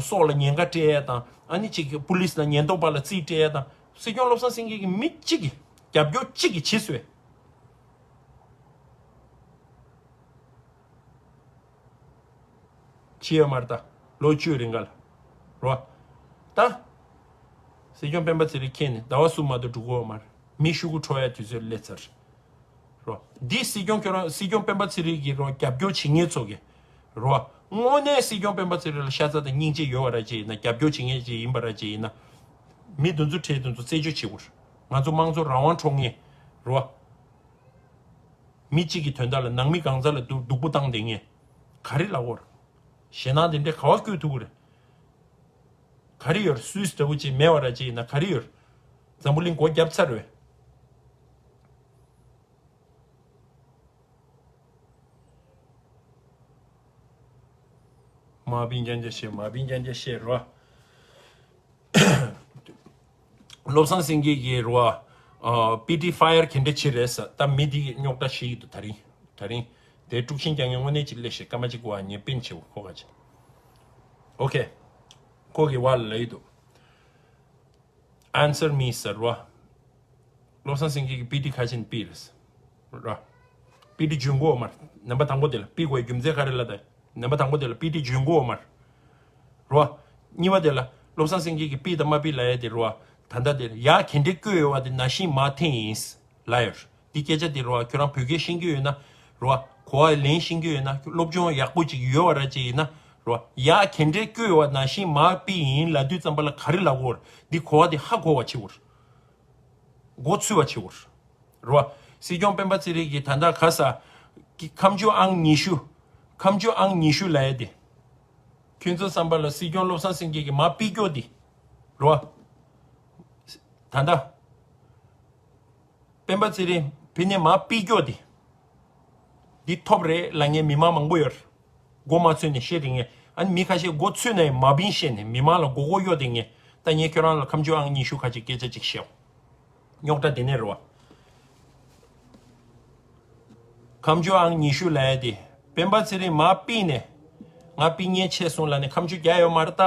སྲོག་ལ་ཉེན་ཁ་སྤྲད་ཡ་དང་། ཨ་ནི་ཅིག་པུ་ལིས་ལ་ཉེན་རྟོག་པ་ལ་རྩིས་སྤྲད་ཡ་དང་། སྲིད་སྐྱོང་བློ་བཟང་སེང་གེ་གི་མི་གཅིག་གིས་རྒྱབ་སྐྱོར་གཅིག་གིས་བྱས་བཟོས། ཕྱི་ཡོད་མ་རེད་ད། ལོ་བཅུའི་རིང་ག་ལ། རོ། ད། སྲིད་སྐྱོང་སྤེན་པ་ཚེ་རིང་ཁྱེད་ནི་ཟླ་བ་གསུམ་མ་གཏོགས་འགྲོ་གི་ཡོད་མ་རེད། མི་ཤོག་གུ་འཕྲོག་ཡ་དུས་ཚོད་སླེབས་ཚར། རོ། འདི་སྲིད་སྐྱོང་ཁྱོད་རང་སྲིད་སྐྱོང་སྤེན་པ་ཚེ་རིང་གི་རོ་རྒྱབ་སྐྱོར་བྱེད་མཁན་ཚོ་གི། རོ། དངོས་གནས་སྲིད་སྐྱོང་སྤེན་པ་ཚེ་རིང་ལ་ཤ་ཚ་དང་སྙིང་རྗེ་ཡོད་པ་ར་ཅིག་ཡིན་ན། རྒྱབ་སྐྱོར་བྱེད་མཁན་ཅིག་ཡིན་པ་ར་ཅིག་ཡིན་ན། མི་འདི་ཚོ་ཁྲལ་འདི་ཚོ་རྩད་གཅོད་བྱེད་དགོས། ང་ཚོ་དམངས་གཙོ་རང་དབང་འཕྲོག་མཁན་རེད་བ། མི་གཅིག་གི་དོན་དག་ལ་ནང་མི་གང་ཟག་ལ་སྡུག་སྡུག་པོ་བཏང་བསྡད་མཁན་ག་རེ་ལབ་དགོས་རེད། ཞེད་སྣང་དེ་འདྲས་ག་བ་བསྐུལ་ཐུབ་ཀྱི་རེད། ག་རེ་ཡོད་རེད། སུད་སི་འདྲ་པོ་ཅིག་མེད་པ་ར་ཅིག་ཡིན་ན་ག་རེ་ཡོད་རེད། འཛམ་བུ་གླིང་སྒོ་བརྒྱབ་ཚར་རེད། མ་པིན་རྐྱང་རྐྱང་བཤད། མ་པིན་རྐྱང་རྐྱང་བཤད་རོ། བློ་བཟང་སེང་གེ་གིས་རོ། ཨ། པི་ཊི་ཕ་ཡར་ག་འདྲ་བྱེད་རེད་ཟེར། ད་མི་འདི་རྙོག་དྲ་ཤི་ཡི་འདུག་ད་རིང་། ད་རིང་དེ་དཀྲུག་ཤིང་རྐྱང་རྐྱང་དངོས་གནས་ཅིག་སླེབས་ཤིག་སྐར་མ་གཅིག་གོ་བ་ངས་པིན་བྱེད་ཁོ་ག་ཅིག་ཨོ་ཁེ། ཁོ་གིས་བ་ལ་ལབ་ཡི་འདུག Answer me ཟེར་བ། བློ་བཟང་སེང་གེ་གིས་པི་ཊི་ག་ཅིག་པི་རེད། ར། པི་ཊི་འཇོན་གོ་མར། རྣམ་པ་དང་པོ་དེ་ལ་པི་དགོས་རྒྱུ་མཚན་ག་རེ་ལ་ད། རྣམ་པ་དང་པོ་དེ་ལ་པི་ཊི་འཇོན་གོ་མར། ར། གཉིས་པ་དེ་ལ་བློ་བཟང་སེང་གེ་གིས་པི་དང་མ་པི་ལ་ཡ་དེ་ར། ད་ལྟ་དེ་ཡ་ག་འདྲས་བཀོད་ཡོད་བ་དེ་ནང་བཞིན་མ་འཐེན་ཡིན། ལ་ཡོད། འདི་སྐད་ཆ་འདི་རོ། ཁྱོད་རང་བོད་སྐད་ཤེས་ཀྱི་ཡོད་ན་རོ། གོ་བ་ལེན་ཤེས་ཀྱི་ཡོད་ན། སློབ་སྦྱོང་ཡག་པོ་ཅིག་ཡོད་པ་ར་ཅིག་ཡིན་ན་རོ། ཡ་ག་འདྲས་བཀོད་པ་ནང་བཞིན་མར་པི་ཡིན་ལབ་དུས་ཙམ་པ་ལ་ག་རེ་ལབ་དགོས་རེད། འདི་གོ་བ་འདི་ཧ་གོ་བ་བྱེད་དགོས་རེད། མགོ་ཚོས་པ་བྱེད་དགོས་རེད། རོ། སྲིད་སྐྱོང་སྤེན་པ་ཚེ་རིང་གིས་ད་ལྟ་ག་ས་གི་ཁ་མཆུ་ཨང་ཉི་ཤུ། ཁ་མཆུ་ཨང་ཉི་ཤུ་ལབ་ཡ་དེ། ཁྱོད་ཚོ་བསམ་པ་ལ་སྲིད་སྐྱོང་བློ་བཟང་སེང་གེ་གིས་མར་པི་སྐྱོ་འདི། རོ། ད་ལྟ། སྤེན་པ་ཚེ་རིང་ཕི་ནས་མར་པི་སྐྱོ་འདི། འདི་ཐོབ་རེད་ལབ་མཁན་མི་མང་མང་པོ་ཡོད་རེད། མགོ་མ་ཚོས་ནས་བཤད་དེ་ངས། ཨ་ནི་མི་ཁ་ཤས་མགོ་ཚོས་ནས་མ་བིན་བཤད་ནས་མི་མང་ལ་མགོ་སྐོར་གཡོག་དེ་ངས། ད་ངས་ཁྱོད་རང་ལ་ཁ་མཆུ་ཨང་ཉི་ཤུ་ཁ་ཅིག་སྐད་ཆ་ཅིག་བཤད། རྙོག་དྲ་དེ་ནས་རེད་བ། ཁ་མཆུ་ཨང་ཉི་ཤུ་ལབ་ཡ་དེ། སྤེན་པ་ཚེ་རིང་མར་པི་ནས། ང་པི་མཁན་ཆད་སོང་ལབ་ནས་ཁ་མཆུ་རྒྱག་ཡོད་མ་རེད་ད།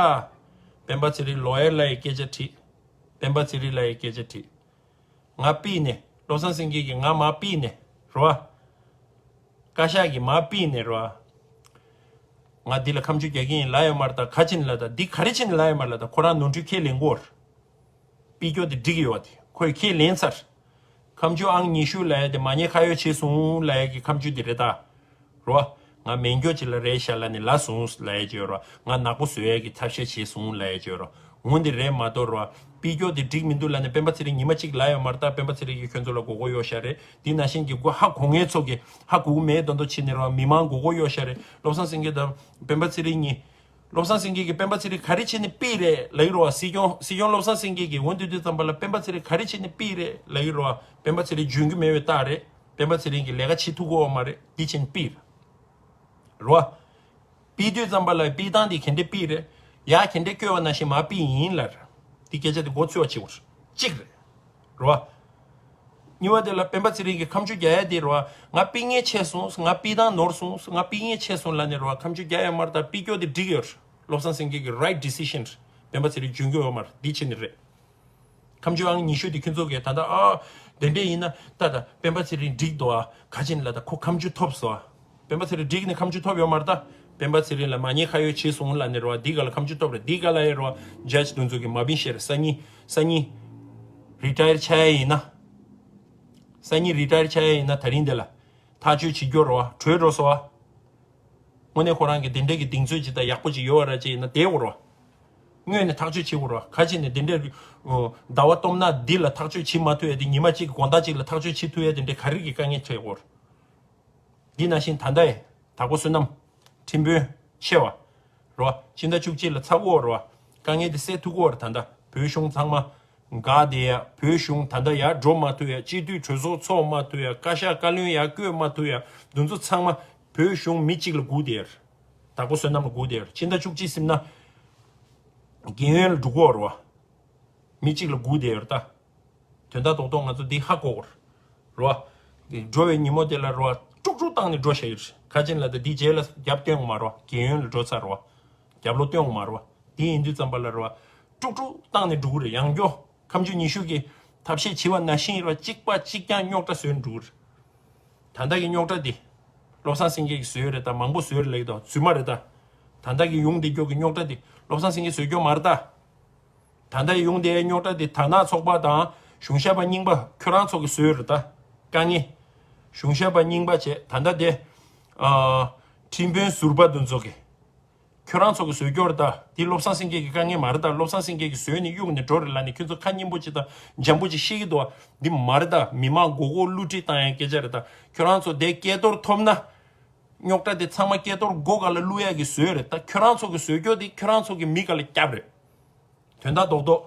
སྤེན་པ་ཚེ་རིང་ལོ་ཡར་ལ་ཡི་སྐད་ཆ་དྲིས། སྤེན་པ་ཚེ་རིང་ལ་ཡི་སྐད་ཆ་དྲིས། ང་པི་ནས། བློ་བཟང་སེང་གེ་གིས་ང་མར་པི་ནས་རེད་བ། བཀའ་ཤག་གིས་མར་པི་ནས་རེད་བ། ང་འདི་ལ་ཁ་མཆུ་རྒྱག་གི་ཡིན་ལབ་ཡོད་མ་རེད་ད། ག་ཅིན་ལ་ད། འདི་ག་རེ་ཅིན་ལབ་ཡོད་མ་རེད་ད། ཁོ་རང་ནོར་འཁྲུལ་ཁས་ལེན་དགོས་རེད། པི་སྐྱོ་དེ་འགྲིག་ཡོད་པ་དེ་ཁོས་ཁས་ལེན་ཚར། ཁ་མཆུ་ཨང་ཉི་ཤུ་ལབ་ཡ་དེ་མ་ཉེས་ཁ་གཡོགས་བྱས་སོང་ལབ་ཡ་གི་ཁ་མཆུ་དེ་རེད་ད། རོ། ང་མེ་སྒྱོགས་ཅིག་ལ་རེད་ཤག་ལབ་ནས་ལབ་སོང་ལབ་ཡ་ཅིག་ཡོད་རོ། ང་ནག་པོ་བཟོ་ཡ་གི་ཐབས་ཤེས་བྱས་སོང་ལབ་ཡ་ཅིག་ཡོད་རོ། འོ་འདི་རེད་མ་གཏོགས་རོ། པི་སྐྱོ་དེ་འགྲིག་མི་འདུག་ལབ་ནས་སྤེན་པ་ཚེ་རིང་ཉི་མ་གཅིག་ལབ་ཡོད་མ་རེད་ད། སྤེན་པ་ཚེ་རིང་གིས་ཁྱོད་ཚོ་ལ་མགོ་སྐོར་གཡོག་ཤག་རེད། འདི་ནང་བཞིན་གྱི་མགོ་ཧ་གོ་མཁན་ཚོ་གིས་ཧ་གོ་མེད་མདོག་མདོག་བྱས་ནས་རོ། མི་མང་མགོ་སྐོར་གཡོག་ཤག་རེད། བློ་བཟང་སེང་གེ་དང་སྤེན་པ་ཚེ་རིང་གཉིས། བློ་བཟང་སེང་གེ་གིས་སྤེན་པ་ཚེ་རིང་ག་རེ་བྱས་ནས་པི་རེད་ལབ་ཀྱི་རེད་བ། སྲིད་སྐྱོང་སྲིད་སྐྱོང་བློ་བཟང་སེང་གེ་གིས་འོ་འདི་དུས་ཙམ་པ་ལ་སྤེན་པ་ཚེ་རིང་ག་རེ་བྱས་ནས་པི་རེད་ལབ་ཀྱི་རེད་བ། སྤེན་པ་ཚེ་རིང་འཇོན་གྱི་མེད་པའི་རྟགས་རེད། སྤེན་པ་ཚེ་རིང་གིས་ལས་ཀ་བྱེད་ཐུབ་ཀྱི་ཡོད་མ་རེད། འདི་བྱས་ནས་པི་རེད་བ། པི་དུས་ཙམ་པ་ལ་པི་སྟངས་འདི་ག་འདྲས་པི་རེད། ཡ་ག་འདྲས་བཀོད་པ་ནང་བཞིན་མར་པི་ཡིན་ལབ་རེད། འདི་སྐད་ཆ་འདི་མགོ་ཚོས་པ་བྱེད་དགོས་རེད། གཅིག་རེད། རེད་བ། གཉིས་པ་དེ་ལ་སྤེན་པ་ཚེ་རིང་གིས་ཁ་མཆུ་རྒྱག་ཡ་དེ་རེད་བ། ང་པི་མཁན་ཆད་སོང་། ང་པི་སྟངས་ནོར་སོང་། ང་པི་མཁན་ཆད་སོང་ལབ་ནས་རེད་བ། ཁ་མཆུ་རྒྱག་ཡ་མ་རེད་ད། པི་སྐྱོ་དེ་འགྲིག་ཡོད་རེད། བློ་བཟང་སེང་གེ་གི་right decision རེད། སྤེན་པ་ཚེ་རིང་འཇོན་གྱི་ཡོད་མ་རེད། འདི་བྱས་ནས་རེད། ཁ་མཆུ་ཨང་ཉི་ཤུ་དེ་ཁྱོད་ཚོ་གིས་ད་ལྟ་ཨ། དེ་འདྲས་ཡིན་ན་ད་ད་སྤེན་པ་ཚེ་རིང་འགྲིག་འདུག་ཨ། ག་ཅིན་ལ་ད་ཁོ་ཁ་མཆུ་ཐོབ་སོང་ཨ། སྤེན་པ་ཚེ་རིང་འགྲིག་ནས་ཁ་མཆུ་ཐོབ་ཡོད་མ་རེད་ད། སྤེན་པ་ཚེ་རིང་ལ་མ་ཉེས་ཁ་གཡོགས་བྱས་སོང་ལབ་ནས་རེད་བ། འདི་ག་ལ་ཁ་མཆུ་ཐོབ་རེད། འདི་ག་ལ་ཡོད་རེད་བ། ཇཇ་དེ་ཚོ་གིས་མ་བིན་བཤད་རེད། སང་ཉིན་སང་ཉིན་རི་ཊ་ཡར་ཆགས་ཡ་ཡིན་ན། སང་ཉིན་རི་ཊ་ཡར་ཆགས་ཡ་ཡིན་ན་ད་རིང་འདི་ལ་ཐག་གཅོད་བྱེད་རྒྱུ་རེད་བ། གྲོལ་འགྲོ་སོང་བ། དངོས་གནས་ཁོ་རང་གིས་དེ་འདྲས་ཀྱི་གདེང་ཚོད་ཅིག་དང་ཡག་པོ་ཅིག་ཡོད་པ་ར་ཅིག་ཡིན་ན་བསྡད་དགོས་རེད་བ། དངོས་ནས་ཐག་གཅོད་བྱེད་དགོས་རེད་བ། ག་ཅིག་ནས་དེ་འདྲས། ཨོ། ཟླ་བ་སྟོང་ན་འདི་ལ་ཐག་གཅོད་བྱེད་མ་ཐུབ་ཡ་དེ། ཉི་མ་གཅིག་གི་དགོང་དག་ཅིག་ལ་ཐག་གཅོད་བྱེད་ཐུབ་ཡ་དེ་འདྲས་ག་རེ་གི་དཀའ་ངལ་འཕྲད་དགོས་རེད། འདི་ནང་བཞིན་ད་ལྟ་ཡི་དྭགས་པོ་བསོད་ནམས། ཁྲིམས་དཔོན་ཆེ་བ། རེད་བ། སྤྱི་ཟླ་བཅུ་གཅིག་ལ་ཚར་གྱི་ཡོད་རེད་བ། དཀའ་ངལ་དེ་སེལ་ཐུབ་ཀྱི་ཡོད་རེད། ད་ལྟ་བོད་གཞུང་ཚང་མ་འགག་བསྡད་ཡ། བོད་གཞུང་ད་ལྟ་ཡར་འགྲོ་མ་ཐུབ་ཡ། སྤྱི་འཐུས་གྲོས་ཚོགས་ཚོགས་མ་ཐུབ་ཡ། བཀའ་ཤག་བཀའ་བློན་ཡར་བསྐོས་མ་ཐུབ་ཡ། འདི་ཚོ་ཚང་མ་བོད་གཞུང་མི་གཅིག་ལ་སྒུག་བསྡད་ཡ་རེད། དྭགས་པོ་བསོད་ནམས་ལ་སྒུག་བསྡད་ཡ་རེད། སྤྱི་ཟླ་བཅུ་གཅིག་ཟིན་ན་རྒན་ཡོལ་ལ་འགྲོ་གི་ཡོད་རེད་བ། མི་གཅིག་ལ་སྒུག་བསྡད་ཡོད་རེད་ད། དོན་དག་རྡོག་རྡོག་ང་ཚོ་འདི་ཧ་གོ་དགོས་རེད། འགྲོ་བའི་ཉིན་མོ་དེ་ལ་རེད་བ། དཀྲུག་དཀྲུག་བཏང་ནས་འགྲོ་བཞག་ཡོད་རེད། ག་ཅིག་ལ་ད་འདི་རྗེས་ལ་རྒྱབ་སྟོན་དགོས་མ་རེད་བ། རྒན་ཡོལ་ལ་འགྲོ་ཚར་རེད་བ། རྒྱབ་ལོག་སྟོན་དགོས་མ་རེད་བ། འདི་ཡིན་དུས་ཙམ་པ་ལ་རེད་བ། དཀྲུག་དཀྲུག་བཏང་ནས་འགྲོ་གི་རེད། ཡང་བསྐྱར་ཁ་མཆུ་ཉི་ཤུ་གི་ཐབས་ཤེས་བྱས་པ་ནང་བཞིན་རེད་བ། གཅིག་པ་གཅིག་རྐྱང་རྙོག་དྲ་བཟོས་ནས་འགྲོ་གི་རེད། ད་ལྟ་གི་རྙོག་དྲ་འདི་བློ་བཟང་སེང་གེ་གིས་བཟོས་རེད་ད། མང་པོ་བཟོས་རེད་ལབ་ཀྱི་འདུག་རྫུན་མ་རེད་ད། ད་ལྟ་གི་ཡོང་བསྡད་རྒྱུ་གི་རྙོག་དྲ་འདི་བློ་བཟང་སེང་གེས་བཟོས་རྒྱུ་མ་རེད་ད། ད་ལྟ་ཡོང་བསྡད་རྙོག་དྲ་དེ་དར་ནག་ཚོགས་པ་དང་གཞུང་ཞབས་པ་རྙིང་པ་ཁྱོད་རང་ཚོ་གིས་བཟོས་རེད་ད། དཀའ་ངལ། གཞུང་ཞབས་པ་རྙིང་པ་བྱས་ད་ལྟ་དེ། ཨ། ཁྲིམས་དཔོན་ཟུར་པ་དེ་ཚོ་གིས། ཁྱོད་རང་ཚོ་གི་བཟོས་རྒྱུ་རེད་ད། འདི་བློ་བཟང་སེང་གེ་གི་དཀའ་ངལ་མ་རེད་ད། བློ་བཟང་སེང་གེ་གི་བཟོས་ནས་གཡུག་ནས་འགྲོ་རེད་ལབ་ནས་ཁྱོད་ཚོ་ཁ་སྙན་པོ་ཅིག་དང་འཇམ་པོ་ཅིག་བཤད་ཀྱི་འདུག་བ། འདི་མ་རེད་ད། མི་མང་མགོ་སྐོར་བསླུ་བྲིད་བཏང་ཡའི་སྐད་ཆ་རེད་ད། ཁྱོད་རང་ཚོ་དེ་སྐལ་རྡོར་ཐོབ་ན། རྙོག་དྲ་དེ་ཚང་མ་སྐལ་རྡོར་མགོ་སྒང་ལ་བླུག་ཡ་གི་བཟོས་རེད་ད། ཁྱོད་རང་ཚོ་གི་བཟོས་རྒྱུ་དེ་ཁྱོད་རང་ཚོ་གི་མི་སྒང་ལ་བརྒྱབ་རེད། དོན་དག་རྡོག་རྡོག་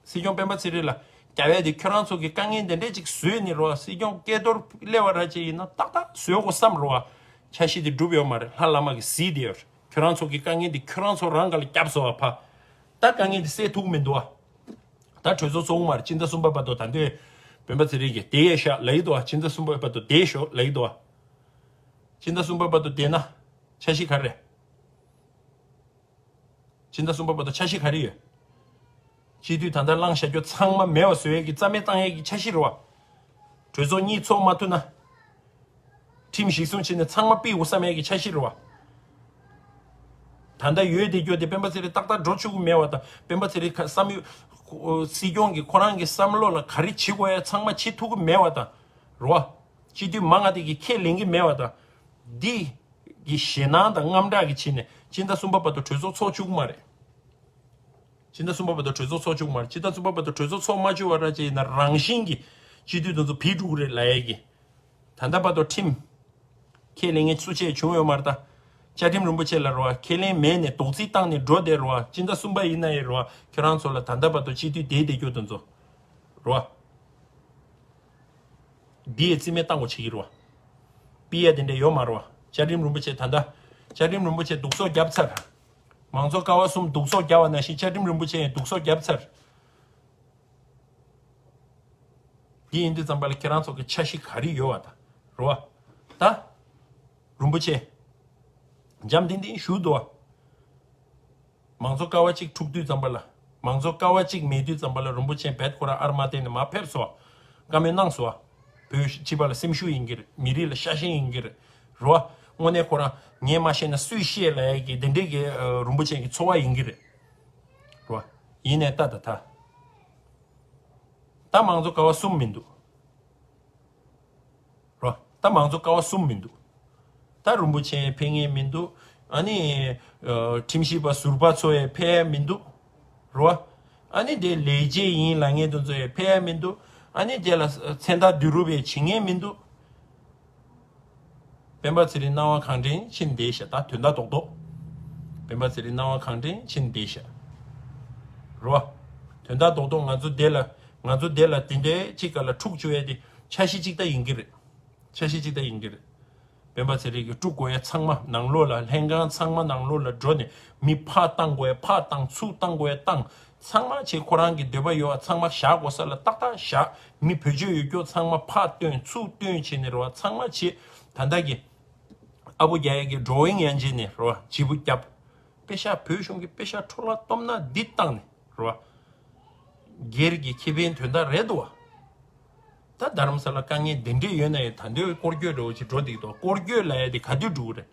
སྲིད་སྐྱོང་སྤེན་པ་ཚེ་རིང་ལ་རྒྱབ་ཡ་དེ་ཁྱོད་རང་ཚོ་གི་དཀའ་ངལ་དེ་འདྲས་ཅིག་བཟོས་ནས་རོ། སྲིད་སྐྱོང་སྐལ་རྡོར་སླེབས་པ་ར་ཅིག་ཡིན་ན་ཏག་ཏག་བཟོས་དགོས་བསམ་རོ། འཆར་གཞི་དེ་འགྲུབ་ཡོད་མ་རེད། ལྷ་བླ་མ་གི་གཟིགས་དེ་ཡོད། ཁྱོད་རང་ཚོ་གི་དཀའ་ངལ་དེ་ཁྱོད་རང་ཚོ་རང་སྒང་ལ་བརྒྱབ་སོང་བ་ཕ། ད་དཀའ་ངལ་དེ་སེལ་ཐུབ་མི་འདུག་བ། ད་གྲོས་ཚོགས་ཚོགས་མ་རེད། སྤྱི་ཟླ་གསུམ་པ་བར་དུ་ད་འདོད་སྤེན་པ་ཚེ་རིང་གིས་བསྡད་ཡས་ཤག་ལབ་ཡི་འདུག་བ། སྤྱི་ཟླ་གསུམ་པ་བར་དུ་བསྡད་ཤོག་ལབ་ཡི་འདུག་བ། སྤྱི་ཟླ་གསུམ་པ་བར་དུ་བསྡད་ན་འཆར་གཞི་ག་རེ་རེད། སྤྱི་ཟླ་གསུམ་པ་བར་དུ་འཆར་གཞི་ག་རེ་ཡོད། སྤྱི་འཐུས་ད་ལྟ་བླངས་བཞག་རྒྱུ་ཚང་མ་མེད་པ་བཟོ་ཡས་ཀྱི་རྩ་མེད་བཏང་ཡས་ཀྱི་འཆར་གཞི་རེད་བ། གྲོས་ཚོགས་གཉིས་ཚོགས་མ་ཐུབ་ན། ཁྲིམས་གཞིར་བཟུང་བྱས་ནས་ཚང་མ་ཕུད་དགོས་བསམ་ཡས་ཀྱི་འཆར་གཞི་རེད་བ། ད་ལྟ་ཡོད་བསྡད་རྒྱུ་དེ་སྤེན་པ་ཚེ་རིང་ཏག་ཏག་འགྲོ་བཅུག་གི་མེད་བ་དང་། སྤེན་པ་ཚེ་རིང་ཁ་བསམ་ཡོད། སྲིད་སྐྱོང་གིས་ཁོ་རང་གི་བསམ་བློ་ལ་ག་རེ་བྱེད་དགོས་ཡ་ཚང་མ་བྱེད་ཐུབ་ཀྱི་མེད་བ་དང་། རེད་བ། སྤྱི་འཐུས་མང་ང་དེ་གིས་ཁས་ལེན་གྱི་མེད་བ་དང་། འདི་གི་ཞེད་སྣང་དང་དངངས་སྐྲག་གི་ཕྱིན་ནས་སྤྱི་ཟླ་གསུམ་པ་བར་དུ་གྲོས་ཚོགས་ཚོགས་བཅུག་གི་མ་རེད། སྤྱི་ཟླ་གསུམ་པ་བར་དུ་གྲོས་ཚོགས་ཚོགས་བཅུག་མ་རེད། སྤྱི་ཟླ་གསུམ་པ་བར་དུ་གྲོས་ཚོགས་ཚོགས་མ་བཅུག་པ་ར་ཅིག་ཡིན་ན་རང་བཞིན་གྱིས་སྤྱི་འཐུས་དེ་ཚོ་བུད་འགྲོ་གི་རེད་ལབ་ཡས་ཀྱི། ད་ལྟ་བར་དུ་ཁྲིམས་ཁས་ལེན་མཁན་སུ་ཆད་བྱུང་ཡོད་མ་རེད་ད། བཅའ་ཁྲིམས་རིན་པོ་ཆེ་ལ་རོ། ཁས་ལེན་མེད་ནས་རྡོག་རྫིས་བཏང་ནས་འགྲོ་བསྡད་རོ། སྤྱི་ཟླ་གསུམ་པ་ཡིན་ན་ཡང་རོ། ཁྱོད་རང་ཚོ་ལ་ད་ལྟ་བར་དུ་སྤྱི་འཐུས་བསྡད་བསྡད་རྒྱུ་དེ་ཚོ་རོ། འདི་ཡི་རྩིས་མེད་བཏང་དགོས་བྱེད་ཀྱི་རོ། པི་ཡ་དེ་འདྲ་ཡོད་མ་རོ། བཅའ་ཁྲིམས་རིན་པོ་ཆེ་ད་ལྟ་བཅའ་ཁྲིམས་རིན་པོ་ཆེ་སྡུག་སོག་བརྒྱབ་ཚར། མང་གཙོ་ཀ་བ་གསུམ་སྡུག་སོག་བརྒྱབ་པ་ནང་བཞིན་བཅའ་ཁྲིམས་རིན་པོ་ཆེ་ཡང་སྡུག་སོག་བརྒྱབ་ཚར། འདི་ཡིན་དུས་ཙམ་པ་ལ་ཁྱེད་རང་ཚོ་གི་འཆར་གཞི་ག་རེ་ཡོད་བ་ད། རོ། ད། རིན་པོ་ཆེ། འཇམ་ཐིང་ཐིང་བཞུགས་འདུག་བ། མང་གཙོ་ཀ་བ་གཅིག་འཁྲུག་དུས་ཙམ་པ་ལ། མང་གཙོ་ཀ་བ་གཅིག་མེད་དུས་ཙམ་པ་ལ་རིན་པོ་ཆེ་བེད་ཁོ་རང་ཨར་མ་བསྟན་ནས་མར་ཕེབས་སོང་བ། བཀའ་མོལ་གནང་སོང་བ། བོད་སྤྱི་པ་ལ་སེམས་ཤུགས་ཡིན་གྱི་རེད། མི་རིགས་ལ་ཤ་ཞེན་ཡིན་གྱི་རེད། རོ། དངོས་གནས་ཁོ་རང་ངས་མ་ཤེས་ན་སུས་ཤེས་ལབ་ཡ་གི་དེ་འདྲས་ཀྱི་ཨ་རིན་པོ་ཆེ་གི་ཚོར་བ་ཡིན་གྱི་རེད། རོ། ཡིན་ནའི་ད་ད་ད། ད་མང་གཙོ་ཀ་བ་གསུམ་མི་འདུག་རོ། ད་མང་གཙོ་ཀ་བ་གསུམ་མི་འདུག་ད་རིན་པོ་ཆེ་ཕེབས་མཁན་མི་འདུག་ཨ་ནི། ཨ། ཁྲིམས་ཞིབ་པ་ཟུར་པ་ཚོ་ཡང་ཕེབས་མི་འདུག་རོ། ཨ་ནི་དེ་ལས་བྱེད་ཡིན་ལབ་མཁན་དེ་ཚོ་ཡང་ཕེབས་མི་འདུག་ཨ་ནི་དེ་ལ་མཚན་རྟགས་བསྡུ་རུབ་ཡང་བྱེད་མཁན་མི་འདུག་སྤེན་པ་ཚེ་རིང་སྣང་བ་གང་དྲན་ཕྱིན་བསྡད་ཤག་ད་དོན་དག་རྡོག་རྡོག་སྤེན་པ་ཚེ་རིང་སྣང་བ་གང་དྲན་ཕྱིན་བསྡད་ཤག་རོ། དོན་དག་རྡོག་རྡོག་ང་ཚོ་དེ་ལ། ང་ཚོ་དེ་ལ་དེ་འདྲའི་གཅིག་ག་ལ་འཁྲུག་བཅུག་ཡ་དེ་འཆར་གཞི་གཅིག་ད་ཡིན་གྱི་རེད། འཆར་གཞི་གཅིག་ད་ཡིན་གྱི་རེད། སྤེན་པ་ཚེ་རིང་གིས་དཀྲུག་དགོས་ཡ་ཚང་མ་ནང་ལོགས་ལ། ལྷན་ཁང་ཚང་མ་ནང་ལོགས་ལ་འགྲོ་ནས་མི་ཕར་བཏང་དགོས་ཡ་ཕར་བཏང་། ཚུར་བཏང་དགོས་ཡ་བཏང་། ཚང་མ་བྱས། ཁོ་རང་གི་འདོད་པ་ཡོད་པ་ཚང་མ་བཞག་དགོས་ས་ལ་ཏག་ཏག་བཞག་མི་བེད་སྤྱོད་ཡོད་རྒྱུ་ཚང་མ་ཕར་བཏོན་ཚུར་བཏོན་བྱས་ནས་རེད་བ། ཚང་མ་བྱས། ད་ལྟ་གི་ཨ་པོ་རྒྱག་ཡ་གི་ཌོ་ཡིང་ཡན་ཆད་ནས་རེད་བ། བྱིས་པོ་རྒྱབ། པེ་ཤག་བོད་གཞུང་གི་པེ་ཤག་འཕྲོ་བརླག་གཏོང་ན་འདི་བཏང་ནས་རེད་བ། སྒེར་གྱི་ཁེ་ཕན་དོན་དག་རེད་འདུག་བ། ད་རྡ་རམ་ས་ལ་དཀའ་ངལ་འདི་འདྲས་ཡོད་ན་ཡང་ད་འདོད་སྐོར་སྐྱོད་འདྲ་བོ་ཅིག་འགྲོ་འདུག་དོ། སྐོར་སྐྱོད་ལབ་ཡ་དེ་ག་དུས་འགྲོ་གི་རེད།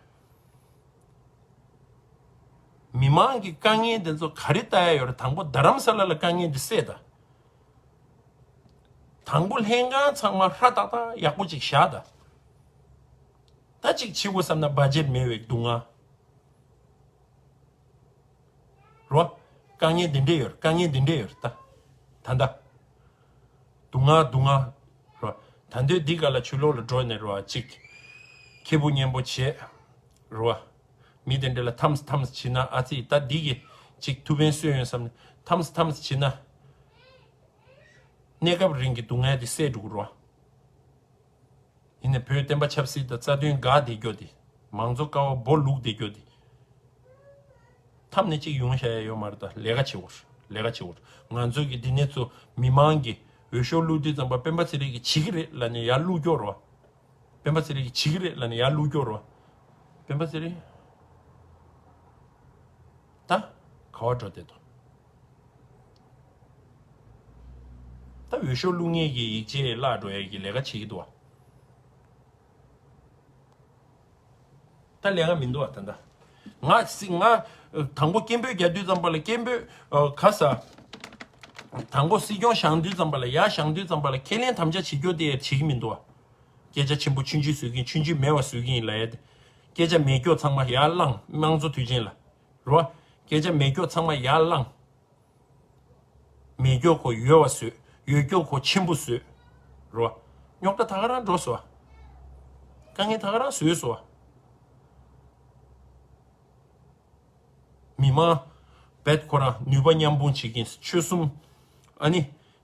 མི་མང་གི་དཀའ་ངལ་དེ་ཚོ་ག་རེ་ལྟ་ཡ་ཡོད་རེད། དང་པོ་རྡ་རམ་ས་ལ་ལ་དཀའ་ངལ་འདི་སེལ་ད། དང་པོ་ལྷན་ཁང་ཚང་མ་ཧྲ་ཏག་ཏག་ཡག་པོ་ཅིག་བཞག་ད། ད་ཅིག་བྱེད་དགོས་བསམ་ན་བ་ཇེཊ་མེད་པའི་སྡུག་བསྔལ། རོ། དཀའ་ངལ་འདི་འདྲས་ཡོད། དཀའ་ངལ་འདི་འདྲས་ཡོད་ད། ད་ད། སྡུག་བསྔལ་སྡུག་བསྔལ། རོ། ད་འདོད་འདི་ག་ལ་ཆུ་ལོག་ལ་འགྲོ་ནས་རོ་ཅིག་ཁེ་པོ་སྙན་པོ་བྱེད། རོ། མི་དེ་འདྲས་ལ་ཐམས་ཐམས་བྱེད་ན་ཨ་ཙི་ད་འདི་གི་ཅིག་ཐུགས་ཕན་གསོས་ཡོང་བསམ་ནས་ཐམས་ཐམས་བྱེད་ན། གནས་སྐབས་རིང་གི་སྡུག་བསྔལ་དེ་སེལ་འགྲོ་གི་རོ། ཡིན་ནའི་བོད་བསྟན་པ་ཆབ་སྲིད་དང་རྩ་དོན་འགལ་བསྡད་རྒྱུ་དེ། མང་གཙོ་ཀ་བ་སྦོ་ལུག་བསྡད་རྒྱུ་དེ། ཐབས་ནས་གཅིག་ཡོང་བཞག་ཡ་ཡོད་མ་རེད་ད། ལས་ཀ་བྱེད་དགོས། ལས་ཀ་བྱེད་དགོས། ང་ཚོ་གི་འདི་ནས་ཚོ་མི་མང་གི་འོས་ཤོག་བླུགས་དུས་ཙམ་པ་སྤེན་པ་ཚེ་རིང་གིས་བྱེད་ཀྱི་རེད་ལབ་ནས་ཡར་བླུགས་རྒྱུ་རེད་བ། སྤེན་པ་ཚེ་རིང་གིས་བྱེད་ཀྱི་རེད་ལབ་ནས་ཡར་བླུགས་རྒྱུ་རེད་བ། སྤེན་པ་ཚེ་རིང་། ད། ག་བ་འགྲོ་བསྡད་དོ། ད་འོས་ཤོག་བླུགས་མཁན་གྱི་ཡིག་ཆ་བརླག་འགྲོ་ཡ་གི་ལས་ཀ་བྱེད་ཀྱི་འདུག་བ། ད་ལས་ཀ་མི་འདུག་བ་ད་ལྟ། ང་སི་ང་དང་པོ་སྐད་འབོད་རྒྱག་དུས་ཙམ་པ་ལ་སྐད་འབོད་ཨ་ག་ས། དང་པོ་སྲིད་སྐྱོང་བཞེངས་དུས་ཙམ་པ་ལ་ཡར་བཞེངས་དུས་ཙམ་པ་ལ་ཁས་ལེན་དམ་བཅའ་བྱེད་རྒྱུ་དེ་བྱེད་ཀྱི་མི་འདུག་བ། སྐད་ཆ་ཆེན་པོ་ཆུང་ཆུང་བཟོ་གི་ཡིན། ཆུང་ཆུང་མེད་པ་བཟོ་གི་ཡིན་ལབ་ཡ་དེ། སྐད་ཆ་མེད་སྐྱོ་ཚང་མ་ཡར་བླངས། དམངས་གཙོ་དུས་ཆེན་ལ། རོ། སྐད་ཆ་མེད་སྐྱོ་ཚང་མ་ཡར་བླངས། མེད་སྐྱོ་ཁོ་ཡོད་བ་བཟོས། ཡོད་སྐྱོ་ཁོ་ཆེན་པོ་བཟོས། རོ། རྙོག་དྲ་ད་ག་རང་འགྲོ་སོ། དཀའ་ངལ་ད་ག་རང་བཟོས་སོ། མི་མང་བེད་ཁོ་རང་ནུས་པ་མཉམ་སྤུངས་བྱེད་ཀྱིན་ཆོལ་གསུམ། ཨ་ནི།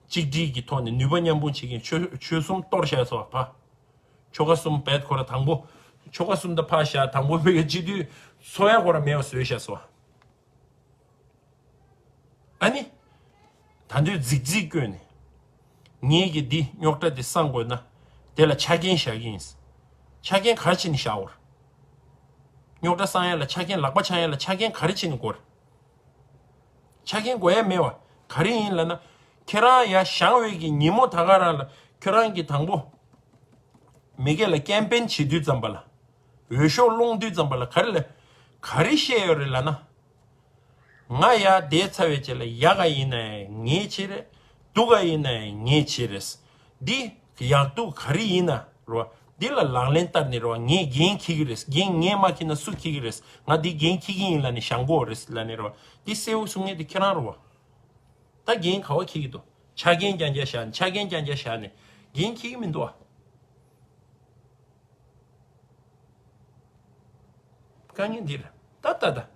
གཅིག་སྒྲིལ་གྱི་ཐོག་ནས་ནུས་པ་མཉམ་སྤུངས་བྱེད་ཀྱིན་ཆོལ་ཆོལ་གསུམ་གཏོར་བཞག་སོ་ཕ། ཆོལ་ཁ་གསུམ་བེད་ཁོ་ར་དང་པོ། ཆོལ་ཁ་གསུམ་ད་ཕར་བཞག་དང་པོ་བོད་ཀྱི་སྤྱི་འཐུས་ཚོ་ཡ་ཁོ་ར་མེད་པ་བཟོས་བཞག་སོ། ཨ་ནི། ད་དུང་རྫིག་རྫིག་བཀོད་ནས། ངེད་ཀྱིས་འདི་རྙོག་དྲ་འདི་སང་དགོས་ན། དེ་ལ་ཆ་རྐྱེན་བཞག་གི་ཡིན། ཆ་རྐྱེན་ག་རེ་བྱས་ནས་བཞག་འོར། རྙོག་དྲ་སང་ཡ་ལ་ཆ་རྐྱེན་ལག་པ་འཆང་ཡ་ལ་ཆ་རྐྱེན་ག་རེ་བྱས་ནས་དགོས། ཆ་རྐྱེན་དགོས་ཡ་མེད་བ། ག་རེ་ཡིན་ལབ་ན། ཁྱེད་རང་ཡ་བཞེངས་འོས་ཀྱི་ཉིན་མོ་ད་ག་རང་ལ་ཁྱེད་རང་གིས་དང་པོ། མི་སྒེར་ལ་ཀེམ་པེན་བྱེད་དུས་ཙམ་པ་ལ། འོས་ཤོག་སློང་དུས་ཙམ་པ་ལ་ག་རེ་ལ། ག་རེ་བཤད་ཡོད་རེད་ལབ་ན། ང་ཡ་བསྡད་ཚར་བའི་རྗེས་ལ་ཡག་ག་ཡིན་ན་ཡང་ངའི་ཆེད་རེད། སྡུག་ག་ཡིན་ན་ཡང་ངའི་ཆེད་རེད། འདི་ཡག་སྡུག་ག་རེ་ཡིན་ན་རོ། འདི་ལ་ལག་ལེན་བསྟར་ནས་རོ། ངས་འགན་འཁྱེར་གྱི་རེད། འགན་ངས་མ་འཁྱེར་ན་སུ་འཁྱེར་གྱི་རེད། ང་འདི་འགན་འཁྱེར་གྱི་ཡིན་ལབ་ནས་བཞེངས་དགོས་རེད་ལབ་ནས་རོ། འདི་གསལ་བོ་གསུང་མཁན་དེ་ཁྱེད་རང་རོ། ད་འགན་ག་བ་འཁྱེར་གྱི་འདུག་ཆ་རྐྱེན་རྐྱང་རྐྱང་བཞག་ནས་ཆ་རྐྱེན་རྐྱང་རྐྱང་བཞག་ནས་འགན་འཁྱེར་གྱི་མི་འདུག་ཨ། དཀའ་ངལ་འདིར་ད་ལྟ་ད།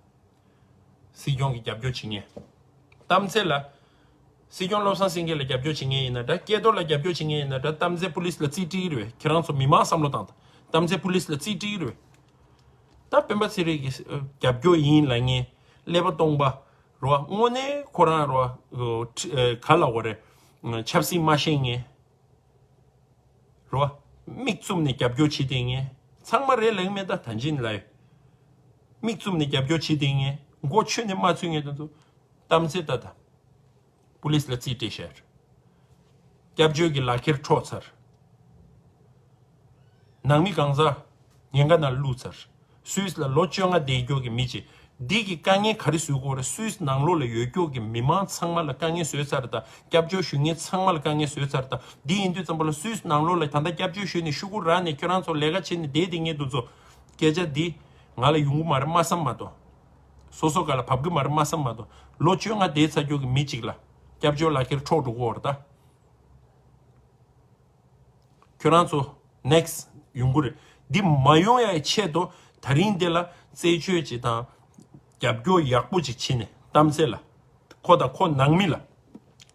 སྲིད་སྐྱོང་གི་རྒྱབ་སྐྱོར་བྱེད་མཁན། གཏམ་ཚེ་ལ། སྲིད་སྐྱོང་བློ་བཟང་སེང་གེ་ལ་རྒྱབ་སྐྱོར་བྱེད་མཁན་ཡིན་ན་འདྲ། སྐལ་རྡོར་ལ་རྒྱབ་སྐྱོར་བྱེད་མཁན་ཡིན་ན་འདྲ། གཏམ་ཚེ་པུ་ལིས་ལ་རྩིས་སྤྲད་ཀྱི་རེད། ཁྱེད་རང་ཚོ་མི་མང་བསམ་བློ་བཏང་དང་། གཏམ་ཚེ་པུ་ལིས་ལ་རྩིས་སྤྲད་ཀྱི་རེད། ད་སྤེན་པ་ཚེ་རིང་གི་རྒྱབ་སྐྱོར་ཡིན་ལབ་མཁན་ཀླད་པ་སྟོང་པ་རོ། དངོས་གནས་ཁོ་རང་རོ། ག་ལ་འོ་རེད། ཆབ་སྲིད་མ་ཤེས་མཁན། རོ། མིག་བཙུམ་ནས་རྒྱབ་སྐྱོར་བྱེད་དེ་ངས། ཚང་མ་རེད་ལེགས་མེད་ད་ད་འཇིན་ལ་ཡོད། མིག་བཙུམ་ནས་རྒྱབ་སྐྱོར་བྱེད་དེ་ངས། མགོ་ཆོད་ནས་མ་ཚུད་ངས་ད་ཚོ། གཏམ་ཚེ་ད་ད། པུ་ལིས་ལ་རྩིས་སྤྲད་ཤར། སྐྱབས་བཅོལ་གྱི་ལག་ཁྱེར་འཕྲོག་ཚར། ནང་མི་གང་ཟག་ཉེན་ཁ་ནང་བླུགས་ཚར། སུད་སི་ལ་ལོ་བཅོ་ལྔ་བསྡད་རྒྱུ་གི་མི་ཅིག་འདི་གི་དཀའ་ངལ་ག་རེ་བཟོས་དགོས་རེད། སུད་སི་ནང་ལོགས་ལ་ཡོད་རྒྱུ་གི་མི་མང་ཚང་མ་ལ་དཀའ་ངལ་བཟོས་ཚར་དང་། སྐྱབས་བཅོལ་ཞུ་མཁན་ཚང་མ་ལ་དཀའ་ངལ་བཟོས་ཚར་དང་། འདི་ཡིན་དུས་ཙམ་པ་ལ་སུད་སི་ནང་ལོགས་ལ་ད་ལྟ་སྐྱབས་བཅོལ་ཞུས་ནས་ཤོག་གུ་རག་ནས་ཁྱོད་རང་ཚོ་ལས་ཀ་བྱེད་ནས་བསྡད་དེ་ངས་འདུག་ཚོ། སྐད་ཆ་འདི་ང་ལ་ཡོང་གི་མ་རེད་མ་བསམ་མ་གཏོགས། སོ་སོ་ག་ལ་བབ་གི་མ་རེད་མ་བསམ་མ་གཏོགས། ལོ་བཅོ་ལྔ་བསྡད་ཚར་རྒྱུ་གི་མི་གཅིག་ལ་སྐྱབས་བཅོལ་ལག་ཁྱེར་འཕྲོག་འགྲོ་གི་ཡོད་རེད་ད། ཁྱོད་རང་ཚོ་next་ཡོང་གི་རེད། འདི་མ་ཡོང་ཡའི་ཆེད་དུ་ད་རིང་འདི་ལ་རྩད་གཅོད་ཅིག་དང་། རྒྱབ་སྐྱོར་ཡག་པོ་ཅིག་བྱེད་ནས་གཏམ་ཚེ་ལ། ཁོ་དང་ཁོ་ནང་མི་ལ།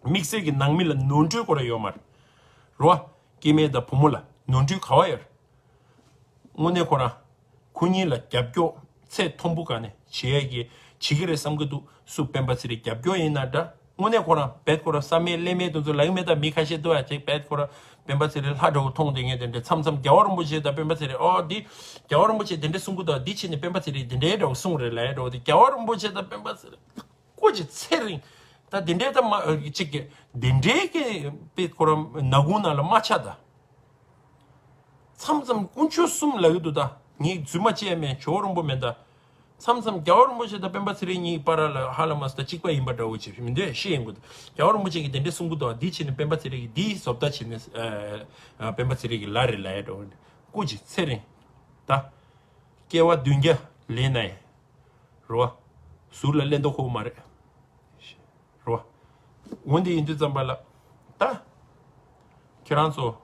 དམིགས་བསལ་གྱི་ནང་མི་ལ་ནོར་འཁྲུལ་ཁོ་ར་ཡོད་མ་རེད། རོ། སྐྱེ་དམན་དང་བུ་མོ་ལ་ནོར་འཁྲུལ་ག་བ་ཡོད་རེད། དངོས་གནས་ཁོ་རང་། ཁོ་གཉིས་ལ་རྒྱབ་སྐྱོར་ཚད་མཐོན་པོ་ག་ནས་བྱེད་ཡས་ཀྱི་བྱེད་ཀྱི་རེད་བསམ་གྱི་འདུག་སུ་སྤེན་པ་ཚེ་རིང་རྒྱབ་སྐྱོར་ཡིན་ན་འདྲ། དངོས་གནས་ཁོ་རང་བེད་ཁོ་རང་བསམ་མེད་ཀླད་མེད་དེ་ཚོ་ལབ་ཀྱི་མེད་ད། མི་ཁ་ཤས་འདུག་ཨ། ཅིག་བེད་ཁོ་རང་སྤེན་པ་ཚེ་རིང་ལྷ་འདྲ་བོ་མཐོང་དེ་ངས་དེ་འདྲ་མཚམས་མཚམས་རྒྱལ་བ་རིན་པོ་ཆེ་དང་སྤེན་པ་ཚེ་རིང་ཨོ་འདི། རྒྱལ་བ་རིན་པོ་ཆེ་དེ་འདྲ་གསུང་གི་འདུག་འདི་བྱས་ནས་སྤེན་པ་ཚེ་རིང་དེ་འདྲའི་འདྲ་བོ་གསུང་རེད་ལབ་ཡ་འདྲ་བོ་དེ། རྒྱལ་བ་རིན་པོ་ཆེ་དང་སྤེན་པ་ཚེ་རིང་སྐུ་མཁྱེན་ཚེ་རིང་། ད་དེ་འདྲའི་ད་མ་ཅིག་གི་དེ་འདྲའི་གི་དཔེ་ཁོ་རང་ནག་ཁུང་ནང་ལ་མ་ཆགས་ད། མཚམས་མཚམས་དཀོན་མཆོག་གསུམ་ལབ་ཀྱི་འདུག་ད་ངས་རྫུན་མ་བྱས་མེད། ཇོ་བོ་རིན་པོ་མེད་ད། མཚམས་མཚམས་རྒྱལ་བ་རིན་པོ་ཆེ་དང་སྤེན་པ་ཚེ་རིང་གཉིས་བར་ལ་ཧ་ལམ་ད་གཅིག་པ་ཡིན་པ་འདྲ་བོ་ཅིག་མི་འདུག་ཤེས་ཡོང་གི་འདུག་རྒྱལ་བ་རིན་པོ་ཆེ་གིས་དེ་འདྲས་གསུང་གི་འདུག་འདི་བྱས་ནས་སྤེན་པ་ཚེ་རིང་གིས་འདིའི་བཟོ་ལྟ་བྱས་ནས་ཨ། སྤེན་པ་ཚེ་རིང་གི་ལ་རེད་ལབ་ཡ་འདྲ་བོ་འདི། སྐུ་མཁྱེན་ཚེ་རིང་། ད། སྐྱེ་བ་བདུན་བརྒྱ་ལེན་ན་ཡང་། རོ། ཟུར་ལ་གླེན་མདོག་ཁུག་མ་རེད། རོ། འོན་ཏེ་ཡིན་དུས་ཙམ་པ་ལ། ད། ཁྱེད་རང་ཚོ།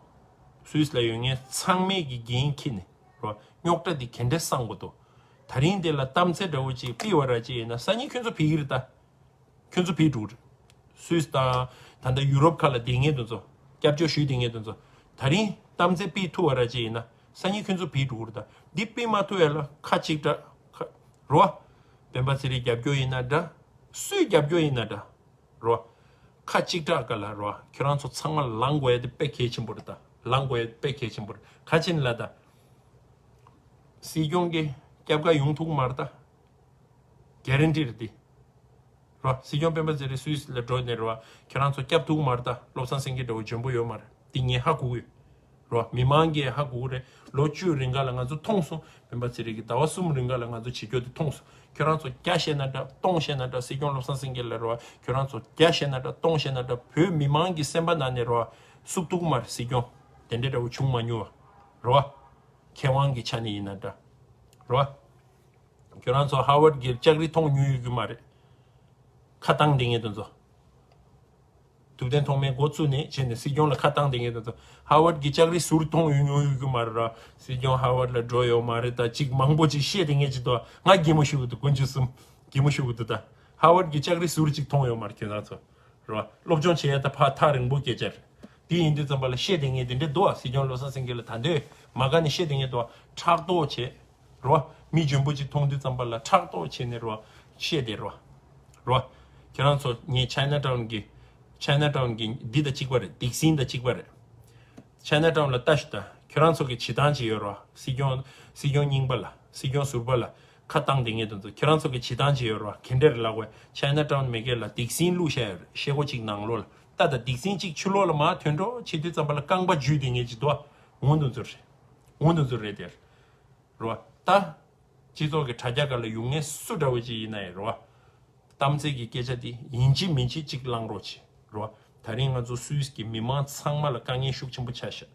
སུད་སི་ལ་ཡོད་མཁན་ཚང་མས་ཀྱི་འགན་འཁྱེར་ནས། རོ། རྙོག་དྲ་འདི་ག་འདྲས་སེལ་དགོས་འདུག་ད་རིང་འདི་ལ་གཏམ་ཚེ་འདྲ་བོ་ཅིག་ཕུལ་བ་ར་ཅིག་ཡིན་ན་སང་ཉིན་ཁྱོད་ཚོ་ཕུལ་གི་རེད་ད། ཁྱོད་ཚོ་ཕུལ་འགྲོ་གི་རེད། སུད་སི་དང་། ད་ལྟ་ཡུ་རོབ་ཁག་ལ་བསྡད་མཁན་དེ་ཚོ། སྐྱབས་བཅོལ་ཞུས་བསྡད་མཁན་དེ་ཚོ། ད་རིང་གཏམ་ཚེ་ཕུལ་ཐུབ་པ་ར་ཅིག་ཡིན་ན་སང་ཉིན་ཁྱོད་ཚོ་ཕུལ་འགྲོ་གི་རེད་ད། འདི་ཕུལ་མ་ཐུབ་ཡ་ལ་ཁ་གཅིག་གྲགས། ཁ། རོ། སྤེན་པ་ཚེ་རིང་རྒྱབ་སྐྱོར་ཡིན་ན་འདྲ། སུའི་རྒྱབ་སྐྱོར་ཡིན་ན་འདྲ། རོ། ཁ་གཅིག་གྲགས་ག་ལ་རོ། ཁྱེད་རང་ཚོ་ཚང་མ་ལངས་དགོས་ཡ་དེ་དཔེ་གལ་ཆེན་པོ་རེད་ད། ལངས་དགོས་ཡ་དེ་དཔེ་གལ་ཆེན་པོ་རེད། ག་ཅི་ཡིན་ལབ་ད། སྲིད་སྐྱོང་གི་སྐྱབས་ཁ་ཡོང་ཐུབ་མ་རེད་ད། གྷ་རན་ཊི་རེད་དེ། རོ། སྲིད་སྐྱོང་སྤེན་པ་ཚེ་རིང་སུད་སི་ལ་འགྲོ་ནས་རོ། ཁྱེད་རང་ཚོ་སྐྱབས་ཐུབ་མ་རེད་ད། བློ་བཟང་སེང་གེ་འདྲ་བོ་འཇོན་པོ་ཡོད་མ་རེད། དེ་ངས་ཧ་གོ་གི་ཡོད། རོ། མི་མང་གིས་ཧ་གོ་གི་རེད། ལོ་བཅུ་རིང་ག་ལ་ང་ཚོ་མཐོང་སོང་། སྤེན་པ་ཚེ་རིང་གིས་ཟླ་བ་གསུམ་རིང་ག་ལ་ང་ཚོ་བྱེད་རྒྱུ་དེ་མཐོང་སོང་། ཁྱོད་རང་ཚོ་བརྒྱ་བཤད་ན་འདྲ་སྟོང་བཤད་ན་འདྲ། སྲིད་སྐྱོང་བློ་བཟང་སེང་གེ་ལ་རོ། ཁྱོད་རང་ཚོ་བརྒྱ་བཤད་ན་འདྲ་སྟོང་བཤད་ན་འདྲ། བོད་མི་མང་གི་སེམས་པ་ནང་ནས་རོ། བསུབ་ཐུབ་མ་རེད་སྲིད་སྐྱོང་། དེ་འདྲ་འདྲ་བོ་བྱུང་མ་མྱོང་བ། རོ། མཁས་དབང་གི་ཆ་ནས་ཡིན་ན་འདྲ། རོ། ཁྱོད་རང་ཚོ་ཧར་ཝརཌ་གི་ལྕགས་རི་མཐོང་མྱོང་ཡོད་ཀྱི་མ་རེད། ཁ་བཏང་བསྡད་མཁན་དེ་ཚོ། ཐུབ་བསྟན་ཐོགས་མེད་འགོ་བཙུགས་ནས་བྱས་ནས་སྲིད་སྐྱོང་ལ་ཁ་བཏང་བསྡད་མཁན་དེ་ཚོ། ཧར་ཝརཌ་གི་ལྕགས་རི་ཟུར་མཐོང་ཡོད་མྱོང་ཡོད་ཀྱི་མ་རེད་ར། སྲིད་སྐྱོང་ཧར་ཝརཌ་ལ་འགྲོ་ཡོད་མ་རེད། ད་ཅིག་མང་པོ་ཅིག་བཤད་བསྡད་མཁན་ཅིག་འདུག་ང་གད་མོ་ཤོར་གི་འདུག་དཀོན་མཆོག་གསུམ། གད་མོ་ཤོར་གི་འདུག་ད་ཧར་ཝརཌ་གི་ལྕགས་རི་ཟུར་ཅིག་མཐོང་ཡོད་མ་རེད་ཁྱོད་རང་ཚོ། རེད་བ། སློབ་སྦྱོང་བྱེད་ཡ་ད་ཕར་ཐག་རིང་པོ་སྐད་ཆ་རེད། དེ་ཡིན་དུས་ཙམ་པ་ལ་བཤད་བསྡད་མཁན་དེ་འདྲ་འདུག་བ། སྲིད་སྐྱོང་བློ་བཟང་སེང་གེ་ལ་ད་འདོད་མ་དགའ་ནས་བཤད་བསྡད་མཁན་འདུག་བ། ཕྲག་དོག་བྱེད། རེད་བ། མི་འཇོན་པོ་ཅིག་མཐོང་དུས་ཙམ་པ་ལ་ཕྲག་དོག་བྱས་ནས་རེད་བ། བཤད་བསྡད་རེད་བ། རེད་བ། ཁྱེད་རང་ཚོ་ངས་ཆའི་ན་ཊའུན་གི། ཆའི་ན་ཊའུན་གི་འདི་དང་གཅིག་པ་རེད། སྡིག་སྲིན་དང་གཅིག་པ་རེད། ཆའི་ན་ཊའུན་ལ་ལྟ་ཞིག་ད། ཁྱོད་རང་ཚོ་གི་བྱེད་སྟངས་ཅིག་ཡོད་རེད་བ། སྲིད་སྐྱོང་། སྲིད་སྐྱོང་རྙིང་པ་ལ། སྲིད་སྐྱོང་ཟུར་པ་ལ། ཁ་བཏང་བསྡད་མཁན་དེ་ཚོ་ཁྱེད་རང་ཚོ་གི་བྱེད་སྟངས་ཅིག་ཡོད་རེད་བ། ག་འདྲ་རེད་ལབ་དགོས། ཆའི་ན་ཊའུན་མེ་གེ་ལ་སྡིག་སྲིན་བླུགས་བཞག་ཡོད་རེད། ཤེལ་སྒོ་གཅིག་ནང་ལོགས་ལ། ད་ད་སྡིག་སྲིན་གཅིག་ཕྱི་ལོགས་ལ་མར་ཐོན་འགྲོ་བྱེད་དུས་ཙམ་པ་ལ་རྐང་པ་འཇུས་བསྡད་མཁན་ཅིག་འདུག་བ། འོ་འདི་ཚོ་རེད། འོ་འདི་ཚོ་རེད་དེ། རེད་བ། ད། སྤྱི་ཚོགས་ཀྱི་དྲ་རྒྱ་སྒང་ལ་ཡོང་མཁན་སུ་འདྲ་བོ་ཅིག་ཡིན་ན་ཡང་རེད་བ། གཏམ་ཚིག་གི་སྐད་ཆ་དེ་ཡིན་གཅིག་མིན་གཅིག་གཅིག་བླང་རོགས་བྱེད། རེད་བ། ད་རིང་ང་ཚོ་སུད་སི་གི་མི་མང་ཚང་མ་ལ་དཀའ་ངལ་ཤུགས་ཆེན་པོ་ཆགས་ཤག་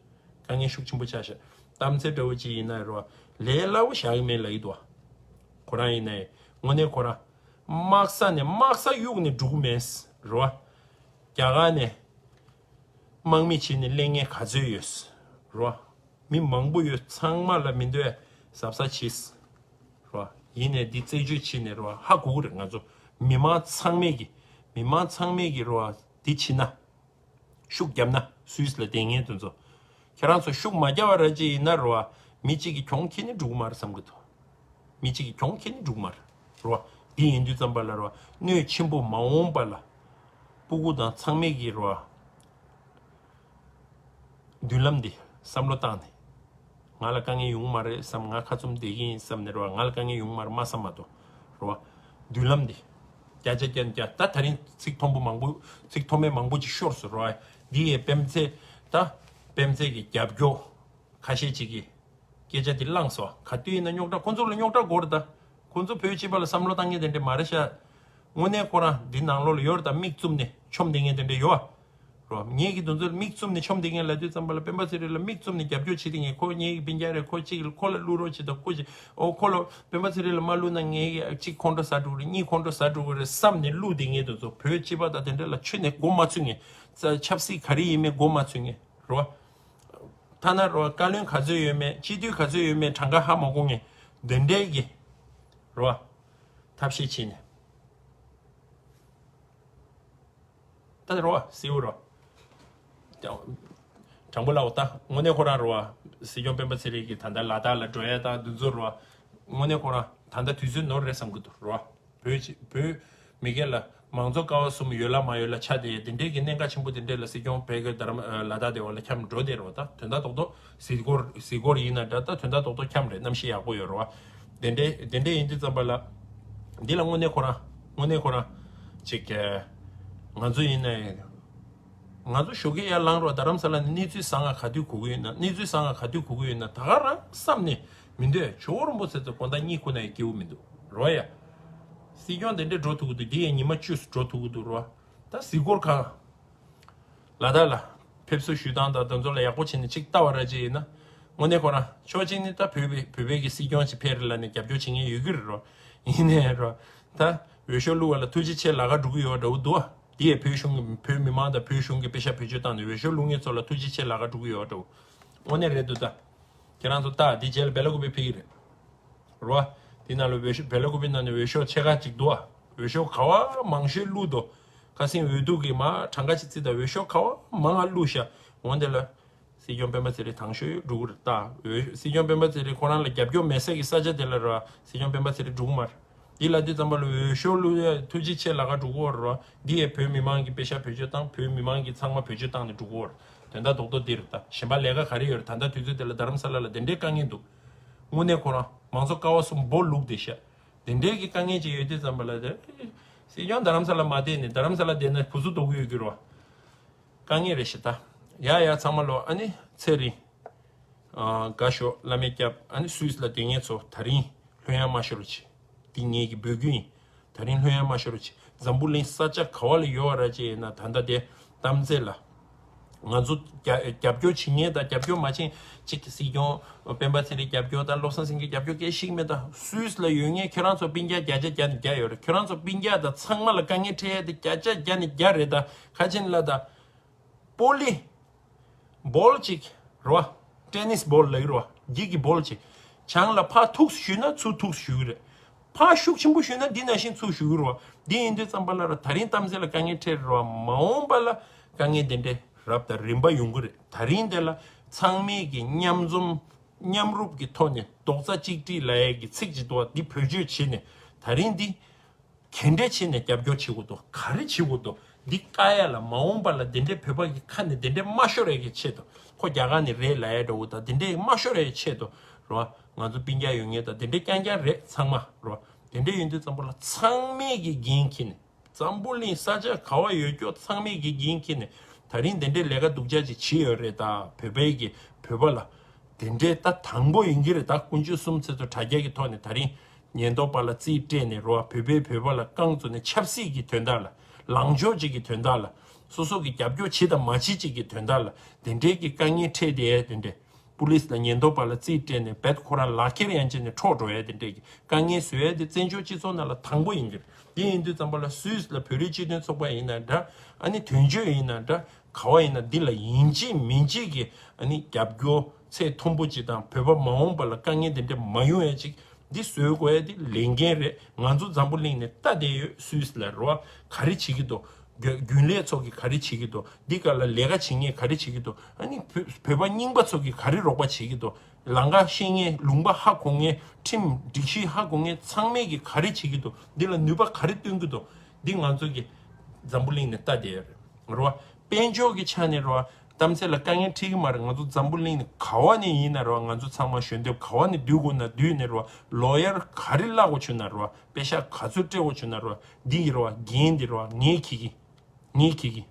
དཀའ་ངལ་ཤུགས་ཆེན་པོ་ཆགས་ཤག་གཏམ་ཚིག་འདྲ་བོ་ཅིག་ཡིན་ན་རེད་བ། ལས་སླ་བོ་བཞག་གི་མེད་ལབ་ཀྱི་འདུག་བ། ཁོ་རང་ཡིན་ན་ཡང་དངོས་གནས་ཁོ་རང་། དམག་ས་ནས་དམག་ས་གཡུག་ནས་འགྲོ་གི་མེད། རེད་བ། རྒྱ་གར་ནས། དམག་མི་བྱས་ནས་སླེབས་མཁན་ག་ཚོད་ཡོད། རེད་བ། མི་མང་པོ་ཡོད། ཚང་མ་ལ་མི་འདོད་གཟབ་གཟབ་བྱེད། རེད་བ། ཡིན་ནའི་འདི་རྩད་གཅོད་བྱས་ནས་རེད་བ། ཧ་གོ་གི་རེད། ང་ཚོ་མི་མང་ཚང་མས་ཀྱི། མི་མང་ཚང་མས་ཀྱི་རེད་བ། འདི་བྱེད་ན། ཤུགས་བརྒྱབ་ན་སུད་སི་ལ་བསྡད་མཁན་དེ་ཚོ། ཁྱེད་རང་ཚོ་ཤུགས་མ་བརྒྱབ་པ་ར་ཅིག་ཡིན་ན་རེད་བ། མི་གཅིག་གིས་གྱོང་ཁྱེར་ནས་འགྲོ་གི་མ་རེད་བསམ་གི་འདུག་མི་གཅིག་གིས་གྱོང་ཁྱེར་ནས་འགྲོ་གི་མ་རེད། རེད་བ། འདི་ཡིན་དུས་ཙམ་པ་ལ་རེད་བ། གནོད་ཆེན་པོ་མ་འོངས་པ་ལ། སྤུ་གུ་དང་ཚང་མས་ཀྱི་རེད་བ། མདུན་ལམ་འདི་བསམ་བློ་བཏང་ནས། ང་ལ་དཀའ་ངལ་ཡོང་མ་རེད་བསམ། ང་ཁ་བཙུམ་བསྡད་ཀྱི་ཡིན་བསམ་ནས་རེད་བ། ང་ལ་དཀའ་ངལ་ཡོང་མ་རེད་མ་བསམ་མ་གཏོགས། རེད་བ། མདུན་ལམ་འདི། བརྒྱ་ཆ་བརྒྱ་བརྒྱ། ད་ད་རིང་ཚིག་མཐོན་པོ་མང་པོ། ཚིག་མཐོ་དམན་མང་པོ་ཅིག་ཤོར་སོང་རེད་བ། འདི་ཡི་སྤེན་ཚེ། ད། སྤེན་ཚེ་གི་རྒྱབ་སྐྱོར། ཁ་ཤས་ཅིག་གིས། སྐད་ཆ་འདི་བླངས་སོང་། ག་དུས་ཡིན་ན་རྙོག་དྲ། ཁོ་ཚོ་ལ་རྙོག་དྲ་དགོས་རེད་ད། ཁོ་ཚོ་བོད་སྤྱི་པ་ལ་བསམ་བློ་བཏང་མཁན་དེ་འདྲ་མ་རེད་ཤག་དངོས་གནས་ཁོ་རང་འདི་ནང་ལོགས་ལ་ཡོད་རེད་ད། མིག་བཙུམ་ནས་མཆོང་བསྡད་མཁན་དེ་འདྲ་ཡོད་ཨ། རོ། ངེད་ཀྱི་དོན་ཚོད་ལ་མིག་བཙུམ་ནས་མཆོང་བསྡད་མཁན་ལབ་དུས་ཙམ་པ་ལ་སྤེན་པ་ཚེ་རིང་ལ་མིག་བཙུམ་ནས་རྒྱབ་སྐྱོར་བྱེད་བསྡད་མཁན། ཁོ་ངེད་ཀྱི་སྤུན་ཀྱག་རེད། ཁོ་གཅིག་ཁོ་ལ་བླུག་རོགས་བྱེད་དང་། ཁོ་གཅིག་ཨོ་ཁོ་ལ་སྤེན་པ་ཚེ་རིང་ལ་མ་བླུག་ན་ངེད་ཀྱི་གཅིག་ཁོང་ཁྲོ་ཟ་འགྲོ་གི་རེད། གཉིས་ཁོང་ཁྲོ་ཟ་འགྲོ་གི་རེད་བསམ་ནས་བླུག་བསྡད་མཁན་དེ་ཚོ་བོད་སྤྱི་པ་དང་དེ་འདྲ་ལ་ཁྱོན་ནས་མགོ་མ་ཚོས་མཁན། ཆབ་སྲིད་ག་རེ་ཡིན་མིན་མགོ་མ་ཚོས་མཁན་རོ། ཐ་ན་རོ་བཀའ་བློན་ག་ཚོད་ཡོད་མེད། སྤྱི་འཐུས་ག་ཚོད་ཡོད་མེད་གྲངས་ཀ་ཧ་མ་གོ་མཁན་དེ་འདྲའི་གི་རོ། ཐབས་ཤེས་བྱས་ནས། ད་རོ་སེའུ་རོ། དྲང་པོ་ལབ་ད་དངོས་གནས་ཁོ་རང་རོ། སྲིད་སྐྱོང་སྤེན་པ་ཚེ་རིང་གིས་ད་ལྟ་ལ་དྭགས་ལ་འགྲོ་ཡ་དང་འདི་ཚོ་རོ། དངོས་གནས་ཁོ་རང་ད་ལྟ་དུས་ཚོད་ནོར་རེད་བསམ་གི་འདུག་རོ། བོད་ཀྱི་བོད་མི་སྒེར་ལ་མང་གཙོ་ཀ་བ་གསུམ་ཡོད་ལ་མ་ཡོད་ལ་ཆ་དེ་དེ་འདྲའི་གི་གནད་འགག་ཆེན་པོ་དེ་འདྲའི་ལ་སྲིད་སྐྱོང་བོད་ཀྱི་རྡ་རམ་ལ་དྭགས་དེ་བ་ལ་འཁྱམས་འགྲོ་དེ་རོ། ད་དོན་དག་རྡོག་རྡོག་གཟིགས་སྐོར་གཟིགས་སྐོར་ཡིན་ན་འདྲ། ད་དོན་དག་རྡོག་རྡོག་འཁྱམས་རེད། གནམ་གཤིས་ཡག་པོ་ཡོད་རོ། དེ་འདྲའི་དེ་འདྲའི་ཡིན་དུས་ཙམ་པ་ལ་འདི་ལ་དངོས་གནས་ཁོ་རང་དངོས་གནས་ཁོ་རང་ཅིག་ང་ཚོ་ཡིན་ནའི་ང་ཚོ་ཞོགས་ཀས་ཡར་ལངས་རོགས། རྡ་རམ་ས་ལ་ནས་གནས་ཚུལ་བཟང་ང་ག་དུས་གོ་གི་ཡོད་ན། གནས་ཚུལ་བཟང་ང་ག་དུས་གོ་གི་ཡོད་ན་ད་ག་རང་བསམ་ནས་མི་འདོད། ཇོ་བོ་རིན་པོ་ཆེ་ཚོ་དགོང་དག་གཉིད་ཁུག་ན་ཡང་སྐྱིད་པོ་མི་འདུག་རོ་ཡ། སྲིད་སྐྱོང་དེ་འདྲས་འགྲོ་ཐུབ་ཀྱི་འདུག་འདི་ཡང་ཉི་མ་བཅུ་འགྲོ་ཐུབ་ཀྱི་འདུག་རོ། ད་གཟིགས་སྐོར་གང་། ལ་དྭགས་ལ་ཕེབས་བསུ་ཞུ་སྟངས་དང་དེ་ཚོ་ལ་ཡག་པོ་བྱས་ནས་ཅིག་ལྟ་བ་ར་ཅིག་ཡིན་ན། དངོས་གནས་ཁོ་རང་ཕྱོགས་གཅིག་ནས་ད་བོད་པའི་བོད་པའི་གི་སྲིད་སྐྱོང་ཅིག་ཕེབས་རེད་ལབ་ནས་རྒྱབ་སྐྱོར་བྱེད་མཁན་ཡོད་ཀྱི་རེད་རོ། ཡིན་ནའི་རོ། ད་འོས་ཤོག་བླུགས་པ་ལ་ཐུགས་རྗེ་ཆེ་ལབ་ག་འགྲོ་གི་ཡོད་འདྲ་བོ་འདུག་ཨ། འདི་ཡས་བོད་གཞུང་གི་བོད་མི་མང་དང་བོད་གཞུང་གི་པེ་ཤག་བེད་སྤྱོད་བཏང་ནས་འོས་ཤོག་བླུགས་མཁན་ཚོ་ལ་ཐུགས་རྗེ་ཆེ་ལབ་ག་འགྲོ་གི་ཡོད་འདྲ་བོ། དངོས་གནས་རེད་འདུག་ད། ཁྱེད་རང་ཚོ་ལྟ། འདི་རྗེས་ལ་སྦེ་ལ་ཀུ་པེ་ཕེབས་ཀྱི་རེད། རོ། དེ་ནང་ལ་འོས་ཤོག་སྦེ་ལ་ཀུ་པེ་ནང་ནས་འོས་ཤོག་ཕྱེད་ཀ་ཅིག་འདུག་ཨ། འོས་ཤོག་ག་བ་མང་ཤོས་བླུགས་འདུག་ཁ་སེང་འོས་བསྡུ་གི་མ་གྲངས་ཀ་ཅིག་བརྩིས་དང་འོས་ཤོག་ག་བ་མང་ང་བླུགས་ཤག་འོན་ཏེ་ལ། སྲིད་སྐྱོང་སྤེན་པ་ཚེ་རིང་དང་ཤོས་འགྲོ་གི་རེད་ད། འོས་སྲིད་སྐྱོང་སྤེན་པ་ཚེ་རིང་ཁོ་རང་ལ་རྒྱབ་སྐྱོར་མེད་ས་གི་ས་ཆ་དེ་ལ་ར་སྲིད་སྐྱོང་སྤེན་པ་ཚེ་རིང་འགྲོ་གི་མ་རེད། འདི་ལ་དུས་ཙམ་པ་ལ་འོས་ཤོག་བླུགས་ཡ་ཐུགས་རྗེ་ཆེ་ལབ་ག་འགྲོ་གི་ཡོད་རེད་ར། འདི་ཡས་བོད་མི་མང་གི་པེ་ཤག་བེད་སྤྱོད་བཏང་། བོད་མི་མང་གི་ཚང་མ་བེད་སྤྱོད་བཏང་ནས་འགྲོ་གི་ཡོད་རེད། དོན་དག་རྡོག་རྡོག་འདི་རེད་ད། གཞན་པ་ལས་ཀ་ག་རེ་ཡོད་རེད། ད་ལྟ་དུས་ཚོད་དེ་ལ་རྡ་རམ་ས་ལ་ལ་དེ་འདྲའི་དཀའ་ངལ་འདུག་དངོས་གནས་ཁོ་རང་མང་གཙོ་ཀ་བ་གསུམ་སྦོ་བླུགས་བསྡད་ཤག་དེ་འདྲའི་གི་དཀའ་ངལ་ཅིག་ཡོད་དུས་ཙམ་པ་ལ་དེ། སྲིད་སྐྱོང་རྡ་རམ་ས་ལ་མ་བསྡད་ནས་རྡ་རམ་ས་ལ་བསྡད་ན་བུ་སུ་ལྡོག་གི་ཡོད་ཀྱི་རོ། དཀའ་ངལ་རེད་ཤག་ད། ཡ་ཡ་ཚང་མ་ལོ། ཨ་ནི་ཚེ་རིང་། ཨ། དགའ་ཤོག་བླ་མའི་སྐྱབས། ཨ་ནི་སུད་སི་ལ་དེ་ངས་ཚོ་ད་རིང་ལྷོད་ཡངས་མ་ཤོར་རོགས་བྱེད། འདི་ངེད་ཀྱི་འབོད་སྐུལ་ཡིན། ད་རིང་ལྷོད་ཡངས་མ་ཤོར་རོགས་བྱེད། འཛམ་བུ་གླིང་ས་ཆ་ག་བ་ལ་ཡོད་པ་ར་ཅིག་ཡིན་ན་ད་ལྟ་དེ་གཏམ་ཚེ་ལ། ང་ཚོ་རྒྱ་རྒྱབ་སྐྱོར་བྱེད་མཁན་དང་རྒྱབ་སྐྱོར་མ་བྱེད་གཅིག་གི་སྲིད་སྐྱོང་སྤེན་པ་ཚེ་རིང་རྒྱབ་སྐྱོར་དང་བློ་བཟང་སེང་གེ་རྒྱབ་སྐྱོར་སྐད་ཤིག་མེད། ད་སུད་སི་ལ་ཡོད་མཁན་ཁྱེད་རང་ཚོ་སྤུན་ཀྱག་བརྒྱ་ཆ་བརྒྱ་ནས་བརྒྱ་ཡོད་རེད། ཁྱེད་རང་ཚོ་སྤུན་ཀྱག་དང་ཚང་མ་ལ་དཀའ་ངལ་འཕྲད་ཡ་དེ་བརྒྱ་ཆ་བརྒྱ་ནས་བརྒྱ་རེད། ད་ཁ་ཆེན་ལ་ད་པོ་ལི་བོལ་ཅིག་རོ། ཊེ་ནིས་བོལ་ལ་ཡོད་རོ། འགྱིག་གི་བོལ་ཅིག་བྱང་ལ་ཕར་ཐུགས་སུ་ཞུས་ན་ཚུར་ཐུགས་སུ་ཞུ་གི་རེད། ཕར་ཤུགས་ཆེན་པོ་ཞུས་ན་འདི་ནང་བཞིན་ཚུར་ཞུ་གི་རེད་བ། འདི་ཡིན་དུས་ཙམ་པ་ལ་ར་ད་རིང་གཏམ་ཚེ་ལ་དཀའ་ངལ་འཕྲད་རེད་བ། མ་འོངས་པ་ལ་དཀའ་ངལ་དེ་འདྲའི་རབ་དང་རིམ་པ་ཡོང་གི་རེད། ད་རིང་དེ་ལ་ཚང་མས་ཀྱི་མཉམ་འཛོམས་མཉམ་རུབ་ཀྱི་ཐོག་ནས་རྡོག་རྩ་གཅིག་སྒྲིལ་ལབ་ཡས་ཀྱི་ཚིག་ཅིག་འདུག་བ། འདི་བེད་སྤྱོད་བྱས་ནས་ད་རིང་འདི་ག་འདྲས་བྱས་ནས་རྒྱབ་སྐྱོར་བྱེད་དགོས་འདུག་ག་རེ་བྱེད་དགོས་འདུག་འདི་བཀག་ཡ་ལ་མ་འོངས་པ་ལ་དེ་འདྲའི་བོད་པ་གི་ཁ་ནས་དེ་འདྲའི་མ་ཤོར་ཡ་གི་ཆེད་དུ། ཁོ་རྒྱ་གར་ནས་རེད་ལབ་ཡ་འདྲ་བོ་དང་དེ་འདྲའི་མ་ཤོར་ཡ་ཆེད་དུ་རོ། ང་ཚོ་སྤུན་ཀྱག་ཡོད་ངེས་དང་དེ་འདྲའི་རྐྱང་རྐྱང་རེད་ཚང་མ་རོ། དེ་འདྲའི་ཡིན་དུས་ཙམ་པ་ལ་ཚང་མས་ཀྱི་འགན་འཁྱེར་ནས་འཛམ་བུ་གླིང་ས་ཆ་ག་བ་ཡོད་ཀྱོག་ཚང་མས་ཀྱི་འགན་འཁྱེར་ནས་ད་རིང་དེ་འདྲའི་ལས་ཀ་སྡུག་ཅག་ཅིག་བྱས་ཡོད་རེད། ད་བོད་པའི་གི་བོད་པ་ལ་དེ་འདྲའི་ད་དང་པོ་ཡིན་གྱི་རེད། ད་དཀོན་མཆོག་གསུམ་ཚེ་ཚོ་དྲ་རྒྱ་གི་ཐོག་ནས་ད་རིང་ཉེན་རྟོག་པ་ལ་རྩིས་སྤྲད་ནས་རོ། བོད་པས་བོད་པ་ལ་རྐང་བཙུགས་ནས་ཆབ་སྲིད་ཀྱི་དོན་དག་ལ་ལངས་ཕྱོགས་གཅིག་གི་དོན་དག་ལ་སོ་སོ་གི་རྒྱབ་སྐྱོར་བྱེད་དང་མ་བྱེད་གཅིག་གི་དོན་དག་ལ་དེ་འདྲའི་གི་དཀའ་ངལ་འཕྲད་དེ་དེ་འདྲའི་པུ་ལིས་ལ་ཉེན་རྟོག་པ་ལ་རྩིས་སྤྲད་ནས་རྦད་ཁོ་རང་ལག་ཁྱེར་ཡན་ཆད་ནས་འཕྲོག་འགྲོ་ཡ་དེ་འདྲའི་གི་དཀའ་ངལ་བཟོ་ཡ་དེ་བཙན་བྱོལ་སྤྱི་ཚོགས་ནང་ལ་དང་པོ་ཡིན་གྱི་རེད། དེ་ཡིན་དུས་ཙམ་པ་ལ་སུད་སི་ལ་བོད་རིགས་སྤྱི་མཐུན་ཚོགས་པ་ཡིན་ན་འདྲ། ཨ་ནི་དོན་གཅོད་ཡིན་ན་འདྲ། ག་བ་ཡིན་ན་འདི་ལ་ཡིན་གཅིག་མིན་གཅིག་གི་ཨ་ནི་རྒྱབ་སྐྱོར་ཚད་མཐོན་པོ་ཅིག་དང་བོད་པ་མ་འོངས་པ་ལ་དཀའ་ངལ་དེ་འདྲ་མ་ཡོང་ཡ་ཅིག་འདི་བཟོས་དགོས་ཡ་དེ་ལས་འགན་རེད། ང་ཚོ་འཛམ་བུ་གླིང་ནས་ལྟ་བསྡད་ཡོད། སུད་སི་ལ་རོ་ག་རེ་བྱེད་ཀྱི་འདུག་རྒྱུན་ལས་ཚོ་གི་ག་རེ་བྱེད་ཀྱི་འདུག་འདི་ག་ལ་ལས་ཀ་བྱེད་མཁན་ག་རེ་བྱེད་ཀྱི་འདུག་ཨ་ནི་བོད་བོད་པ་རྙིང་པ་ཚོ་གི་ག་རེ་རོགས་པ་བྱེད་ཀྱི་འདུག་ལམ་ཁ་ཤེས་མཁན་ལུང་པ་ཧ་གོ་མཁན་ཁྲིམས་སྒྲིག་གཞི་ཧ་གོ་མཁན་ཚང་མས་ཀྱི་ག་རེ་བྱེད་ཀྱི་འདུག་འདི་ལ་ནུས་པ་ག་རེ་བཏོན་གྱི་འདུག་འདི་ང་ཚོ་གི་འཛམ་བུ་གླིང་ནས་ལྟ་བསྡད་ཡོད་རེད་རོ། དཔལ་འབྱོར་གྱི་ཆ་ནས་རོ། གཏམ་ཚེ་ལ་དཀའ་ངལ་འཕྲད་ཀྱི་མ་རེད། ང་ཚོ་འཛམ་བུ་གླིང་ནས་ག་བ་ནས་ཡིན་ན་རོ། ང་ཚོ་ཚང་མ་ཞོན་འདེབས་ག་བ་ནས་བསྡུ་དགོས་ན་བསྡུས་ནས་རོ། ལོ་ཡར་ག་རེ་བརླག་དགོས་བྱུང་ན་རོ། པེ་ཤག་ག་ཚོད་སྤྲད་དགོས་བྱུང་ན་རོ། འདི་ཡི་རོ་འགན་འདི་རོ་ངས་འཁྱེར་གྱི། ངས་འཁྱེར་གྱི།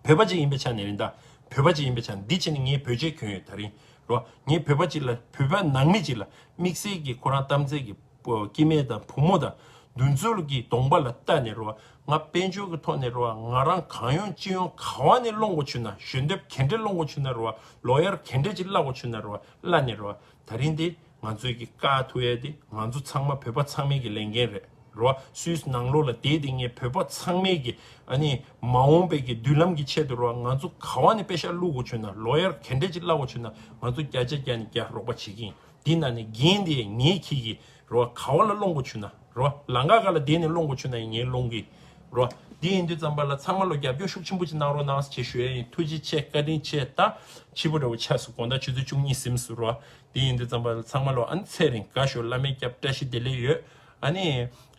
བོད་པ་ཅིག་ཡིན་པའི་ཆ་ནས་རེད་ད། བོད་པ་ཅིག་ཡིན་པའི་ཆ་ནས་འདི་བྱས་ནས་ངས་བོད་ཆས་གྱོན་ཡོད་ད་རིང་རོ། ངས་བོད་པ་ཅིག་ལ་བོད་པ་ནང་མི་ཅིག་ལ་དམིགས་བསལ་གྱི་ཁོ་རང་གཏམ་ཚེ་གི་སྐྱེ་དམན་དང་བུ་མོ་དང་འདུ་འཛོམས་ཀྱི་གདོང་པ་ལ་ལྟ་ནས་རོ། ང་དཔལ་འབྱོར་གྱི་ཐོག་ནས་རོ། ང་རང་གང་ཡོང་ཅི་ཡོང་ག་བ་ནས་སློང་དགོས་བྱུང་ན། ཞོན་འདེབས་ག་འདྲས་བློང་དགོས་བྱུང་ན་རོ། ལོ་ཡར་ག་འདྲས་ཅིག་བརླག་དགོས་བྱུང་ན་རོ། བརླག་ནས་རོ། ད་རིང་འདི་ང་ཚོས་ཀྱི་བཀག་ཐུབ་ཡས་དེ་ང་ཚོ་ཚང་མ་བོད་པ་ཚང་མའི་གི་ལས་འགན་རེད་རོ། སུད་སི་ནང་ལོགས་ལ་བསྡད་དེ་ངས་བོད་པ་ཚང་མའི་གི་ཨ་ནི་མ་འོངས་པའི་གི་མདུན་ལམ་གྱི་ཆེད་དུ་རོ། ང་ཚོ་ག་བ་ནས་པེ་ཤག་བླུག་དགོས་བྱུང་ན། ལོ་ཡར་ག་འདྲས་ཅིག་བརླག་དགོས་བྱུང་ན། ང་ཚོ་བརྒྱ་ཆ་བརྒྱ་ནས་བརྒྱ་རོགས་པ་བྱེད་ཀྱི་ཡིན། འདི་ན་ནས་འགན་དེ་ངས་འཁྱེར་གྱི་རོ། ག་བ་ལ་སློང་དགོས་བྱུང་ན་རོ། ལམ་ཁ་ག་ལ་བསྡད་ནས་སློང་དགོས་བྱུང་ན་ངས་སློང་གི་རོ། འདི་ཡིན་དུས་ཙམ་པ་ལ་ཚང་མ་ལོ་རྒྱབ་སྐྱོར་ཤུགས་ཆེན་པོ་ཅིག་གནང་རོགས་གནང་ཞེས་ཞུ་ཡས་ཡིན། ཐུགས་རྗེ་ཆེ། བཀའ་དྲིན་ཆེ། ད་ཕྱི་པོ་འདྲ་བོ་ཆགས་སུ་དགོང་དག་ཆུ་ཚོད་བཅུ་གཉིས་ཟིན་སུ་རོ། དེ་ཡིན་དུས་ཙམ་པ་ལ་ཚང་མ་ལོ་ཨ་ནི་ཚེ་རིང་དགའ་ཤོག་བླ་མའི་སྐྱབས་བཀྲ་ཤིས་བདེ་ལེགས་ཡོད། ཨ་ནི་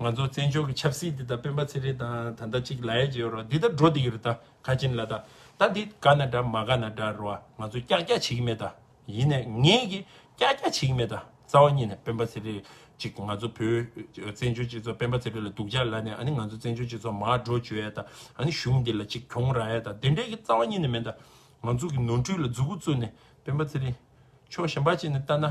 ང་ཚོ་བཙན་བྱོལ་གྱི་ཆབ་སྲིད་འདི་དང་སྤེན་པ་ཚེ་རིང་དང་ད་ལྟ་གཅིག་ལ་ཡ་བྱེད་ཡོད་རོ། འདི་ད་འགྲོ་བསྡད་ཀྱི་རེད། ད་ཁ་ཆེན་ལ་ད་ད་འདི་དགའ་ན་འདྲ་མ་དགའ་ན་འདྲ་རོ། ང་ཚོ་ཀྱག་ཀྱག་བྱེད་ཀྱི་མེད་ད། ཡིན་ནས་ངས་ཀྱི་ཀྱག་ཀྱག་བྱེད་ཀྱི་མེད་ད། རྩ་བ་ཉིད་ནས་སྤེན་པ་ཚེ་རིང་ཅིག་ང་ཚོ་བོད་བཙན་བྱོལ་སྤྱི་ཚོགས་སྤེན་པ་ཚེ་རིང་ལ་སྡུག་ཅག་ལབ་ནས་ཨ་ནི་ང་ཚོ་བཙན་བྱོལ་སྤྱི་ཚོགས་མར་འགྲོ་བཅུག་ཡ་ད། ཨ་ནི་གཞུང་འདི་ལ་ཅིག་གྱོང་རག་ཡ་ད། དེ་འདྲའི་གི་རྩ་བ་ཉིད་ནས་མེད་ད། ང་ཚོ་གི་ནོར་འཁྲུལ་ལ་མཛུབ་གུ་བཙུགས་ནས་སྤེན་པ་ཚེ་རིང་ཕྱོགས་གཞན་པ་ཅིག་ནས་ལྟ་ན་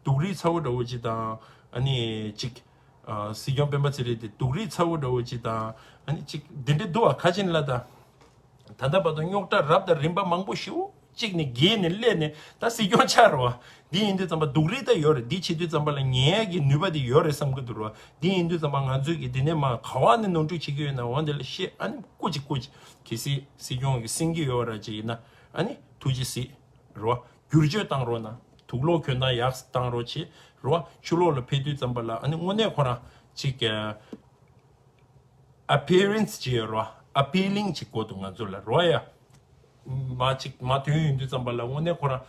སྡུག་རུས་ཚ་བོ་འདྲ་བོ་ཅིག་དང་། ཨ་ནི་ཅིག་ཨ་སྲིད་སྐྱོང་སྤེན་པ་ཚེ་རིང་དེ་སྡུག་རུས་ཚ་བོ་འདྲ་བོ་ཅིག་དང་། ཨ་ནི་ཅིག་འདི་འདྲའི་འདུག་བ། ཁ་ཆེན་ལ་ད། ད་ལྟ་བར་དུ་རྙོག་དྲ་རབ་དང་རིམ་པ་མང་པོ་ཞེ་པོ་ཅིག་ནས་བརྒལ་ནས་སླེབས་ནས་ད་སྲིད་སྐྱོང་ཆགས་རེད་བ། འདི་ཡིན་དུས་ཙམ་པ་སྡུག་རུས་ད་ཡོད་རེད། འདི་བྱེད་དུས་ཙམ་པ་ལ་ཉན་ཡ་གི་ནུས་པ་དེ་ཡོད་རེད་བསམ་གི་འདུག་རེད་བ། འདི་ཡིན་དུས་ཙམ་པ་ང་ཚོས་ཀྱི་འདི་ནས་མར་ག་བ་ནས་ནོར་འཁྲུལ་བྱེད་ཀྱི་ཡོད་ན་འོ་འདི་ལ་བཤད། ཨ་ནི་སྐུ་མཁྱེན་སྐུ་མཁྱེན་གལ་སྲིད་སྲིད་སྐྱོང་གི་སེང་གེ་ཡོད་ར་ཅིག་ཡིན་ན་ཨ་ནི་ཐུགས་རྗེ་གཟིགས་རེད་བ། བསྒྱུར་བཅོས་བཏང་རོགས་གནང་། དུག་སློག་གྱོན་སྟངས་ཡག་བཏང་རོགས་བྱེད་རེད་བ། ཕྱི་ལོགས་ལ་ཕེབས་དུས་ཙམ་པ་ལ་ཨ་ནི་དངོས་གནས་ཁོ་རང་ཅིག་ཨ་པི་ཡར་རན་སི་ཅིག་ཡོད་རེད་བ། ཨ་པི་ལིང་ཅིག་དགོས་འདུག་ང་ཚོ་ལ་རེད་བ་ཡ། མ་ཅིག་མ་ཐོན་ཡོང་དུས་ཙམ་པ་ལ་དངོས་གནས་ཁོ་རང་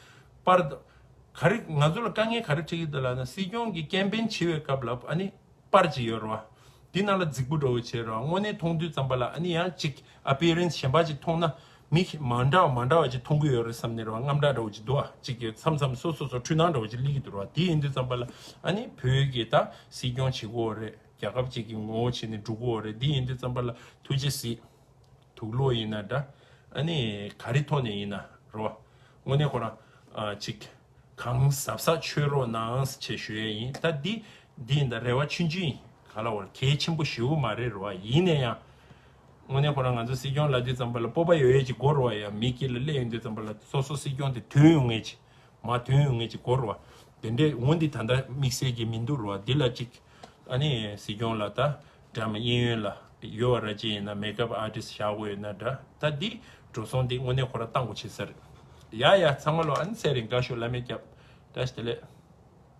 པར་ག་རེ་ང་ཚོ་ལ་དཀའ་ངལ་ག་རེ་འཕྲད་ཀྱི་འདུག་ལབ་ན། སྲིད་སྐྱོང་གི་ཀེམ་པེན་བྱེད་པའི་སྐབས་ལ་ཨ་ནི་པར་ཅིག་ཡོད་རེད་བ། འདི་ནང་ལ་རྫིག་པོ་འདྲ་བོ་བྱས་རེད་བ། དངོས་གནས་མཐོང་དུས་ཙམ་པ་ལ་ཨ་ནི་ཡང་ཅིག་ཨ་པི་ཡར་རན་སི་གཞན་པ་ཅིག་མཐོང་ན་མི་མ་འདྲ་བ་མ་འདྲ་བ་ཅིག་མཐོང་གི་ཡོད་རེད་བསམ་ནས་རེད་བ། རྔམ་སྐྲག་འདྲ་བོ་ཅིག་འདུག་བ། ཅིག་གི་མཚམས་མཚམས་སོ་སོ་སོ་འཁྲུལ་སྣང་འདྲ་བོ་ཅིག་སླེབས་ཀྱི་འདུག་རེད་བ། འདི་ཡིན་དུས་ཙམ་པ་ལ་ཨ་ནི་བོད་ཀྱི་ད་སྲིད་སྐྱོང་བྱེད་དགོས་རེད། རྒྱལ་ཁབ་ཅིག་གི་ངོ་བོ་བྱས་ནས་འགྲོ་དགོས་རེད། འདི་ཡིན་དུས་ཙམ་པ་ལ་ཐུགས་རྗེ་གཟིགས། དུག་སློག་ཡིན་ན་འདྲ། ཨ་ནི་ག་རེ་ཐོག་ནས་ཡིན་ན་རོ། དངོས་གནས་ཁོ་རང་ཨ་ཅིག་གང་གཟབ་གཟབ་བྱེད་རོགས་གནང་ཞེས་ཞུ་ཡས་ཡིན། ད་འདི་འདི་ཡིན་ད་རེ་བ་ཆུང་ཆུང་ཡིན། ག་ལ་བར་གལ་ཆེན་པོ་ཞེ་པོ་མ་རེད་རོ། ཡིན་ན་ཡང་ དངོས་གནས་ཁོ་རང་ང་ཚོ་སྲིད་སྐྱོང་ལབ་དུས་ཙམ་པ་ལ་སྤོབས་པ་ཡོད་ཡས་ཅིག་དགོས་རེད་བ། ཡ་མི་དཀྱིལ་ལ་སླེབས་ཡོང་དུས་ཙམ་པ་ལ་སོ་སོ་སྲིད་སྐྱོང་དེ་ཐོན་ཡོང་ངེས་ཅིག་མར་ཐོན་ཡོང་ངེས་ཅིག་དགོས་རེད་བ། དེ་འདྲས་འོ་འདི་ད་ལྟ་དམིགས་བསལ་གྱི་མི་འདུག་རེད་བ། འདི་ལ་ཅིག་ཨ་ནི་སྲིད་སྐྱོང་ལ་ད་འདྲ་མ་གཡས་གཡོན་ལ་ཡོད་བ་ར་ཅིག་ཡིན་ན་མེག་ཨབ་ཨར་ཊིསི་བཞག་དགོས་ཡོད་ན་འདྲ། ད་འདི་འགྲོ་སོང་འདི་དངོས་གནས་ཁོ་རང་བཏང་དགོས་བྱེད་ས་རེད། ཡ་ཡ་ཚང་མ་ལོ་ཨ་ནི་ཚེ་རིང་དགའ་ཤོག་བླ་མས་སྐྱབས། བཀྲ་ཤིས་བདེ་ལེགས།